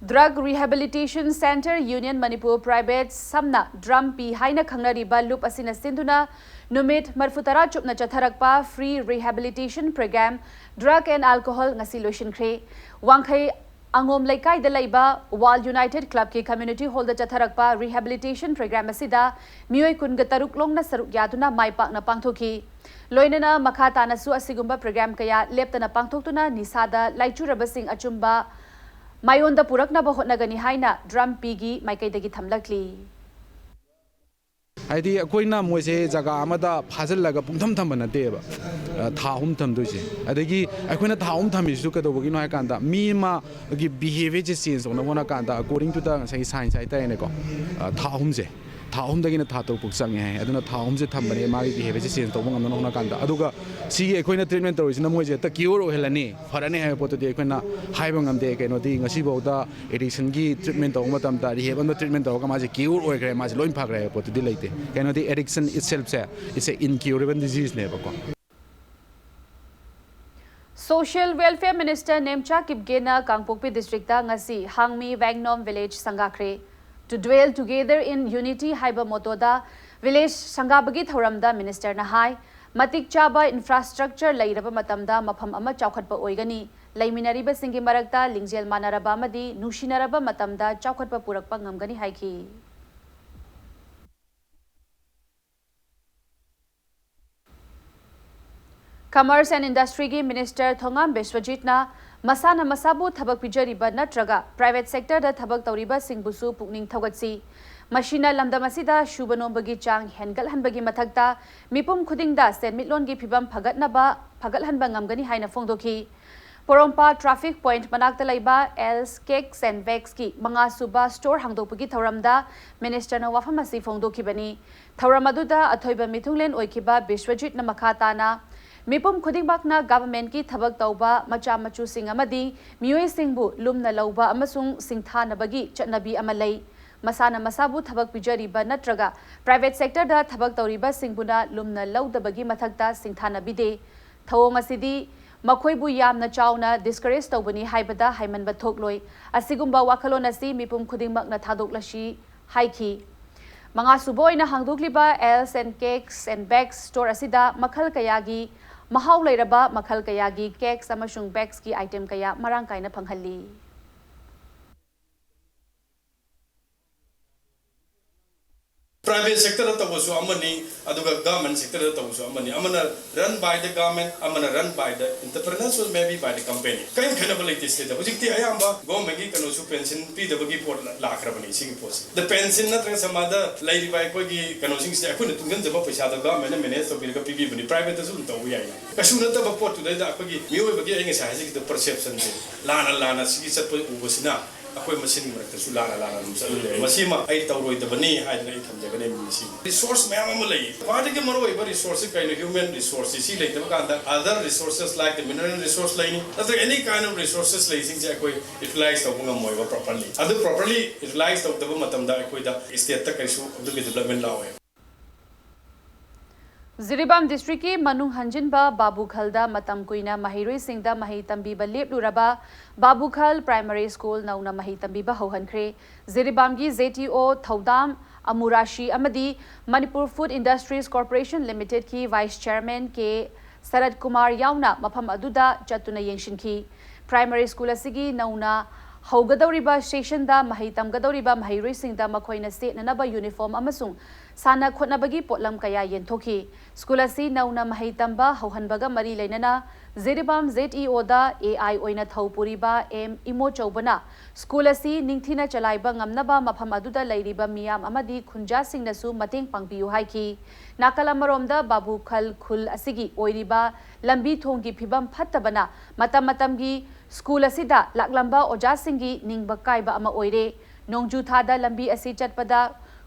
Drug Rehabilitation Centre Union Manipur Private, ꯁꯝꯅ DRUMP ꯍꯥꯏꯅ ꯈꯪꯅꯔꯤꯕ ꯂꯨꯞ ꯑꯁꯤꯅ ꯁꯤꯟꯗꯨꯅ ꯅꯨꯃꯤꯠ ꯃꯔꯤꯐꯨꯇꯔꯥ ꯆꯨꯞꯅ ꯆꯠꯊꯔꯛꯄ free rehabilitation program Drug and Alcohol ꯉꯁꯤ ꯂꯣꯏꯁꯤꯟꯈ꯭ꯔꯦ꯫ ꯋꯥꯡꯈꯩ ꯑꯉꯣꯝ ꯂꯩꯀꯥꯏꯗ ꯂꯩꯕ World United Club ꯀꯤ community hall ꯗ ꯆꯠꯊꯔꯛꯄ rehabilitation program ꯑꯁꯤꯗ ꯃꯤꯑꯣꯏ ꯀꯨꯟꯒ ꯇꯔꯨꯛ ꯂꯣꯝꯅ ꯁꯔꯨꯛ ꯌꯥꯗꯨꯅ ꯃꯥꯏ ꯄꯥꯛꯅ ꯄꯥꯡꯊꯣꯛꯈꯤ꯫ ꯂꯣꯏꯅꯅ ꯃꯈꯥ ꯇꯥꯅꯁꯨ ꯑꯁꯤꯒꯨꯝꯕ program ꯀꯌꯥ ꯂꯦꯞꯇꯅ ꯄꯥꯡꯊꯣꯛꯇꯨꯅ ꯅꯤꯁꯥꯗ ꯂꯥꯏꯆꯨꯔꯕꯁꯤꯡ ꯑꯆꯨꯝꯕ ꯃꯥꯏꯑꯣꯟꯗ ꯄꯨꯔꯛꯅꯕ ꯍꯣꯠꯅꯒꯅꯤ ꯍꯥꯏꯅ DRUMP ꯒꯤ ꯃꯥꯏꯀꯩꯗꯒꯤ ꯊꯝꯂꯛꯂꯤ꯫ ꯍꯥꯏꯗꯤ ꯑꯩꯈꯣꯏꯅ ꯃꯣꯏꯁꯦ ꯖꯒꯥ ꯑꯃꯗ ꯐꯥꯖꯤꯜꯂꯒ ꯄꯨꯡꯊꯝ ꯊꯝꯕ ꯅꯠꯇꯦꯕ, ꯑ, ꯊꯥ ꯑꯍꯨꯝ ꯊꯝꯗꯣꯏꯁꯦ꯫ ꯑꯗꯒꯤ ꯑꯩꯈꯣꯏꯅ ꯊꯥ ꯑꯍꯨꯝ ꯊꯝꯃꯤꯁꯤꯁꯨ ꯀꯩꯗꯧꯕꯒꯤꯅꯣ ꯍꯥꯏ ꯀꯥꯟꯗ, ꯃꯤ ꯑꯃꯒꯤ behaviour ꯁꯦ change ꯇꯧꯅꯕ ꯍꯣꯠꯅ ꯀꯥꯟꯗ, according to the ꯉꯁꯥꯏꯒꯤ science ꯍꯥꯏꯇꯥꯔꯦꯅꯦꯀꯣ, ꯑ, ꯊꯥ ꯑꯍꯨꯝꯁꯦ꯫ ꯊꯥ ꯑꯍꯨꯝꯗꯒꯤꯅ ꯊꯥ ꯇꯔꯨꯛ ꯐꯥꯎ ꯆꯪꯉꯦ ꯍꯥꯏ꯫ ꯑꯗꯨꯅ ꯊꯥ ꯑꯍꯨꯝꯁꯦ ꯊꯝꯕꯅꯦ ꯃꯥꯒꯤ behaviourꯁꯦ change ꯇꯧꯕ ꯉꯝꯅꯕ ꯍꯣꯠꯅ ꯀꯥꯟꯗ꯫ ꯑꯗꯨꯒ ꯁꯤꯒꯤ ꯑꯩꯈꯣꯏꯅ treatment ꯇꯧꯔꯤꯁꯤꯅ ꯃꯣꯏꯁꯦ ꯍꯦꯛꯇ cure ꯑꯣꯏꯍꯜꯂꯅꯤ, ꯐꯔꯅꯤ ꯍꯥꯏꯕ ꯄꯣꯠꯇꯨꯗꯤ ꯑꯩꯈꯣꯏꯅ ꯍꯥꯏꯕ ꯉꯝꯗꯦ꯫ ꯀꯩꯅꯣꯗꯤ ꯉꯁꯤꯐꯥꯎꯗ addictionꯒꯤ treatment ꯇꯧꯕ ꯃꯇꯝꯗ, rehab ꯑꯃꯗ treatment ꯇꯧꯔꯒ ꯃꯥꯁꯦ cure ꯑꯣꯏꯈ꯭ꯔꯦ, ꯃꯥꯁꯦ ꯂꯣꯏ ꯐꯈ꯭ꯔꯦ ꯍꯥꯏꯕ ꯄꯣꯠꯇꯨꯗꯤ ꯂꯩꯇꯦ꯫ ꯀꯩꯅꯣꯗꯤ addiction itselfꯁꯦ, it's a incurable diseaseꯅꯦꯕꯀꯣ꯫ Social Welfare Minister Nemcha ꯀꯤꯞꯒꯦꯅ ꯀꯥꯡꯄꯣꯛꯄꯤ districtꯇ ꯉꯁꯤ ꯍꯥꯡꯃꯤ ꯋꯦꯡꯅꯣꯝ village ꯁꯪꯒꯥꯈ꯭ꯔꯦ꯫ To dwell together in unity ꯍꯥꯏꯕ mottoꯗ village ꯁꯪꯒꯥꯕꯒꯤ ꯊꯧꯔꯝꯗ ministerꯅ ꯍꯥꯏ, ꯃꯇꯤꯛ ꯆꯥꯕ infrastructure ꯂꯩꯔꯕ ꯃꯇꯝꯗ ꯃꯐꯝ ꯑꯃ ꯆꯥꯎꯈꯠꯄ ꯑꯣꯏꯒꯅꯤ, ꯂꯩꯃꯤꯟꯅꯔꯤꯕꯁꯤꯡꯒꯤ ꯃꯔꯛꯇ ꯂꯤꯡꯖꯦꯜ ꯃꯥꯟꯅꯔꯕ ꯑꯃꯗꯤ ꯅꯨꯡꯁꯤꯅꯔꯕ ꯃꯇꯝꯗ ꯆꯥꯎꯈꯠꯄ ꯄꯨꯔꯛꯄ ꯉꯝꯒꯅꯤ ꯍꯥꯏꯈꯤ꯫ Commerce and Industryꯒꯤ minister ꯊꯣꯉꯥꯝ ꯕꯤꯁ꯭ꯋꯖꯤꯠꯅ ꯃꯁꯥꯅ ꯃꯁꯥꯕꯨ ꯊꯕꯛ ꯄꯤꯖꯔꯤꯕ ꯅꯠꯇ꯭ꯔꯒ private sectorꯗ ꯊꯕꯛ ꯇꯧꯔꯤꯕꯁꯤꯡꯕꯨꯁꯨ ꯄꯨꯛꯅꯤꯡ ꯊꯧꯒꯠꯁꯤ꯫ ꯃꯁꯤꯅ ꯂꯝꯗꯝ ꯑꯁꯤꯗ ꯁꯨꯕ ꯅꯣꯝꯕꯒꯤ ꯆꯥꯡ ꯍꯦꯟꯒꯠꯍꯟꯕꯒꯤ ꯃꯊꯛꯇ ꯃꯤꯄꯨꯝ ꯈꯨꯗꯤꯡꯗ ꯁꯦꯟꯃꯤꯠꯂꯣꯟꯒꯤ ꯐꯤꯚꯝ ꯐꯒꯠꯅꯕ, ꯐꯒꯠꯍꯟꯕ ꯉꯝꯒꯅꯤ ꯍꯥꯏꯅ ꯐꯣꯡꯗꯣꯛꯈꯤ꯫ ꯄꯣꯔꯣꯝꯄꯥꯠ traffic point ꯃꯅꯥꯛꯇ ꯂꯩꯕ L's Cakes and Bakesꯀꯤ ꯃꯉꯥ ꯁꯨꯕ store ꯍꯥꯡꯗꯣꯛꯄꯒꯤ ꯊꯧꯔꯝꯗ ministerꯅ ꯋꯥꯐꯝ ꯑꯁꯤ ꯐꯣꯡꯗꯣꯛꯈꯤꯕꯅꯤ꯫ ꯊꯧꯔꯝ ꯑꯗꯨꯗ ꯑꯊꯣꯏꯕ ꯃꯤꯊꯨꯡꯂꯦꯟ ꯑꯣꯏꯈꯤꯕ ꯕꯤꯁ꯭ꯋꯖꯤꯠꯅ ꯃꯈꯥ ꯇꯥꯅ, ꯃꯤꯄꯨꯝ ꯈꯨꯗꯤꯡꯃꯛꯅ governmentꯀꯤ ꯊꯕꯛ ꯇꯧꯕ ꯃꯆꯥ ꯃꯆꯨꯁꯤꯡ ꯑꯃꯗꯤ ꯃꯤꯑꯣꯏꯁꯤꯡꯕꯨ ꯂꯨꯝꯅ ꯂꯧꯕ ꯑꯃꯁꯨꯡ ꯁꯤꯡꯊꯥꯅꯕꯒꯤ ꯆꯠꯅꯕꯤ ꯑꯃ ꯂꯩ꯫ ꯃꯁꯥꯅ ꯃꯁꯥꯕꯨ ꯊꯕꯛ ꯄꯤꯖꯔꯤꯕ ꯅꯠꯇ꯭ꯔꯒ private sectorꯗ ꯊꯕꯛ ꯇꯧꯔꯤꯕꯁꯤꯡꯕꯨꯅ ꯂꯨꯝꯅ ꯂꯧꯗꯕꯒꯤ ꯃꯊꯛꯇ ꯁꯤꯡꯊꯥꯅꯕꯤꯗꯦ꯫ ꯊꯧꯑꯣꯡ ꯑꯁꯤꯗꯤ ꯃꯈꯣꯏꯕꯨ ꯌꯥꯝꯅ ꯆꯥꯎꯅ discourage ꯇꯧꯕꯅꯤ ꯍꯥꯏꯕꯗ ꯍꯥꯏꯃꯟꯕ ꯊꯣꯛꯂꯣꯏ꯫ ꯑꯁꯤꯒꯨꯝꯕ ꯋꯥꯈꯜꯂꯣꯟ ꯑꯁꯤ ꯃꯤꯄꯨꯝ ꯈꯨꯗꯤꯡꯃꯛꯅ ꯊꯥꯗꯣꯛꯂꯁꯤ ꯍꯥꯏꯈꯤ꯫ ꯃꯉꯥ ꯁꯨꯕ ꯑꯣꯏꯅ ꯍꯥꯡꯗꯣꯛꯂꯤꯕ L's and Cakes and Bakes store ꯑꯁꯤꯗ ꯃꯈꯜ ꯀꯌꯥꯒꯤ ꯃꯍꯥꯎ ꯂꯩꯔꯕ ꯃꯈꯜ ꯀꯌꯥꯒꯤ cakes ꯑꯃꯁꯨꯡ bakesꯀꯤ item ꯀꯌꯥ ꯃꯔꯥꯡ ꯀꯥꯏꯅ ꯐꯪꯍꯜꯂꯤ꯫ Private sectorꯗ ꯇꯧꯕꯁꯨ ꯑꯃꯅꯤ, ꯑꯗꯨꯒ government sectorꯗ ꯇꯧꯕꯁꯨ ꯑꯃꯅꯤ꯫ ꯑꯃꯅ run by the government, ꯑꯃꯅ run by the entrepreneurs, or maybe by the company꯫ ꯀꯔꯤꯝ ꯈꯦꯠꯅꯕ ꯂꯩꯇꯦ ꯁꯤꯗ꯫ ꯍꯧꯖꯤꯛꯇꯤ ꯑꯌꯥꯝꯕ governmentꯀꯤ ꯀꯩꯅꯣꯁꯨ pension ꯄꯤꯗꯕꯒꯤ ꯄꯣꯠ ꯂꯥꯛꯈ꯭ꯔꯕꯅꯤ ꯁꯤꯒꯤ ꯄꯣꯠꯁꯦ꯫ The pension ꯅꯠꯇ꯭ꯔꯒ ꯁꯃꯥꯖꯗ ꯂꯩꯔꯤꯕ ꯑꯩꯈꯣꯏꯒꯤ ꯀꯩꯅꯣꯁꯤꯡꯁꯦ ꯑꯩꯈꯣꯏꯅ ꯇꯨꯡꯁꯤꯟꯖꯕ ꯄꯩꯁꯥꯗꯣ governmentꯅ manage ꯇꯧꯕꯤꯔꯒ ꯄꯤꯕꯤꯕꯅꯤ, privateꯇꯁꯨ ꯑꯗꯨꯝ ꯇꯧꯕ ꯌꯥꯏꯅ꯫ ꯀꯩꯁꯨ ꯅꯠꯇꯕ ꯄꯣꯠꯇꯨꯗꯩꯗ ꯑꯩꯈꯣꯏꯒꯤ ꯃꯤꯑꯣꯏꯕꯒꯤ ꯑꯩ ꯉꯁꯥꯏ ꯍꯥꯏꯖꯈꯤꯕ perceptionꯁꯦ ꯂꯥꯟꯅ ꯂꯥꯟꯅ ꯁꯤꯒꯤ ꯆꯠꯄ ꯎꯕꯁꯤꯅ ꯑꯩꯈꯣꯏ ꯃꯁꯦꯟꯒꯤ ꯃꯔꯛꯇꯁꯨ ꯂꯥꯟꯅ ꯂꯥꯟꯅ ꯑꯗꯨꯝ ꯆꯠꯂ ꯂꯩꯔꯦ꯫ ꯃꯁꯤꯃ ꯑꯩ ꯇꯧꯔꯣꯏꯗꯕꯅꯤ ꯍꯥꯏꯗꯅ ꯑꯩ ꯊꯝꯖꯒꯅꯤ꯫ ꯃꯁꯤ ꯔꯤꯁꯣꯔꯁ ꯃꯌꯥꯝ ꯑꯃ ꯂꯩ꯫ ꯈ꯭ꯋꯥꯏꯗꯒꯤ ꯃꯔꯨꯑꯣꯏꯕ ꯔꯤꯁꯣꯔꯁꯁꯤ ꯀꯩꯅꯣ? ꯍ꯭ꯌꯨꯃꯦꯟ ꯔꯤꯁꯣꯔꯁꯁꯤ꯫ ꯁꯤ ꯂꯩꯇꯕ ꯀꯥꯟꯗ other resources like the mineral resource ꯂꯩꯅꯤ, ꯅꯠꯇ꯭ꯔꯒ any kind of resources ꯂꯩꯁꯤꯡꯁꯦ ꯑꯩꯈꯣꯏ ꯌꯨꯇꯤꯂꯥꯏꯁ ꯇꯧꯕ ꯉꯝꯃꯣꯏꯕ ꯄ꯭ꯔꯣꯄꯔꯂꯤ꯫ ꯑꯗꯨ ꯄ꯭ꯔꯣꯄꯔꯂꯤ ꯌꯨꯇꯤꯂꯥꯏꯁ ꯇꯧꯗꯕ ꯃꯇꯝꯗ ꯑꯩꯈꯣꯏꯗ ꯁ꯭ꯇꯦꯠꯇ ꯀꯩꯁꯨ ꯑꯗꯨꯒꯤ ꯗꯤꯕ꯭ꯂꯞꯃꯦꯟ ꯂꯥꯛꯑꯣꯏ꯫ ꯖꯤꯔꯤꯕꯥꯝ ꯗꯤꯁꯇ꯭ꯔꯤꯛꯀꯤ ꯃꯅꯨꯡ ꯍꯟꯖꯤꯟꯕ ꯕꯥꯕꯨꯈꯜꯗ ꯃꯇꯝ ꯀꯨꯏꯅ ꯃꯍꯩꯔꯣꯏꯁꯤꯡꯗ ꯃꯍꯩ ꯇꯝꯕꯤꯕ ꯂꯦꯞꯂꯨꯔꯕ ꯕꯥꯕꯨꯈꯜ ꯄ꯭ꯔꯥꯏꯃꯥꯔꯤ ꯁ꯭ꯀꯨꯜ ꯅꯧꯅ ꯃꯍꯩ ꯇꯝꯕꯤꯕ ꯍꯧꯍꯟꯈ꯭ꯔꯦ꯫ ꯖꯤꯔꯤꯕꯥꯝꯒꯤ ꯖꯦ ꯇꯤ ꯑꯣ ꯊꯧꯗꯥꯝ ꯑꯃꯨꯔꯥꯁꯤ ꯑꯃꯗꯤ ꯃꯅꯤꯄꯨꯔ ꯐꯨꯗ ꯏꯟꯗꯁꯇ꯭ꯔꯤꯁ ꯀꯣꯔꯄꯣꯔꯦꯁꯟ ꯂꯤꯃꯤꯇꯦꯗꯀꯤ vice chairman K Sarat Kumar ꯌꯥꯎꯅ ꯃꯐꯝ ꯑꯗꯨꯗ ꯆꯠꯇꯨꯅ ꯌꯦꯡꯁꯤꯟꯈꯤ꯫ ꯄ꯭ꯔꯥꯏꯃꯥꯔꯤ ꯁ꯭ꯀꯨꯜ ꯑꯁꯤꯒꯤ ꯅꯧꯅ ꯍꯧꯒꯗꯧꯔꯤꯕ ꯁꯦꯁꯟꯗ ꯃꯍꯩ ꯇꯝꯒꯗꯧꯔꯤꯕ ꯃꯍꯩꯔꯣꯏꯁꯤꯡꯗ ꯃꯈꯣꯏꯅ ꯁꯦꯠꯅꯅꯕ ꯌꯨꯅꯤꯐꯣꯔꯝ ꯑꯃꯁꯨꯡ ꯁꯥꯟꯅ ꯈꯣꯠꯅꯕꯒꯤ ꯄꯣꯠꯂꯝ ꯀꯌꯥ ꯌꯦꯟꯊꯣꯛꯈꯤ꯫ ꯁ꯭ꯀꯨꯜ ꯑꯁꯤ ꯅꯧꯅ ꯃꯍꯩ ꯇꯝꯕ ꯍꯧꯍꯟꯕꯒ ꯃꯔꯤ ꯂꯩꯅꯅ Jiribam J E O A I ꯑꯣꯏꯅ ꯊꯧ ꯄꯨꯔꯤꯕ ꯑꯦꯝ ꯏꯃꯣꯆꯧꯕꯅ ꯁ꯭ꯀꯨꯜ ꯑꯁꯤ ꯅꯤꯡꯊꯤꯅ ꯆꯂꯥꯏꯕ ꯉꯝꯅꯕ ꯃꯐꯝ ꯑꯗꯨꯗ ꯂꯩꯔꯤꯕ ꯃꯤꯌꯥꯝ ꯑꯃꯗꯤ ꯈꯨꯟꯖꯥꯁꯤꯡꯅꯁꯨ ꯃꯇꯦꯡ ꯄꯥꯡꯕꯤꯌꯨ ꯍꯥꯏꯈꯤ꯫ ꯅꯥꯀꯜ ꯑꯃꯔꯣꯝꯗ ꯕꯥꯕꯨꯈꯜ ꯈꯨꯜ ꯑꯁꯤꯒꯤ ꯑꯣꯏꯔꯤꯕ ꯂꯝꯕꯤ ꯊꯣꯡꯒꯤ ꯐꯤꯕꯝ ꯐꯠꯇꯕꯅ ꯃꯇꯝ ꯃꯇꯝꯒꯤ ꯁ꯭ꯀꯨꯜ ꯑꯁꯤꯗ ꯂꯥꯛꯂꯝꯕ ꯑꯣꯖꯥꯁꯤꯡꯒꯤ ꯅꯤꯡꯕ ꯀꯥꯏꯕ ꯑꯃ ꯑꯣꯏꯔꯦ꯫ ꯅꯣꯡꯖꯨ ꯊꯥꯗ ꯂꯝꯕꯤ ꯑꯁꯤ ꯆꯠꯄꯗ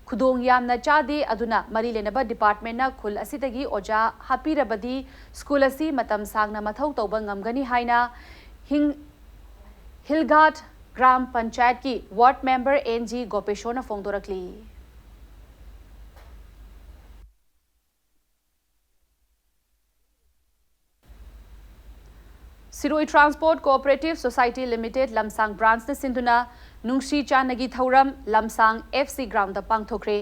ꯈꯨꯗꯣꯡ ꯌꯥꯝꯅ ꯆꯥꯗꯦ, ꯑꯗꯨꯅ ꯃꯔꯤ ꯂꯩꯅꯕ ꯗꯤꯄꯥꯔꯠꯃꯦꯟꯅ ꯈꯨꯜ ꯑꯁꯤꯗꯒꯤ ꯑꯣꯖꯥ ꯍꯥꯞꯄꯤꯔꯕꯗꯤ ꯁ꯭ꯀꯨꯜ ꯑꯁꯤ ꯃꯇꯝ ꯁꯥꯡꯅ ꯃꯊꯧ ꯇꯧꯕ ꯉꯝꯒꯅꯤ ꯍꯥꯏꯅ ꯍꯤꯡ-, ꯍꯤꯜꯒꯥꯠ ꯒ꯭ꯔꯥꯝ ꯄꯟꯆꯥꯌꯠꯀꯤ ꯋꯥꯔꯗ member and G ꯒꯣꯄꯦꯁꯣꯔꯅ ꯐꯣꯡꯗꯣꯔꯛꯂꯤ꯫ Shirui transport cooperative society limited ꯂꯝꯁꯥꯡ ꯕ꯭ꯔꯥꯟꯆꯅ ꯁꯤꯟꯗꯨꯅ ꯅꯨꯡꯁꯤ ꯆꯥꯟꯅꯒꯤ ꯊꯧꯔꯝ ꯂꯝꯁꯥꯡ ꯑꯦꯐ ꯁꯤ ꯒ꯭ꯔꯥꯎꯟꯗ ꯄꯥꯡꯊꯣꯛꯈ꯭ꯔꯦ꯫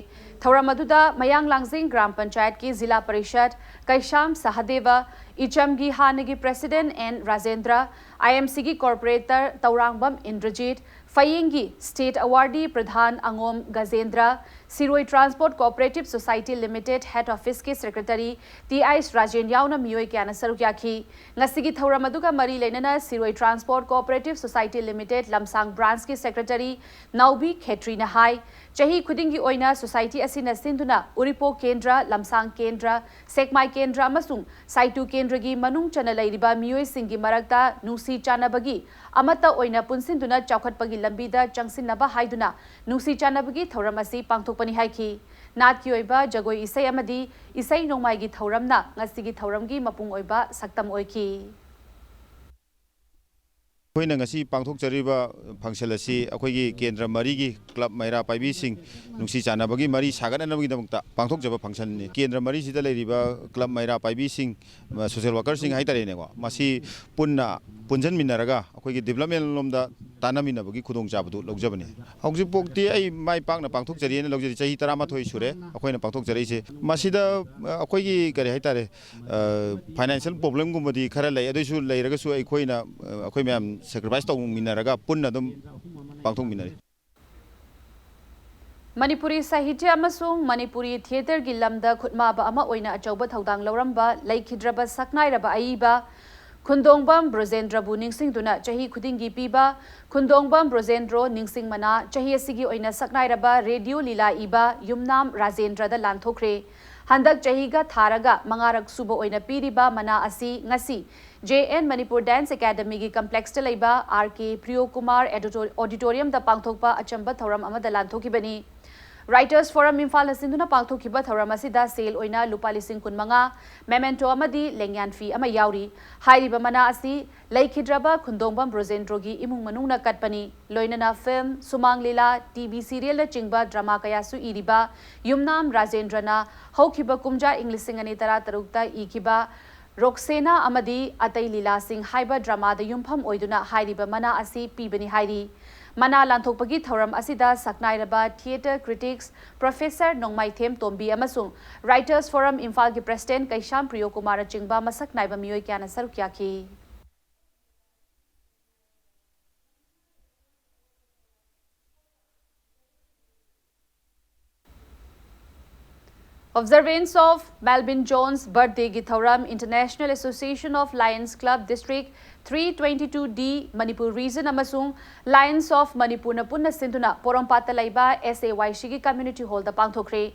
ꯊꯧꯔꯝ ꯑꯗꯨꯗ ꯃꯌꯥꯡ ꯂꯥꯡꯖꯤꯡ ꯒ꯭ꯔꯥꯝ ꯄꯟꯆꯥꯌꯠꯀꯤ ꯖꯤꯂꯥ ꯄꯔꯤꯁꯗ ꯀꯩꯁꯥꯝ ꯁꯍꯗꯦꯕ, ꯏꯆꯝꯒꯤ ꯍꯥꯟꯅꯒꯤ president N Rajendra, I M ꯁꯤꯒꯤ ꯀꯣꯔꯄꯣꯔꯦꯇꯔ ꯇꯧꯔꯥꯡꯕꯝ ꯏꯟꯗ꯭ꯔꯖꯤꯠ, ꯐꯌꯦꯡꯒꯤ ꯁ꯭ꯇꯦꯠ ꯑꯦꯋꯥꯔꯗꯤ ꯄ꯭ꯔꯙꯥꯟ ꯑꯉꯣꯝ ꯒꯖꯦꯟꯗ꯭ꯔ, ꯁꯤꯔꯣꯏ Transport Cooperative Society Limited Head Officeꯀꯤ Secretary T ice Rajen ꯌꯥꯎꯅ ꯃꯤꯑꯣꯏ ꯀꯌꯥꯅ ꯁꯔꯨꯛ ꯌꯥꯈꯤ꯫ ꯉꯁꯤꯒꯤ ꯊꯧꯔꯝ ꯑꯗꯨꯒ ꯃꯔꯤ ꯂꯩꯅꯅ ꯁꯤꯔꯣꯏ Transport Cooperative Society Limited ꯂꯝꯁꯥꯡ Branchꯀꯤ Secretary ꯅꯥꯎꯕꯤ ꯈꯦꯇ꯭ꯔꯤꯅ ꯍꯥꯏ, ꯆꯍꯤ ꯈꯨꯗꯤꯡꯒꯤ ꯑꯣꯏꯅ society ꯑꯁꯤꯅ ꯁꯤꯟꯗꯨꯅ ꯎꯔꯤꯄꯣꯛ ꯀꯦꯟꯗ꯭ꯔ, ꯂꯝꯁꯥꯡ ꯀꯦꯟꯗ꯭ꯔ, ꯁꯦꯛꯃꯥꯏ ꯀꯦꯟꯗ꯭ꯔ ꯑꯃꯁꯨꯡ ꯁꯥꯏꯇꯨ ꯀꯦꯟꯗ꯭ꯔꯒꯤ ꯃꯅꯨꯡ ꯆꯟꯅ ꯂꯩꯔꯤꯕ ꯃꯤꯑꯣꯏꯁꯤꯡꯒꯤ ꯃꯔꯛꯇ ꯅꯨꯡꯁꯤ ꯆꯥꯟꯅꯕꯒꯤ ꯑꯃꯠꯇ ꯑꯣꯏꯅ ꯄꯨꯟꯁꯤꯟꯗꯨꯅ ꯆꯥꯎꯈꯠꯄꯒꯤ ꯂꯝꯕꯤꯗ ꯆꯪꯁꯤꯟꯅꯕ ꯍꯥꯏꯗꯨꯅ ꯅꯨꯡꯁꯤ ꯆꯥꯟꯅꯕꯒꯤ ꯊꯧꯔꯝ ꯑꯁꯤ ꯄꯥꯡꯊꯣꯛꯄꯅꯤ ꯍꯥꯏꯈꯤ꯫ ꯅꯥꯠꯀꯤ ꯑꯣꯏꯕ ꯖꯒꯣꯏ ꯏꯁꯩ ꯑꯃꯗꯤ ꯏꯁꯩ ꯅꯣꯡꯃꯥꯏꯒꯤ ꯊꯧꯔꯝꯅ ꯉꯁꯤꯒꯤ ꯊꯧꯔꯝꯒꯤ ꯃꯄꯨꯡ ꯑꯣꯏꯕ ꯁꯛꯇꯝ ꯑꯣꯏꯈꯤ꯫ ꯑꯩꯈꯣꯏꯅ ꯉꯁꯤ ꯄꯥꯡꯊꯣꯛꯆꯔꯤꯕ function ꯑꯁꯤ ꯑꯩꯈꯣꯏꯒꯤ ꯀꯦꯟꯗ꯭ꯔ ꯃꯔꯤꯒꯤ club ꯃꯩꯔꯥ ꯄꯥꯏꯕꯤꯁꯤꯡ ꯅꯨꯡꯁꯤ ꯆꯥꯟꯅꯕꯒꯤ ꯃꯔꯤ ꯁꯥꯒꯠꯅꯅꯕꯒꯤꯗꯃꯛꯇ ꯄꯥꯡꯊꯣꯛꯆꯕ functionꯅꯤ꯫ ꯀꯦꯟꯗ꯭ꯔ ꯃꯔꯤꯁꯤꯗ ꯂꯩꯔꯤꯕ club ꯃꯩꯔꯥ ꯄꯥꯏꯕꯤꯁꯤꯡ, social workerꯁꯤꯡ ꯍꯥꯏꯇꯥꯔꯦꯅꯦꯀꯣ, ꯃꯁꯤ ꯄꯨꯟꯅ ꯄꯨꯟꯁꯤꯟꯃꯤꯟꯅꯔꯒ ꯑꯩꯈꯣꯏꯒꯤ development ꯂꯣꯝꯗ ꯇꯥꯟꯅꯃꯤꯟꯅꯕꯒꯤ ꯈꯨꯗꯣꯡꯆꯥꯕꯗꯨ ꯂꯧꯖꯕꯅꯤ꯫ ꯍꯧꯖꯤꯛꯐꯥꯎꯗꯤ ꯑꯩ ꯃꯥꯏ ꯄꯥꯛꯅ ꯄꯥꯡꯊꯣꯛꯆꯔꯤꯑꯅ ꯂꯧꯖꯔꯤ꯫ ꯆꯍꯤ ꯇꯔꯥꯃꯥꯊꯣꯏ ꯁꯨꯔꯦ ꯑꯩꯈꯣꯏꯅ ꯄꯥꯡꯊꯣꯛꯆꯔꯛꯏꯁꯦ꯫ ꯃꯁꯤꯗ, ꯑ, ꯑꯩꯈꯣꯏꯒꯤ, ꯀꯔꯤ ꯍꯥꯏꯇꯥꯔꯦ, ꯑ, financial problemꯒꯨꯝꯕꯗꯤ ꯈꯔ ꯂꯩ꯫ ꯑꯗꯨꯏꯁꯨ ꯂꯩꯔꯒꯁꯨ ꯑꯩꯈꯣꯏꯅ, ꯑ, ꯑꯩꯈꯣꯏ ꯃꯌꯥꯝ sacrifice ꯇꯧꯃꯤꯟꯅꯔꯒ ꯄꯨꯟꯅ ꯑꯗꯨꯝ ꯄꯥꯡꯊꯣꯛꯃꯤꯟꯅꯔꯤ꯫ ꯃꯅꯤꯄꯨꯔꯤ ꯁꯥꯍꯤꯇ꯭ꯌ ꯑꯃꯁꯨꯡ ꯃꯅꯤꯄꯨꯔꯤ theatreꯒꯤ ꯂꯝꯗ ꯈꯨꯠꯃꯥꯕ ꯑꯃ ꯑꯣꯏꯅ ꯑꯆꯧꯕ ꯊꯧꯗꯥꯡ ꯂꯧꯔꯝꯕ ꯂꯩꯈꯤꯗ꯭ꯔꯕ ꯁꯛꯅꯥꯏꯔꯕ ꯑꯏꯕ ꯈꯨꯟꯗꯣꯡꯕꯝ ꯕ꯭ꯔꯖꯦꯟꯗ꯭ꯔꯕꯨ ꯅꯤꯡꯁꯤꯡꯗꯨꯅ ꯆꯍꯤ ꯈꯨꯗꯤꯡꯒꯤ ꯄꯤꯕ ꯈꯨꯟꯗꯣꯡꯕꯝ ꯕ꯭ꯔꯖꯦꯟꯗ꯭ꯔꯣ ꯅꯤꯡꯁꯤꯡ ꯃꯅꯥ, ꯆꯍꯤ ꯑꯁꯤꯒꯤ ꯑꯣꯏꯅ ꯁꯛꯅꯥꯏꯔꯕ ꯔꯦꯗꯤꯑꯣ ꯂꯤꯂꯥ ꯏꯕ ꯌꯨꯝꯅꯥꯝ ꯔꯥꯖꯦꯟꯗ꯭ꯔꯗ ꯂꯥꯟꯊꯣꯛꯈ꯭ꯔꯦ꯫ ꯍꯟꯗꯛ ꯆꯍꯤꯒ ꯊꯥꯔꯒ ꯃꯉꯥꯔꯛ ꯁꯨꯕ ꯑꯣꯏꯅ ꯄꯤꯔꯤꯕ ꯃꯅꯥ ꯑꯁꯤ ꯉꯁꯤ J N Manipur Dance Academyꯒꯤ complexꯇ ꯂꯩꯕ R K Priyokumar Auditor-, Auditoriumꯗ ꯄꯥꯡꯊꯣꯛꯄ ꯑꯆꯝꯕ ꯊꯧꯔꯝ ꯑꯃꯗ ꯂꯥꯟꯊꯣꯛꯈꯤꯕꯅꯤ꯫ Writers Forum ꯏꯝꯐꯥꯜꯅ ꯁꯤꯟꯗꯨꯅ ꯄꯥꯡꯊꯣꯛꯈꯤꯕ ꯊꯧꯔꯝ ꯑꯁꯤꯗ ꯁꯦꯜ ꯑꯣꯏꯅ ꯂꯨꯄꯥ ꯂꯤꯁꯤꯡ ꯀꯨꯟꯃꯉꯥ, memento ꯑꯃꯗꯤ ꯂꯦꯡꯌꯥꯟ ꯐꯤ ꯑꯃ ꯌꯥꯎꯔꯤ꯫ ꯍꯥꯏꯔꯤꯕ ꯃꯅꯥ ꯑꯁꯤ ꯂꯩꯈꯤꯗ꯭ꯔꯕ ꯈꯨꯟꯗꯣꯡꯕꯝ ꯕ꯭ꯔꯣꯖꯦꯟꯗ꯭ꯔꯣꯒꯤ ꯏꯃꯨꯡ ꯃꯅꯨꯡꯅ ꯀꯠꯄꯅꯤ꯫ ꯂꯣꯏꯅꯅ film, ꯁꯨꯃꯥꯡ ꯂꯤꯂꯥ, T V serialꯅꯆꯤꯡꯕ drama ꯀꯌꯥꯁꯨ ꯏꯔꯤꯕ ꯌꯨꯝꯅꯥꯝ ꯔꯥꯖꯦꯟꯗ꯭ꯔꯅ ꯍꯧꯈꯤꯕ ꯀꯨꯝꯖꯥ ꯏꯪ ꯂꯤꯁꯤꯡ ꯑꯅꯤ ꯇꯔꯥꯇꯔꯨꯛꯇ ꯏꯈꯤꯕ ꯔꯣꯛꯁꯦꯅꯥ ꯑꯃꯗꯤ ꯑꯇꯩ ꯂꯤꯂꯥꯁꯤꯡ ꯍꯥꯏꯕ dramaꯗ ꯌꯨꯝꯐꯝ ꯑꯣꯏꯗꯨꯅ ꯍꯥꯏꯔꯤꯕ ꯃꯅꯥ ꯑꯁꯤ ꯄꯤꯕꯅꯤ ꯍꯥꯏꯔꯤ꯫ ꯃꯅꯥ ꯂꯥꯟꯊꯣꯛꯄꯒꯤ ꯊꯧꯔꯝ ꯑꯁꯤꯗ ꯁꯛꯅꯥꯏꯔꯕ theatre critics Professor ꯅꯣꯡꯃꯥꯏꯊꯦꯝ ꯇꯣꯝꯕꯤ ꯑꯃꯁꯨꯡ Writers Forum ꯏꯝꯐꯥꯜꯒꯤ President ꯀꯩꯁꯥꯝ ꯄ꯭ꯔꯤꯌꯣꯀꯨꯃꯥꯔꯅꯆꯤꯡꯕ ꯃꯁꯛ ꯅꯥꯏꯕ ꯃꯤꯑꯣꯏ ꯀꯌꯥꯅ ꯁꯔꯨꯛ ꯌꯥꯈꯤ꯫ Observance of Melvin Jones birthday ꯒꯤ ꯊꯧꯔꯝ International Association of Lions Club District three twenty-two D Manipur Region ꯑꯃꯁꯨꯡ Lions of Manipurꯅ ꯄꯨꯟꯅ ꯁꯤꯟꯗꯨꯅ ꯄꯣꯔꯣꯝꯄꯥꯠꯇ ꯂꯩꯕ S A Y C ꯒꯤ community hall the ꯄꯥꯡꯊꯣꯛꯈ꯭ꯔꯦ꯫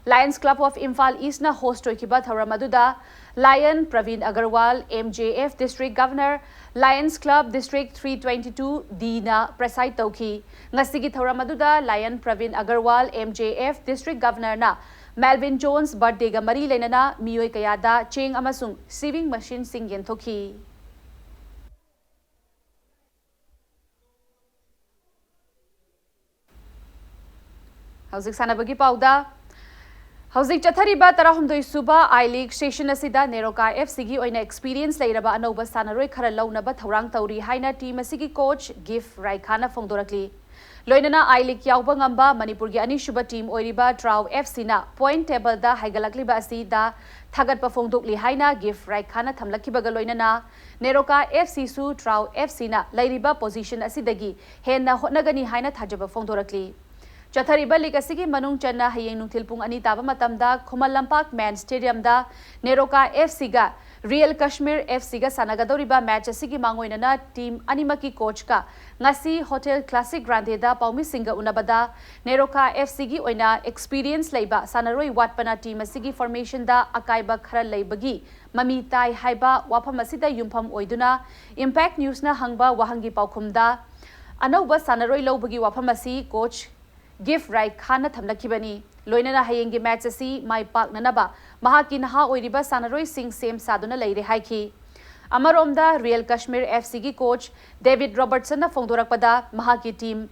Lions Club of Imphal East ꯅ host ꯑꯣꯏꯈꯤꯕ ꯊꯧꯔꯝ ꯑꯗꯨꯗ Lion Praveen Agarwal, M J F District Governor, Lions Club District three twenty-two D ꯅ preside ꯇꯧꯈꯤ꯫ ꯉꯁꯤꯒꯤ ꯊꯧꯔꯝ ꯑꯗꯨꯗ Lion Praveen Agarwal, M J F District Governor ꯅ Melvin Jones birthday ꯒ ꯃꯔꯤ ꯂꯩꯅꯅ ꯃꯤꯑꯣꯏ ꯀꯌꯥꯗ ꯆꯦꯡ ꯑꯃꯁꯨꯡ sewing machine ꯁꯤꯡ ꯌꯦꯟꯊꯣꯛꯈꯤ꯫ ꯍꯧꯖꯤꯛ ꯁꯥꯟꯅꯕꯒꯤ ꯄꯥꯎꯗ, ꯍꯧꯖꯤꯛ ꯆꯠꯊꯔꯤꯕ ꯇꯔꯥꯍꯨꯝꯗꯣꯏ ꯁꯨꯕ I League session ꯑꯁꯤꯗ ꯅꯦꯔꯣꯀꯥ F C ꯒꯤ ꯑꯣꯏꯅ experience ꯂꯩꯔꯕ ꯑꯅꯧꯕ ꯁꯥꯟꯅꯔꯣꯏ ꯈꯔ ꯂꯧꯅꯕ ꯊꯧꯔꯥꯡ ꯇꯧꯔꯤ ꯍꯥꯏꯅ team ꯑꯁꯤꯒꯤ coach ꯒꯤꯐ ꯔꯥꯏꯈꯥꯅ ꯐꯣꯡꯗꯣꯔꯛꯂꯤ꯫ ꯂꯣꯏꯅꯅ I League ꯌꯥꯎꯕ ꯉꯝꯕ ꯃꯅꯤꯄꯨꯔꯒꯤ ꯑꯅꯤꯁꯨꯕ team ꯑꯣꯏꯔꯤꯕ ꯇ꯭ꯔꯥꯎ F C ꯅ point table ꯗ ꯍꯥꯏꯒꯠꯂꯛꯂꯤꯕ ꯑꯁꯤꯗ ꯊꯥꯒꯠꯄ ꯐꯣꯡꯗꯣꯛꯂꯤ ꯍꯥꯏꯅ ꯒꯤꯐ ꯔꯥꯏꯈꯥꯅ ꯊꯝꯂꯛꯈꯤꯕꯒ ꯂꯣꯏꯅꯅ ꯅꯦꯔꯣꯀꯥ F C ꯁꯨ ꯇ꯭ꯔꯥꯎ F C ꯅ ꯂꯩꯔꯤꯕ position ꯑꯁꯤꯗꯒꯤ ꯍꯦꯟꯅ ꯍꯣꯠꯅꯒꯅꯤ ꯍꯥꯏꯅ ꯊꯥꯖꯕ ꯐꯣꯡꯗꯣꯔꯛꯂꯤ꯫ ꯆꯠꯊꯔꯤꯕ league ꯑꯁꯤꯒꯤ ꯃꯅꯨꯡ ꯆꯟꯅ ꯍꯌꯦꯡ ꯅꯨꯡꯊꯤꯜ ꯄꯨꯡ ꯑꯅꯤ ꯇꯥꯕ ꯃꯇꯝꯗ ꯈꯨꯃꯟ ꯂꯝꯄꯥꯛ ꯃꯦꯟ stadium ꯗ ꯅꯦꯔꯣꯀꯥ F C ꯒ Real Kashmir F C ꯒ ꯁꯥꯟꯅꯒꯗꯧꯔꯤꯕ match ꯑꯁꯤꯒꯤ ꯃꯥꯡꯑꯣꯏꯅꯅ team ꯑꯅꯤꯃꯛꯀꯤ coach ꯀ ꯉꯁꯤ Hotel Classic Grande ꯗ ꯄꯥꯎꯃꯤꯁꯤꯡꯒ ꯎꯅꯕꯗ ꯅꯦꯔꯣꯀꯥ F C ꯒꯤ ꯑꯣꯏꯅ experience ꯂꯩꯕ ꯁꯥꯟꯅꯔꯣꯏ ꯋꯥꯠꯄꯅ team ꯑꯁꯤꯒꯤ formation ꯗ ꯑꯀꯥꯏꯕ ꯈꯔ ꯂꯩꯕꯒꯤ ꯃꯃꯤ ꯇꯥꯏ ꯍꯥꯏꯕ ꯋꯥꯐꯝ ꯑꯁꯤꯗ ꯌꯨꯝꯐꯝ ꯑꯣꯏꯗꯨꯅ Impact News ꯅ ꯍꯪꯕ ꯋꯥꯍꯪꯒꯤ ꯄꯥꯎꯈꯨꯝꯗ ꯑꯅꯧꯕ ꯁꯥꯟꯅꯔꯣꯏ ꯂꯧꯕꯒꯤ ꯋꯥꯐꯝ ꯑꯁꯤ coach ꯒꯤꯐ ꯔꯥꯏꯈꯥꯟꯅ ꯊꯝꯂꯛꯈꯤꯕꯅꯤ꯫ ꯂꯣꯏꯅꯅ ꯍꯌꯦꯡꯒꯤ match ꯑꯁꯤ ꯃꯥꯏ ꯄꯥꯛꯅꯅꯕ ꯃꯍꯥꯛꯀꯤ ꯅꯍꯥ ꯑꯣꯏꯔꯤꯕ ꯁꯥꯟꯅꯔꯣꯏꯁꯤꯡ ꯁꯦꯝ ꯁꯥꯗꯨꯅ ꯂꯩꯔꯦ ꯍꯥꯏꯈꯤ꯫ ꯑꯃꯔꯣꯝꯗ Real Kashmir F C ꯒꯤ coach David Robertson ꯅ ꯐꯣꯡꯗꯣꯔꯛꯄꯗ ꯃꯍꯥꯛꯀꯤ team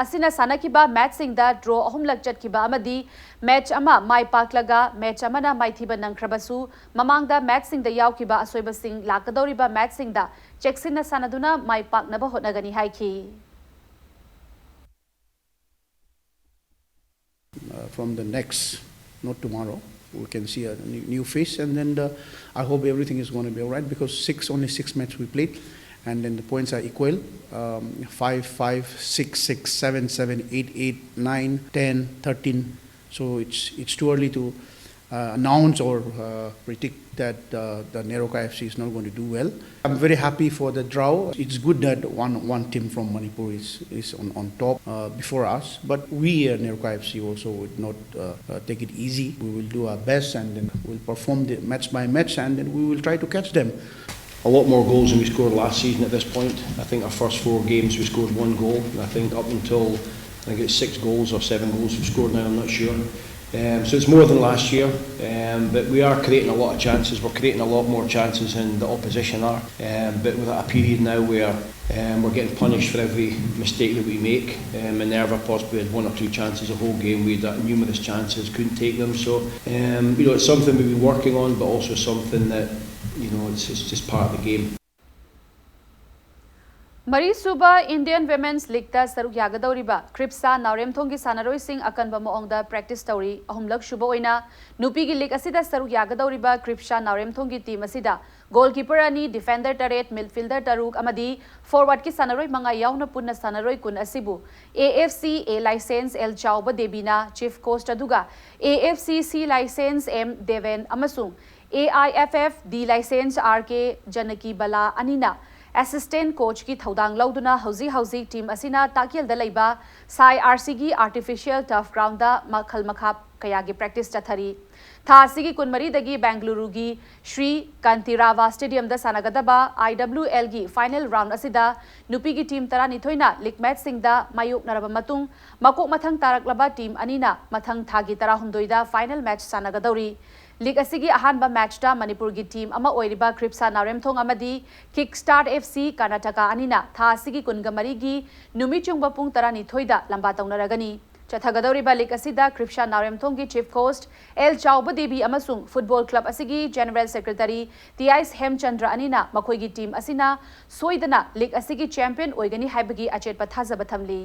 ꯑꯁꯤꯅ ꯁꯥꯟꯅꯈꯤꯕ match ꯁꯤꯡꯗ draw ꯑꯍꯨꯝꯂꯛ ꯆꯠꯈꯤꯕ ꯑꯃꯗꯤ match ꯑꯃ ꯃꯥꯏ ꯄꯥꯛꯂꯒ match ꯑꯃꯅ ꯃꯥꯏꯊꯤꯕ ꯅꯪꯈ꯭ꯔꯕꯁꯨ ꯃꯃꯥꯡꯗ match ꯁꯤꯡꯗ ꯌꯥꯎꯈꯤꯕ ꯑꯁꯣꯏꯕꯁꯤꯡ ꯂꯥꯛꯀꯗꯧꯔꯤꯕ match ꯁꯤꯡꯗ ꯆꯦꯛꯁꯤꯟꯅ ꯁꯥꯟꯅꯗꯨꯅ ꯃꯥꯏ ꯄꯥꯛꯅꯕ ꯍꯣꯠꯅꯒꯅꯤ ꯍꯥꯏꯈꯤ꯫ Uh, from the next, not tomorrow, we can see a new, new face, and then the, I hope everything is going to be all right, because six, only six matches we played, and then the points are equal, um, five, five, six, six, seven, seven, eight, eight, nine, ten, thirteen, So it's, it's too early to uh, announce or uh, predict that uh, the Neroka F C is not going to do well. I'm very happy for the draw. It's good that one, one team from Manipur is, is on, on top uh, before us. But we at Neroka F C also would not uh, uh, take it easy. We will do our best and then we'll perform the match by match and then we will try to catch them. A lot more goals than we scored last season at this point. I think our first four games we scored one goal, and I think up until, I think it's six goals or seven goals we've scored now, I'm not sure. Um, so it's more than last year, um, but we are creating a lot of chances. We're creating a lot more chances than the opposition are. Um, but we're at a period now where um, we're getting punished for every mistake that we make. Um, and Minerva possibly had one or two chances a whole game. We had numerous chances, couldn't take them. So, um, you know, it's something we've been working on, but also something that, you know, it's, it's just part of the game. ꯃꯔꯤꯁꯨꯕ ꯏꯟꯗꯤꯌꯟ ꯋꯤꯃꯦꯟꯁ ꯂꯤꯛꯇ ꯁꯔꯨꯛ ꯌꯥꯒꯗꯧꯔꯤꯕ ꯀ꯭ꯔꯤꯞꯁꯥ ꯅꯥꯎꯔꯦꯝꯊꯣꯡꯒꯤ ꯁꯥꯟꯅꯔꯣꯏꯁꯤꯡ ꯑꯀꯟꯕ ꯃꯑꯣꯡꯗ ꯄ꯭ꯔꯦꯛꯇꯤꯁ ꯇꯧꯔꯤ꯫ ꯑꯍꯨꯝꯂꯛ ꯁꯨꯕ ꯑꯣꯏꯅ ꯅꯨꯄꯤꯒꯤ ꯂꯤꯛ ꯑꯁꯤꯗ ꯁꯔꯨꯛ ꯌꯥꯒꯗꯧꯔꯤꯕ ꯀ꯭ꯔꯤꯞꯁꯥ ꯅꯥꯎꯔꯦꯝꯊꯣꯡꯒꯤ ꯇꯤꯝ ꯑꯁꯤꯗ ꯒꯣꯜꯀꯤꯄꯔ ꯑꯅꯤ, ꯗꯤꯐꯦꯟꯗꯔ ꯇꯔꯦꯠ, ꯃꯤꯗꯐꯤꯜꯗꯔ ꯇꯔꯨꯛ ꯑꯃꯗꯤ ꯐꯣꯔꯋꯥꯔꯗꯀꯤ ꯁꯥꯟꯅꯔꯣꯏ ꯃꯉꯥ ꯌꯥꯎꯅ ꯄꯨꯟꯅ ꯁꯥꯟꯅꯔꯣꯏ ꯀꯨꯟ ꯑꯁꯤꯕꯨ AFC A ꯂꯥꯏꯁꯦꯟꯁ ꯑꯦꯜ ꯆꯥꯎꯕ ꯗꯦꯕꯤꯅ ꯆꯤꯐ ꯀꯣꯆ ꯑꯗꯨꯒ AFC C licence M Deben ꯑꯃꯁꯨꯡ AIFF D licence R K Janaki Bala ꯑꯅꯤꯅ ꯑꯦꯁꯤꯁꯇꯦꯟ ꯀꯣꯆꯀꯤ ꯊꯧꯗꯥꯡ ꯂꯧꯗꯨꯅ ꯍꯧꯖꯤꯛ ꯍꯧꯖꯤꯛ ꯇꯤꯝ ꯑꯁꯤꯅ ꯇꯥꯛꯌꯦꯜꯗ ꯂꯩꯕ ꯁꯥꯏ RCꯒꯤ ꯑꯥꯔꯇꯤꯐꯤꯁꯤꯌꯦꯜ ꯇꯔꯐ ꯒ꯭ꯔꯥꯎꯟꯗ ꯃꯈꯜ ꯃꯈꯥ ꯀꯌꯥꯒꯤ ꯄ꯭ꯔꯦꯛꯇꯤꯁ ꯆꯠꯊꯔꯤ꯫ ꯊꯥ ꯑꯁꯤꯒꯤ ꯀꯨꯟꯃꯔꯤꯗꯒꯤ ꯕꯦꯡꯒꯂꯨꯔꯨꯒꯤ ꯁ꯭ꯔꯤ ꯀꯥꯟꯇꯤꯔꯥꯚꯥ ꯁ꯭ꯇꯦꯗꯤꯌꯝꯗ ꯁꯥꯟꯅꯒꯗꯕ IWLꯒꯤ ꯐꯥꯏꯅꯦꯜ ꯔꯥꯎꯟ ꯑꯁꯤꯗ ꯅꯨꯄꯤꯒꯤ ꯇꯤꯝ ꯇꯔꯥꯅꯤꯊꯣꯏꯅ ꯂꯤꯛ ꯃꯦꯠꯆꯁꯤꯡꯗ ꯃꯥꯌꯣꯛꯅꯔꯕ ꯃꯇꯨꯡ, ꯃꯀꯣꯛ ꯃꯊꯪ ꯇꯥꯔꯛꯂꯕ ꯇꯤꯝ ꯑꯅꯤꯅ ꯃꯊꯪ ꯊꯥꯒꯤ ꯇꯔꯥꯍꯨꯝꯗꯣꯏꯗ ꯐꯥꯏꯅꯦꯜ ꯃꯦꯠꯆ ꯁꯥꯟꯅꯒꯗꯧꯔꯤ꯫ ꯂꯤꯛ ꯑꯁꯤꯒꯤ ꯑꯍꯥꯟꯕ ꯃꯦꯠꯆꯇ ꯃꯅꯤꯄꯨꯔꯒꯤ ꯇꯤꯝ ꯑꯃ ꯑꯣꯏꯔꯤꯕ ꯀ꯭ꯔꯤꯞꯁꯥ ꯅꯥꯎꯔꯦꯝꯊꯣꯡ ꯑꯃꯗꯤ ꯀꯤꯛ ꯁ꯭ꯇꯥꯔꯠ FC ꯀꯔꯅꯥꯇꯀꯥ ꯑꯅꯤꯅ ꯊꯥ ꯑꯁꯤꯒꯤ ꯀꯨꯟꯒ ꯃꯔꯤꯒꯤ ꯅꯨꯃꯤꯠ ꯌꯨꯡꯕ ꯄꯨꯡ ꯇꯔꯥꯅꯤꯊꯣꯏꯗ ꯂꯝꯕꯥ ꯇꯧꯅꯔꯒꯅꯤ꯫ ꯆꯠꯊꯒꯗꯧꯔꯤꯕ ꯂꯤꯛ ꯑꯁꯤꯗ ꯀ꯭ꯔꯤꯞꯁꯥ ꯅꯥꯎꯔꯦꯝꯊꯣꯡꯒꯤ ꯆꯤꯐ ꯀꯣꯆ ꯑꯦꯜ ꯆꯥꯎꯕ ꯗꯦꯕꯤ ꯑꯃꯁꯨꯡ ꯐꯨꯠꯕꯣꯜ ꯀ꯭ꯂꯕ ꯑꯁꯤꯒꯤ ꯖꯦꯅꯔꯦꯜ ꯁꯦꯀ꯭ꯔꯦꯇꯔꯤ ꯇꯤ ꯑꯥꯏꯁ ꯍꯦꯝꯆꯟꯗ꯭ꯔ ꯑꯅꯤꯅ ꯃꯈꯣꯏꯒꯤ ꯇꯤꯝ ꯑꯁꯤꯅ ꯁꯣꯏꯗꯅ ꯂꯤꯛ ꯑꯁꯤꯒꯤ ꯆꯦꯝꯄꯤꯌꯟ ꯑꯣꯏꯒꯅꯤ ꯍꯥꯏꯕꯒꯤ ꯑꯆꯦꯠꯄ ꯊꯥꯖꯕ ꯊꯝꯂꯤ꯫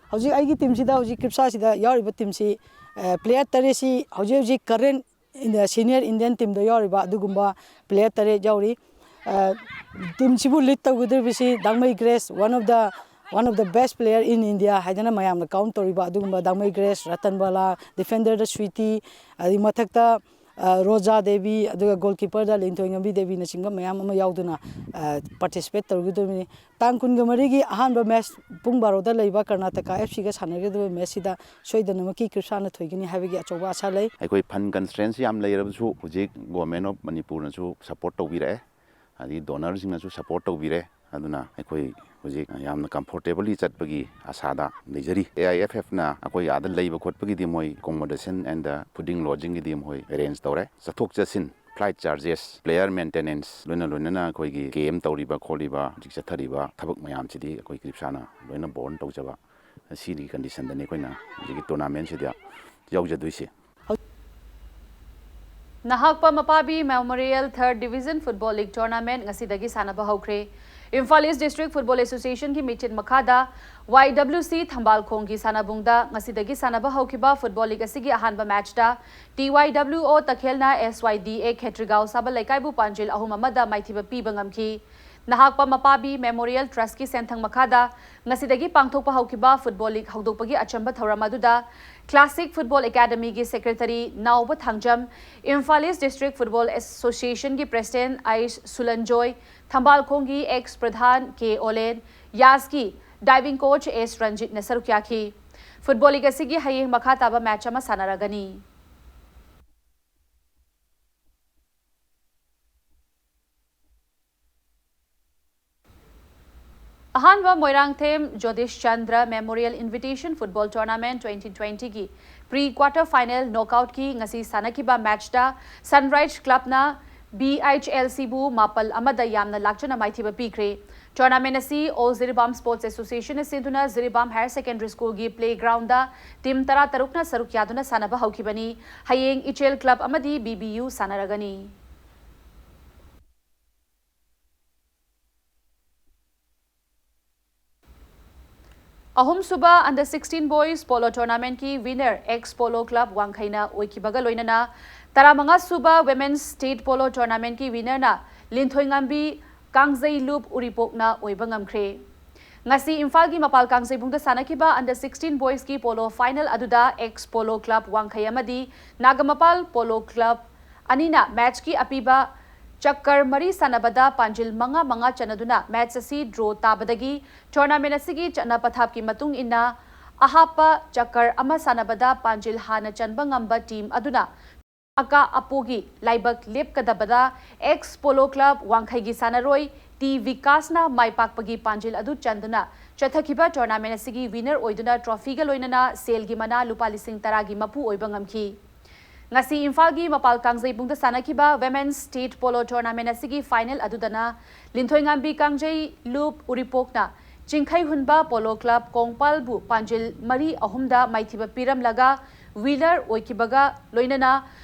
ꯍꯧꯖꯤꯛ ꯑꯩꯒꯤ ꯇꯤꯝꯁꯤꯗ, ꯍꯧꯖꯤꯛ ꯀ꯭ꯔꯤꯞꯁꯥꯁꯤꯗ ꯌꯥꯎꯔꯤꯕ ꯇꯤꯝꯁꯤ, ꯑ, ꯄ꯭ꯂꯦꯌꯔ ꯇꯔꯦꯠꯁꯤ ꯍꯧꯖꯤꯛ ꯍꯧꯖꯤꯛ ꯀꯔꯦꯟ ꯏꯟ-, ꯁꯤꯅꯤꯌꯔ ꯏꯟꯗꯤꯌꯟ ꯇꯤꯝꯗ ꯌꯥꯎꯔꯤꯕ ꯑꯗꯨꯒꯨꯝꯕ ꯄ꯭ꯂꯦꯌꯔ ꯇꯔꯦꯠ ꯌꯥꯎꯔꯤ꯫ ꯑ, ꯇꯤꯝꯁꯤꯕꯨ ꯂꯤꯗ ꯇꯧꯒꯗꯧꯔꯤꯕꯁꯤ Dangmei Grace, one of the, One of the best player in India ꯍꯥꯏꯗꯅ ꯃꯌꯥꯝꯅ count ꯇꯧꯔꯤꯕ ꯑꯗꯨꯒꯨꯝꯕ ꯗꯥꯡꯃꯩ ꯒ꯭ꯔꯦꯁ, ꯔꯇꯟ ꯕꯂꯥ, ꯗꯤꯐꯦꯟꯗꯔꯗ ꯁ꯭ꯋꯤꯇꯤ, ꯑꯗꯒꯤ ꯃꯊꯛꯇ, ꯑ, ꯔꯣꯖꯥ ꯗꯦꯕꯤ, ꯑꯗꯨꯒ ꯒꯣꯜꯀꯤꯄꯔꯗ ꯂꯤꯟꯊꯣꯏꯉꯝꯕꯤ ꯗꯦꯕꯤꯅꯆꯤꯡꯕ ꯃꯌꯥꯝ ꯑꯃ ꯌꯥꯎꯗꯨꯅ, ꯑ, participate ꯇꯧꯔꯨꯒꯗꯕꯅꯤ꯫ ꯇꯥꯡ ꯀꯨꯟꯒ ꯃꯔꯤꯒꯤ ꯑꯍꯥꯟꯕ ꯃꯦꯠꯆ ꯄꯨꯡ ꯕꯥꯔꯣꯗ ꯂꯩꯕ ꯀꯔꯅꯥꯇꯀꯥ ꯑꯦꯐ ꯁꯤꯒ ꯁꯥꯟꯅꯒꯗꯕ ꯃꯦꯠꯆꯁꯤꯗ ꯁꯣꯏꯗꯅꯃꯛꯀꯤ ꯀ꯭ꯔꯤꯞꯁꯥꯅ ꯊꯣꯏꯒꯅꯤ ꯍꯥꯏꯕꯒꯤ ꯑꯆꯧꯕ ꯑꯥꯁꯥ ꯂꯩ꯫ ꯑꯩꯈꯣꯏ fund constraintꯁꯤ ꯌꯥꯝ ꯂꯩꯔꯕꯁꯨ ꯍꯧꯖꯤꯛ Government of ꯃꯅꯤꯄꯨꯔꯅꯁꯨ support ꯇꯧꯕꯤꯔꯛꯑꯦ, ꯑꯗꯒꯤ donorꯁꯤꯡꯅꯁꯨ support ꯇꯧꯕꯤꯔꯦ꯫ ꯑꯗꯨꯅ ꯑꯩꯈꯣꯏ ꯍꯧꯖꯤꯛ ꯌꯥꯝꯅ comfortably ꯆꯠꯄꯒꯤ ꯑꯥꯁꯥꯗ ꯂꯩꯖꯔꯤ꯫ ꯑꯦ ꯑꯥꯏ ꯑꯦꯐ ꯑꯦꯐꯅ ꯑꯩꯈꯣꯏ ꯑꯥꯗ ꯂꯩꯕ ꯈꯣꯠꯄꯒꯤꯗꯤ ꯃꯣꯏ accommodation and fooding lodgingꯒꯤꯗꯤ ꯃꯣꯏ arrange ꯇꯧꯔꯦ꯫ ꯆꯠꯊꯣꯛ ꯆꯠꯁꯤꯟ, flight charges, player maintenance, ꯂꯣꯏꯅ ꯂꯣꯏꯅꯅ ꯑꯩꯈꯣꯏꯒꯤ ꯀꯦꯝ ꯇꯧꯔꯤꯕ ꯈꯣꯠꯂꯤꯕ, ꯍꯧꯖꯤꯛ ꯆꯠꯊꯔꯤꯕ ꯊꯕꯛ ꯃꯌꯥꯝꯁꯤꯗꯤ ꯑꯩꯈꯣꯏ ꯀ꯭ꯔꯤꯞꯁꯥꯅ ꯂꯣꯏꯅ borne ꯇꯧꯖꯕ꯫ ꯁꯤꯒꯤ conditionꯗꯅꯤ ꯑꯩꯈꯣꯏꯅ ꯍꯧꯖꯤꯛꯀꯤ tournamentꯁꯤꯗ ꯌꯥꯎꯖꯗꯣꯏꯁꯦ꯫ ꯅꯍꯥꯛꯄ ꯃꯄꯥꯕꯤ Memorial Third Division Football League Tournament ꯉꯁꯤꯗꯒꯤ ꯁꯥꯟꯅꯕ ꯍꯧꯈ꯭ꯔꯦ꯫ ꯏꯝꯐꯥꯜ East District Football Associationꯒꯤ ꯃꯤꯡꯆꯠ ꯃꯈꯥꯗ ꯋꯥꯏ ꯗꯕ꯭ꯂꯤꯎ ꯁꯤ ꯊꯝꯕꯥꯜꯈꯣꯡꯒꯤ ꯁꯥꯟꯅꯕꯨꯡꯗ ꯉꯁꯤꯗꯒꯤ ꯁꯥꯟꯅꯕ ꯍꯧꯈꯤꯕ football league ꯑꯁꯤꯒꯤ ꯑꯍꯥꯟꯕ ꯃꯦꯠꯆꯇ ꯇꯤ ꯋꯥꯏ ꯗꯕ꯭ꯂꯤꯎ ꯑꯣ ꯇꯈꯦꯜꯅ ꯑꯦꯁ ꯋꯥꯏ ꯗꯤ ꯑꯦ ꯈꯦꯇ꯭ꯔꯤꯒꯥꯎ ꯁꯥꯕ ꯂꯩꯀꯥꯏꯕꯨ ꯄꯥꯟꯖꯤꯜ ꯑꯍꯨꯝ ꯑꯃꯗ ꯃꯥꯏꯊꯤꯕ ꯄꯤꯕ ꯉꯝꯈꯤ꯫ ꯅꯍꯥꯛꯄ ꯃꯄꯥꯕꯤ Memorial Trustꯀꯤ ꯁꯦꯟꯊꯪ ꯃꯈꯥꯗ ꯉꯁꯤꯗꯒꯤ ꯄꯥꯡꯊꯣꯛꯄ ꯍꯧꯈꯤꯕ football league ꯍꯧꯗꯣꯛꯄꯒꯤ ꯑꯆꯝꯕ ꯊꯧꯔꯝ ꯑꯗꯨꯗ Classic Football Academyꯒꯤ secretary Naoba Thangjam, Imphal East District Football Associationꯒꯤ president ꯑꯩꯆ ꯁꯨꯂꯟꯖꯣꯏ, ꯊꯝꯕꯥꯜꯈꯣꯡꯒꯤ ex ꯄ꯭ꯔꯙꯥꯟ ꯀꯦ ꯑꯣꯂꯦꯟ, ꯌꯥꯁꯀꯤ diving coach ꯑꯦꯁ ꯔꯟꯖꯤꯠꯅ ꯁꯔꯨꯛ ꯌꯥꯈꯤ꯫ Football league ꯑꯁꯤꯒꯤ ꯍꯌꯦꯡ ꯃꯈꯥ ꯇꯥꯕ ꯃꯦꯠꯆ ꯑꯃ ꯁꯥꯟꯅꯔꯒꯅꯤ꯫ ꯑꯍꯥꯟꯕ Moirangthem ꯖꯣꯗꯤꯁ Chandra Memorial Invitation Football Tournament twenty twentyꯒꯤ pre quarter final knockoutꯀꯤ ꯉꯁꯤ ꯁꯥꯟꯅꯈꯤꯕ ꯃꯦꯠꯆꯇ Sunrise Clubꯅ ꯕꯤ ꯑꯩꯆ ꯑꯦꯜ ꯁꯤꯕꯨ ꯃꯥꯄꯜ ꯑꯃꯗ ꯌꯥꯝꯅ ꯂꯥꯛꯆꯅ ꯃꯥꯏꯊꯤꯕ ꯄꯤꯈ꯭ꯔꯦ꯫ Tournament ꯑꯁꯤ All Jiribam Sports Associationꯅ ꯁꯤꯟꯗꯨꯅ Jiribam Higher Secondary Schoolꯒꯤ playgroundꯗ team ꯇꯔꯥꯇꯔꯨꯛꯅ ꯁꯔꯨꯛ ꯌꯥꯗꯨꯅ ꯁꯥꯟꯅꯕ ꯍꯧꯈꯤꯕꯅꯤ꯫ ꯍꯌꯦꯡ ꯏꯆꯦꯜ club ꯑꯃꯗꯤ ꯕꯤ ꯕꯤ ꯌꯨ ꯁꯥꯟꯅꯔꯒꯅꯤ꯫ ꯑꯍꯨꯝꯁꯨꯕ Under sixteen Boys Polo Tournamentꯀꯤ winner ex Polo Club ꯋꯥꯡꯈꯩꯅ ꯑꯣꯏꯈꯤꯕꯒ ꯂꯣꯏꯅꯅ ꯇꯔꯥꯃꯉꯥꯁꯨꯕ Women's State Polo Tournamentꯀꯤ winnerꯅ ꯂꯤꯟꯊꯣꯏꯉꯝꯕꯤ ꯀꯥꯡꯖꯩꯂꯨꯞ ꯎꯔꯤꯄꯣꯛꯅ ꯑꯣꯏꯕ ꯉꯝꯈ꯭ꯔꯦ꯫ ꯉꯁꯤ ꯏꯝꯐꯥꯜꯒꯤ ꯃꯄꯥꯜ ꯀꯥꯡꯖꯩꯕꯨꯡꯗ ꯁꯥꯟꯅꯈꯤꯕ under sixteen boysꯀꯤ polo final ꯑꯗꯨꯗ Ex Polo Club ꯋꯥꯡꯈꯩ ꯑꯃꯗꯤ ꯅꯥꯒꯥꯃꯄꯥꯜ Polo Club ꯑꯅꯤꯅ matchꯀꯤ ꯑꯄꯤꯕ ꯆꯛꯀꯔ ꯃꯔꯤ ꯁꯥꯟꯅꯕꯗ ꯄꯥꯟꯖꯤꯜ ꯃꯉꯥ ꯃꯉꯥ ꯆꯟꯅꯗꯨꯅ match ꯑꯁꯤ draw ꯇꯥꯕꯗꯒꯤ tournament ꯑꯁꯤꯒꯤ ꯆꯠꯅ ꯄꯊꯥꯞꯀꯤ ꯃꯇꯨꯡ ꯏꯟꯅ ꯑꯍꯥꯞꯄ ꯆꯛꯀꯔ ꯑꯃ ꯁꯥꯟꯅꯕꯗ ꯄꯥꯟꯖꯤꯜ ꯍꯥꯟꯅ ꯆꯟꯕ ꯉꯝꯕ team ꯑꯗꯨꯅ ꯑꯀꯥ ꯑꯄꯣꯒꯤ ꯂꯥꯏꯕꯛ ꯂꯦꯞꯀꯗꯕꯗ Ex Polo Club ꯋꯥꯡꯈꯩꯒꯤ ꯁꯥꯟꯅꯔꯣꯏ ꯇꯤ ꯕꯤꯀꯥꯁꯅ ꯃꯥꯏ ꯄꯥꯛꯄꯒꯤ ꯄꯥꯟꯖꯤꯜ ꯑꯗꯨ ꯆꯟꯗꯨꯅ ꯆꯠꯊꯈꯤꯕ tournament ꯑꯁꯤꯒꯤ winner ꯑꯣꯏꯗꯨꯅ trophyꯒ ꯂꯣꯏꯅꯅ ꯁꯦꯜꯒꯤ ꯃꯅꯥ ꯂꯨꯄꯥ ꯂꯤꯁꯤꯡ ꯇꯔꯥꯒꯤ ꯃꯄꯨ ꯑꯣꯏꯕ ꯉꯝꯈꯤ꯫ ꯉꯁꯤ ꯏꯝꯐꯥꯜꯒꯤ ꯃꯄꯥꯜ ꯀꯥꯡꯖꯩꯕꯨꯡꯗ ꯁꯥꯟꯅꯈꯤꯕ Women's State Polo Tournament ꯑꯁꯤꯒꯤ final ꯑꯗꯨꯗꯅ ꯂꯤꯟꯊꯣꯏꯉꯥꯝꯕꯤ ꯀꯥꯡꯖꯩ ꯂꯨꯞ ꯎꯔꯤꯄꯣꯛꯅ ꯆꯤꯡꯈꯩ ꯍꯨꯟꯕ Polo Club ꯀꯣꯡꯄꯥꯜꯕꯨ ꯄꯥꯟꯖꯤꯜ ꯃꯔꯤ ꯑꯍꯨꯝꯗ ꯃꯥꯏꯊꯤꯕ ꯄꯤꯔꯝꯂꯒ winner ꯑꯣꯏꯈꯤꯕꯒ ꯂꯣꯏꯅꯅ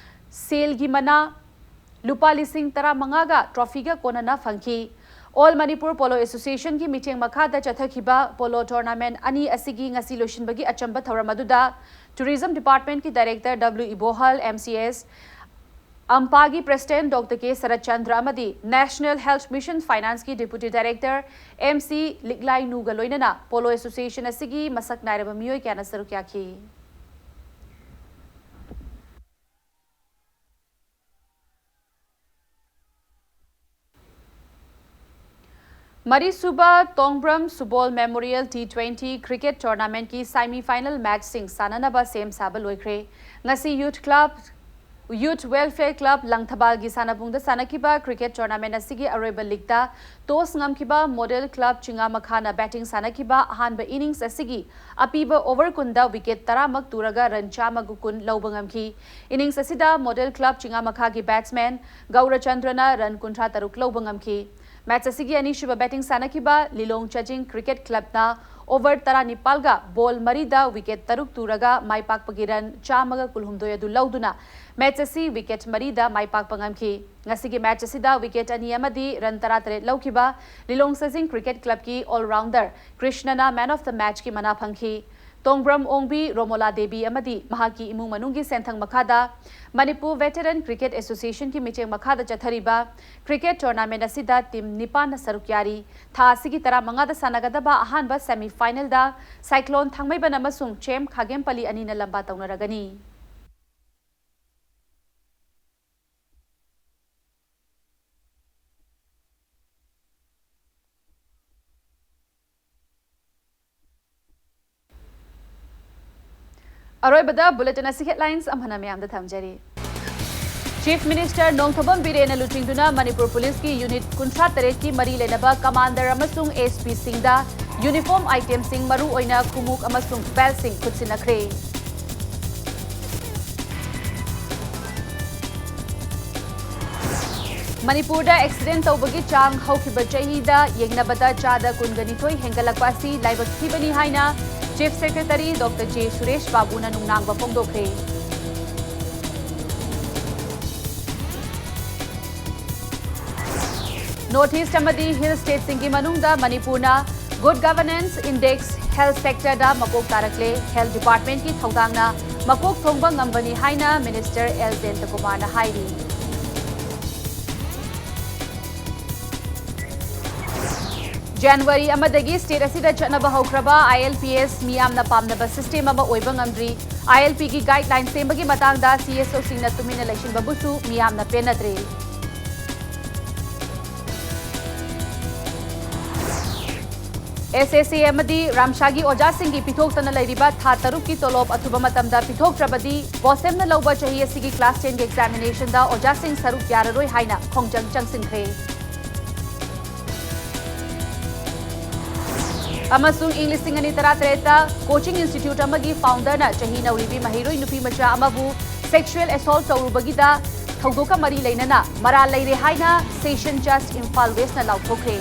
ꯁꯦꯜꯒꯤ ꯃꯅꯥ ꯂꯨꯄꯥ ꯂꯤꯁꯤꯡ ꯇꯔꯥꯃꯉꯥꯒ trophyꯒ ꯀꯣꯟꯅꯅ ꯐꯪꯈꯤ꯫ All Manipur Polo Associationꯒꯤ ꯃꯤꯠꯌꯦꯡ ꯃꯈꯥꯗ ꯆꯠꯊꯈꯤꯕ polo tournament ꯑꯅꯤ ꯑꯁꯤꯒꯤ ꯉꯁꯤ ꯂꯣꯏꯁꯤꯟꯕꯒꯤ ꯑꯆꯝꯕ ꯊꯧꯔꯝ ꯑꯗꯨꯗ Tourism Departmentꯀꯤ Director W ꯏꯕꯣꯍꯜ, M C S ꯑꯝꯄꯥꯒꯤ President Doctor K Saratchandra ꯑꯃꯗꯤ National Health Mission Financeꯀꯤ Deputy Director M C ꯂꯤꯛꯂꯥꯏꯅꯨꯒ ꯂꯣꯏꯅꯅ Polo Association ꯑꯁꯤꯒꯤ ꯃꯁꯛ ꯅꯥꯏꯔꯕ ꯃꯤꯑꯣꯏ ꯀꯌꯥꯅ ꯁꯔꯨꯛ ꯌꯥꯈꯤ꯫ ꯃꯔꯤꯁꯨꯕ ꯇꯣꯡꯕ꯭ꯔꯝ ꯁꯨꯕꯣꯜ Memorial T twenty Cricket Tournamentꯀꯤ semi final matchꯁꯤꯡ ꯁꯥꯟꯅꯅꯕ ꯁꯦꯝ ꯁꯥꯕ ꯂꯣꯏꯈ꯭ꯔꯦ꯫ ꯉꯁꯤ Youth Club, Youth Welfare Club ꯂꯪꯊꯕꯥꯜꯒꯤ ꯁꯥꯟꯅꯕꯨꯡꯗ ꯁꯥꯟꯅꯈꯤꯕ cricket tournament ꯑꯁꯤꯒꯤ ꯑꯔꯣꯏꯕ leagueꯇ toss ꯉꯝꯈꯤꯕ Model Club ꯆꯤꯉꯥꯃꯈꯥꯅ batting ꯁꯥꯟꯅꯈꯤꯕ ꯑꯍꯥꯟꯕ innings ꯑꯁꯤꯒꯤ ꯑꯄꯤꯕ over ꯀꯨꯟꯗ wicket ꯇꯔꯥꯃꯛ ꯇꯨꯔꯒ run ꯆꯥꯝꯃꯒ ꯀꯨꯟ ꯂꯧꯕ ꯉꯝꯈꯤ꯫ Innings ꯑꯁꯤꯗ Model Club ꯆꯤꯉꯥꯃꯈꯥꯒꯤ batsman ꯒꯧꯔꯆꯟꯗ꯭ꯔꯅ run ꯀꯨꯟꯊ꯭ꯔꯥ ꯇꯔꯨꯛ ꯂꯧꯕ ꯉꯝꯈꯤ꯫ Match ꯑꯁꯤꯒꯤ ꯑꯅꯤꯁꯨꯕ batting ꯁꯥꯟꯅꯈꯤꯕ ꯂꯤꯂꯣꯡ ꯆꯥꯖꯤꯡ Cricket Clubꯅ over ꯇꯔꯥꯅꯤꯄꯥꯜꯒ ball ꯃꯔꯤꯗ wicket ꯇꯔꯨꯛ ꯇꯨꯔꯒ ꯃꯥꯏ ꯄꯥꯛꯄꯒꯤ run ꯆꯥꯝꯃꯒ ꯀꯨꯟꯍꯨꯝꯗꯣꯏ ꯑꯗꯨ ꯂꯧꯗꯨꯅ match ꯑꯁꯤ wicket ꯃꯔꯤꯗ ꯃꯥꯏ ꯄꯥꯛꯄ ꯉꯝꯈꯤ꯫ ꯉꯁꯤꯒꯤ match ꯑꯁꯤꯗ wicket ꯑꯅꯤ ꯑꯃꯗꯤ run ꯇꯔꯥꯇꯔꯦꯠ ꯂꯧꯈꯤꯕ ꯂꯤꯂꯣꯡ ꯆꯥꯖꯤꯡ Cricket Clubꯀꯤ all-rounder ꯀ꯭ꯔꯤꯁꯅꯅ man of the matchꯀꯤ ꯃꯅꯥ ꯐꯪꯈꯤ꯫ ꯇꯣꯡꯕ꯭ꯔꯝ ꯑꯣꯡꯕꯤ ꯔꯣꯃꯣꯂꯥ ꯗꯦꯕꯤ ꯑꯃꯗꯤ ꯃꯍꯥꯛꯀꯤ ꯏꯃꯨꯡ ꯃꯅꯨꯡꯒꯤ ꯁꯦꯟꯊꯪ ꯃꯈꯥꯗ ꯃꯅꯤꯄꯨꯔ Veteran Cricket Associationꯒꯤ ꯃꯤꯠꯌꯦꯡ ꯃꯈꯥꯗ ꯆꯠꯊꯔꯤꯕ cricket tournament ꯑꯁꯤꯗ team ꯅꯤꯄꯥꯟꯅ ꯁꯔꯨꯛ ꯌꯥꯔꯤ꯫ ꯊꯥ ꯑꯁꯤꯒꯤ ꯇꯔꯥꯃꯉꯥꯗ ꯁꯥꯟꯅꯒꯗꯕ ꯑꯍꯥꯟꯕ semi finalꯗ Cyclone ꯊꯥꯡꯃꯩꯕꯟ ꯑꯃꯁꯨꯡ ꯆꯦꯝ ꯈꯥꯒꯦꯝꯄꯂꯤ ꯑꯅꯤꯅ ꯂꯝꯕꯥ ꯇꯧꯅꯔꯒꯅꯤ꯫ ꯑꯔꯣꯏꯕꯗ bulletin ꯑꯁꯤ headlines ꯑꯃꯅ ꯃꯌꯥꯝꯗ ꯊꯝꯖꯔꯤ꯫ Chief Minister ꯅꯣꯡꯊꯣꯝꯕꯝ ꯕꯤꯔꯦꯟꯅ ꯂꯨꯆꯤꯡꯗꯨꯅ ꯃꯅꯤꯄꯨꯔ ꯄꯨꯂꯤꯁꯀꯤ unit ꯀꯨꯟꯊ꯭ꯔꯥ ꯇꯔꯦꯠꯀꯤ ꯃꯔꯤ ꯂꯩꯅꯕ commander ꯑꯃꯁꯨꯡ S Pꯁꯤꯡꯗ uniform itemꯁꯤꯡ, ꯃꯔꯨꯑꯣꯏꯅ ꯈꯨꯃꯨꯛ ꯑꯃꯁꯨꯡ beltꯁꯤꯡ ꯈꯨꯠꯁꯤꯟꯅꯈ꯭ꯔꯦ꯫ ꯃꯅꯤꯄꯨꯔꯗ accident ꯇꯧꯕꯒꯤ ꯆꯥꯡ ꯍꯧꯈꯤꯕ ꯆꯍꯤꯗ ꯌꯦꯡꯅꯕꯗ ꯆꯥꯗ ꯀꯨꯟꯒ ꯅꯤꯊꯣꯏ ꯍꯦꯟꯒꯠꯂꯛꯄ ꯑꯁꯤ ꯂꯥꯏꯕꯛ ꯊꯤꯕꯅꯤ ꯍꯥꯏꯅ Chief Secretary Doctor J Suresh ꯕꯥꯕꯨꯅ ꯅꯨꯡꯅꯥꯡꯕ ꯐꯣꯡꯗꯣꯛꯈ꯭ꯔꯦ꯫ North East ꯑꯃꯗꯤ Hill Stateꯁꯤꯡꯒꯤ ꯃꯅꯨꯡꯗ ꯃꯅꯤꯄꯨꯔꯅ Good Governance Index Health Sectorꯗ ꯃꯀꯣꯛ ꯇꯥꯔꯛꯂꯦ꯫ Health Departmentꯀꯤ ꯊꯧꯗꯥꯡꯅ ꯃꯀꯣꯛ ꯊꯣꯡꯕ ꯉꯝꯕꯅꯤ ꯍꯥꯏꯅ Minister L ꯖꯌꯟꯇꯀꯨꯃꯥꯔꯅ ꯍꯥꯏꯔꯤ꯫ January ꯑꯃꯗꯒꯤ state ꯑꯁꯤꯗ ꯆꯠꯅꯕ ꯍꯧꯈ꯭ꯔꯕ I L P S ꯃꯤꯌꯥꯝꯅ ꯄꯥꯝꯅꯕ system ꯑꯃ ꯑꯣꯏꯕ ꯉꯝꯗ꯭ꯔꯤ꯫ I L Pꯒꯤ guideline ꯁꯦꯝꯕꯒꯤ ꯃꯇꯥꯡꯗ C S Oꯁꯤꯡꯅ ꯇꯨꯃꯤꯟꯅ ꯂꯩꯁꯤꯟꯕꯕꯨꯁꯨ ꯃꯤꯌꯥꯝꯅ ꯄꯦꯟꯅꯗ꯭ꯔꯦ꯫ S S A ꯑꯃꯗꯤ ꯔꯥꯝꯁꯥꯒꯤ ꯑꯣꯖꯥꯁꯤꯡꯒꯤ ꯄꯤꯊꯣꯛꯇꯅ ꯂꯩꯔꯤꯕ ꯊꯥ ꯇꯔꯨꯛꯀꯤ ꯇꯣꯂꯣꯞ ꯑꯊꯨꯕ ꯃꯇꯝꯗ ꯄꯤꯊꯣꯛꯇ꯭ꯔꯕꯗꯤ BOSEMꯅ ꯂꯧꯕ ꯆꯍꯤ ꯑꯁꯤꯒꯤ class tenꯒꯤ examinationꯗ ꯑꯣꯖꯥꯁꯤꯡ ꯁꯔꯨꯛ ꯌꯥꯔꯔꯣꯏ ꯍꯥꯏꯅ ꯈꯣꯡꯖꯪ ꯆꯪꯁꯤꯟꯈ꯭ꯔꯦ꯫ ꯑꯃꯁꯨꯡ ꯏꯪ ꯂꯤꯁꯤꯡ ꯑꯅꯤ ꯇꯔꯥꯇꯔꯦꯠꯇ coaching institute ꯑꯃꯒꯤ founderꯅ ꯆꯍꯤ ꯅꯧꯔꯤꯕꯤ ꯃꯍꯩꯔꯣꯏ ꯅꯨꯄꯤ ꯃꯆꯥ ꯑꯃꯕꯨ sexual assault ꯇꯧꯔꯨꯕꯒꯤꯗ ꯊꯧꯗꯣꯛꯀ ꯃꯔꯤ ꯂꯩꯅꯅ ꯃꯔꯥꯜ ꯂꯩꯔꯦ ꯍꯥꯏꯅ Session Judge ꯏꯝꯐꯥꯜ Westꯅ ꯂꯥꯎꯊꯣꯛꯈ꯭ꯔꯦ꯫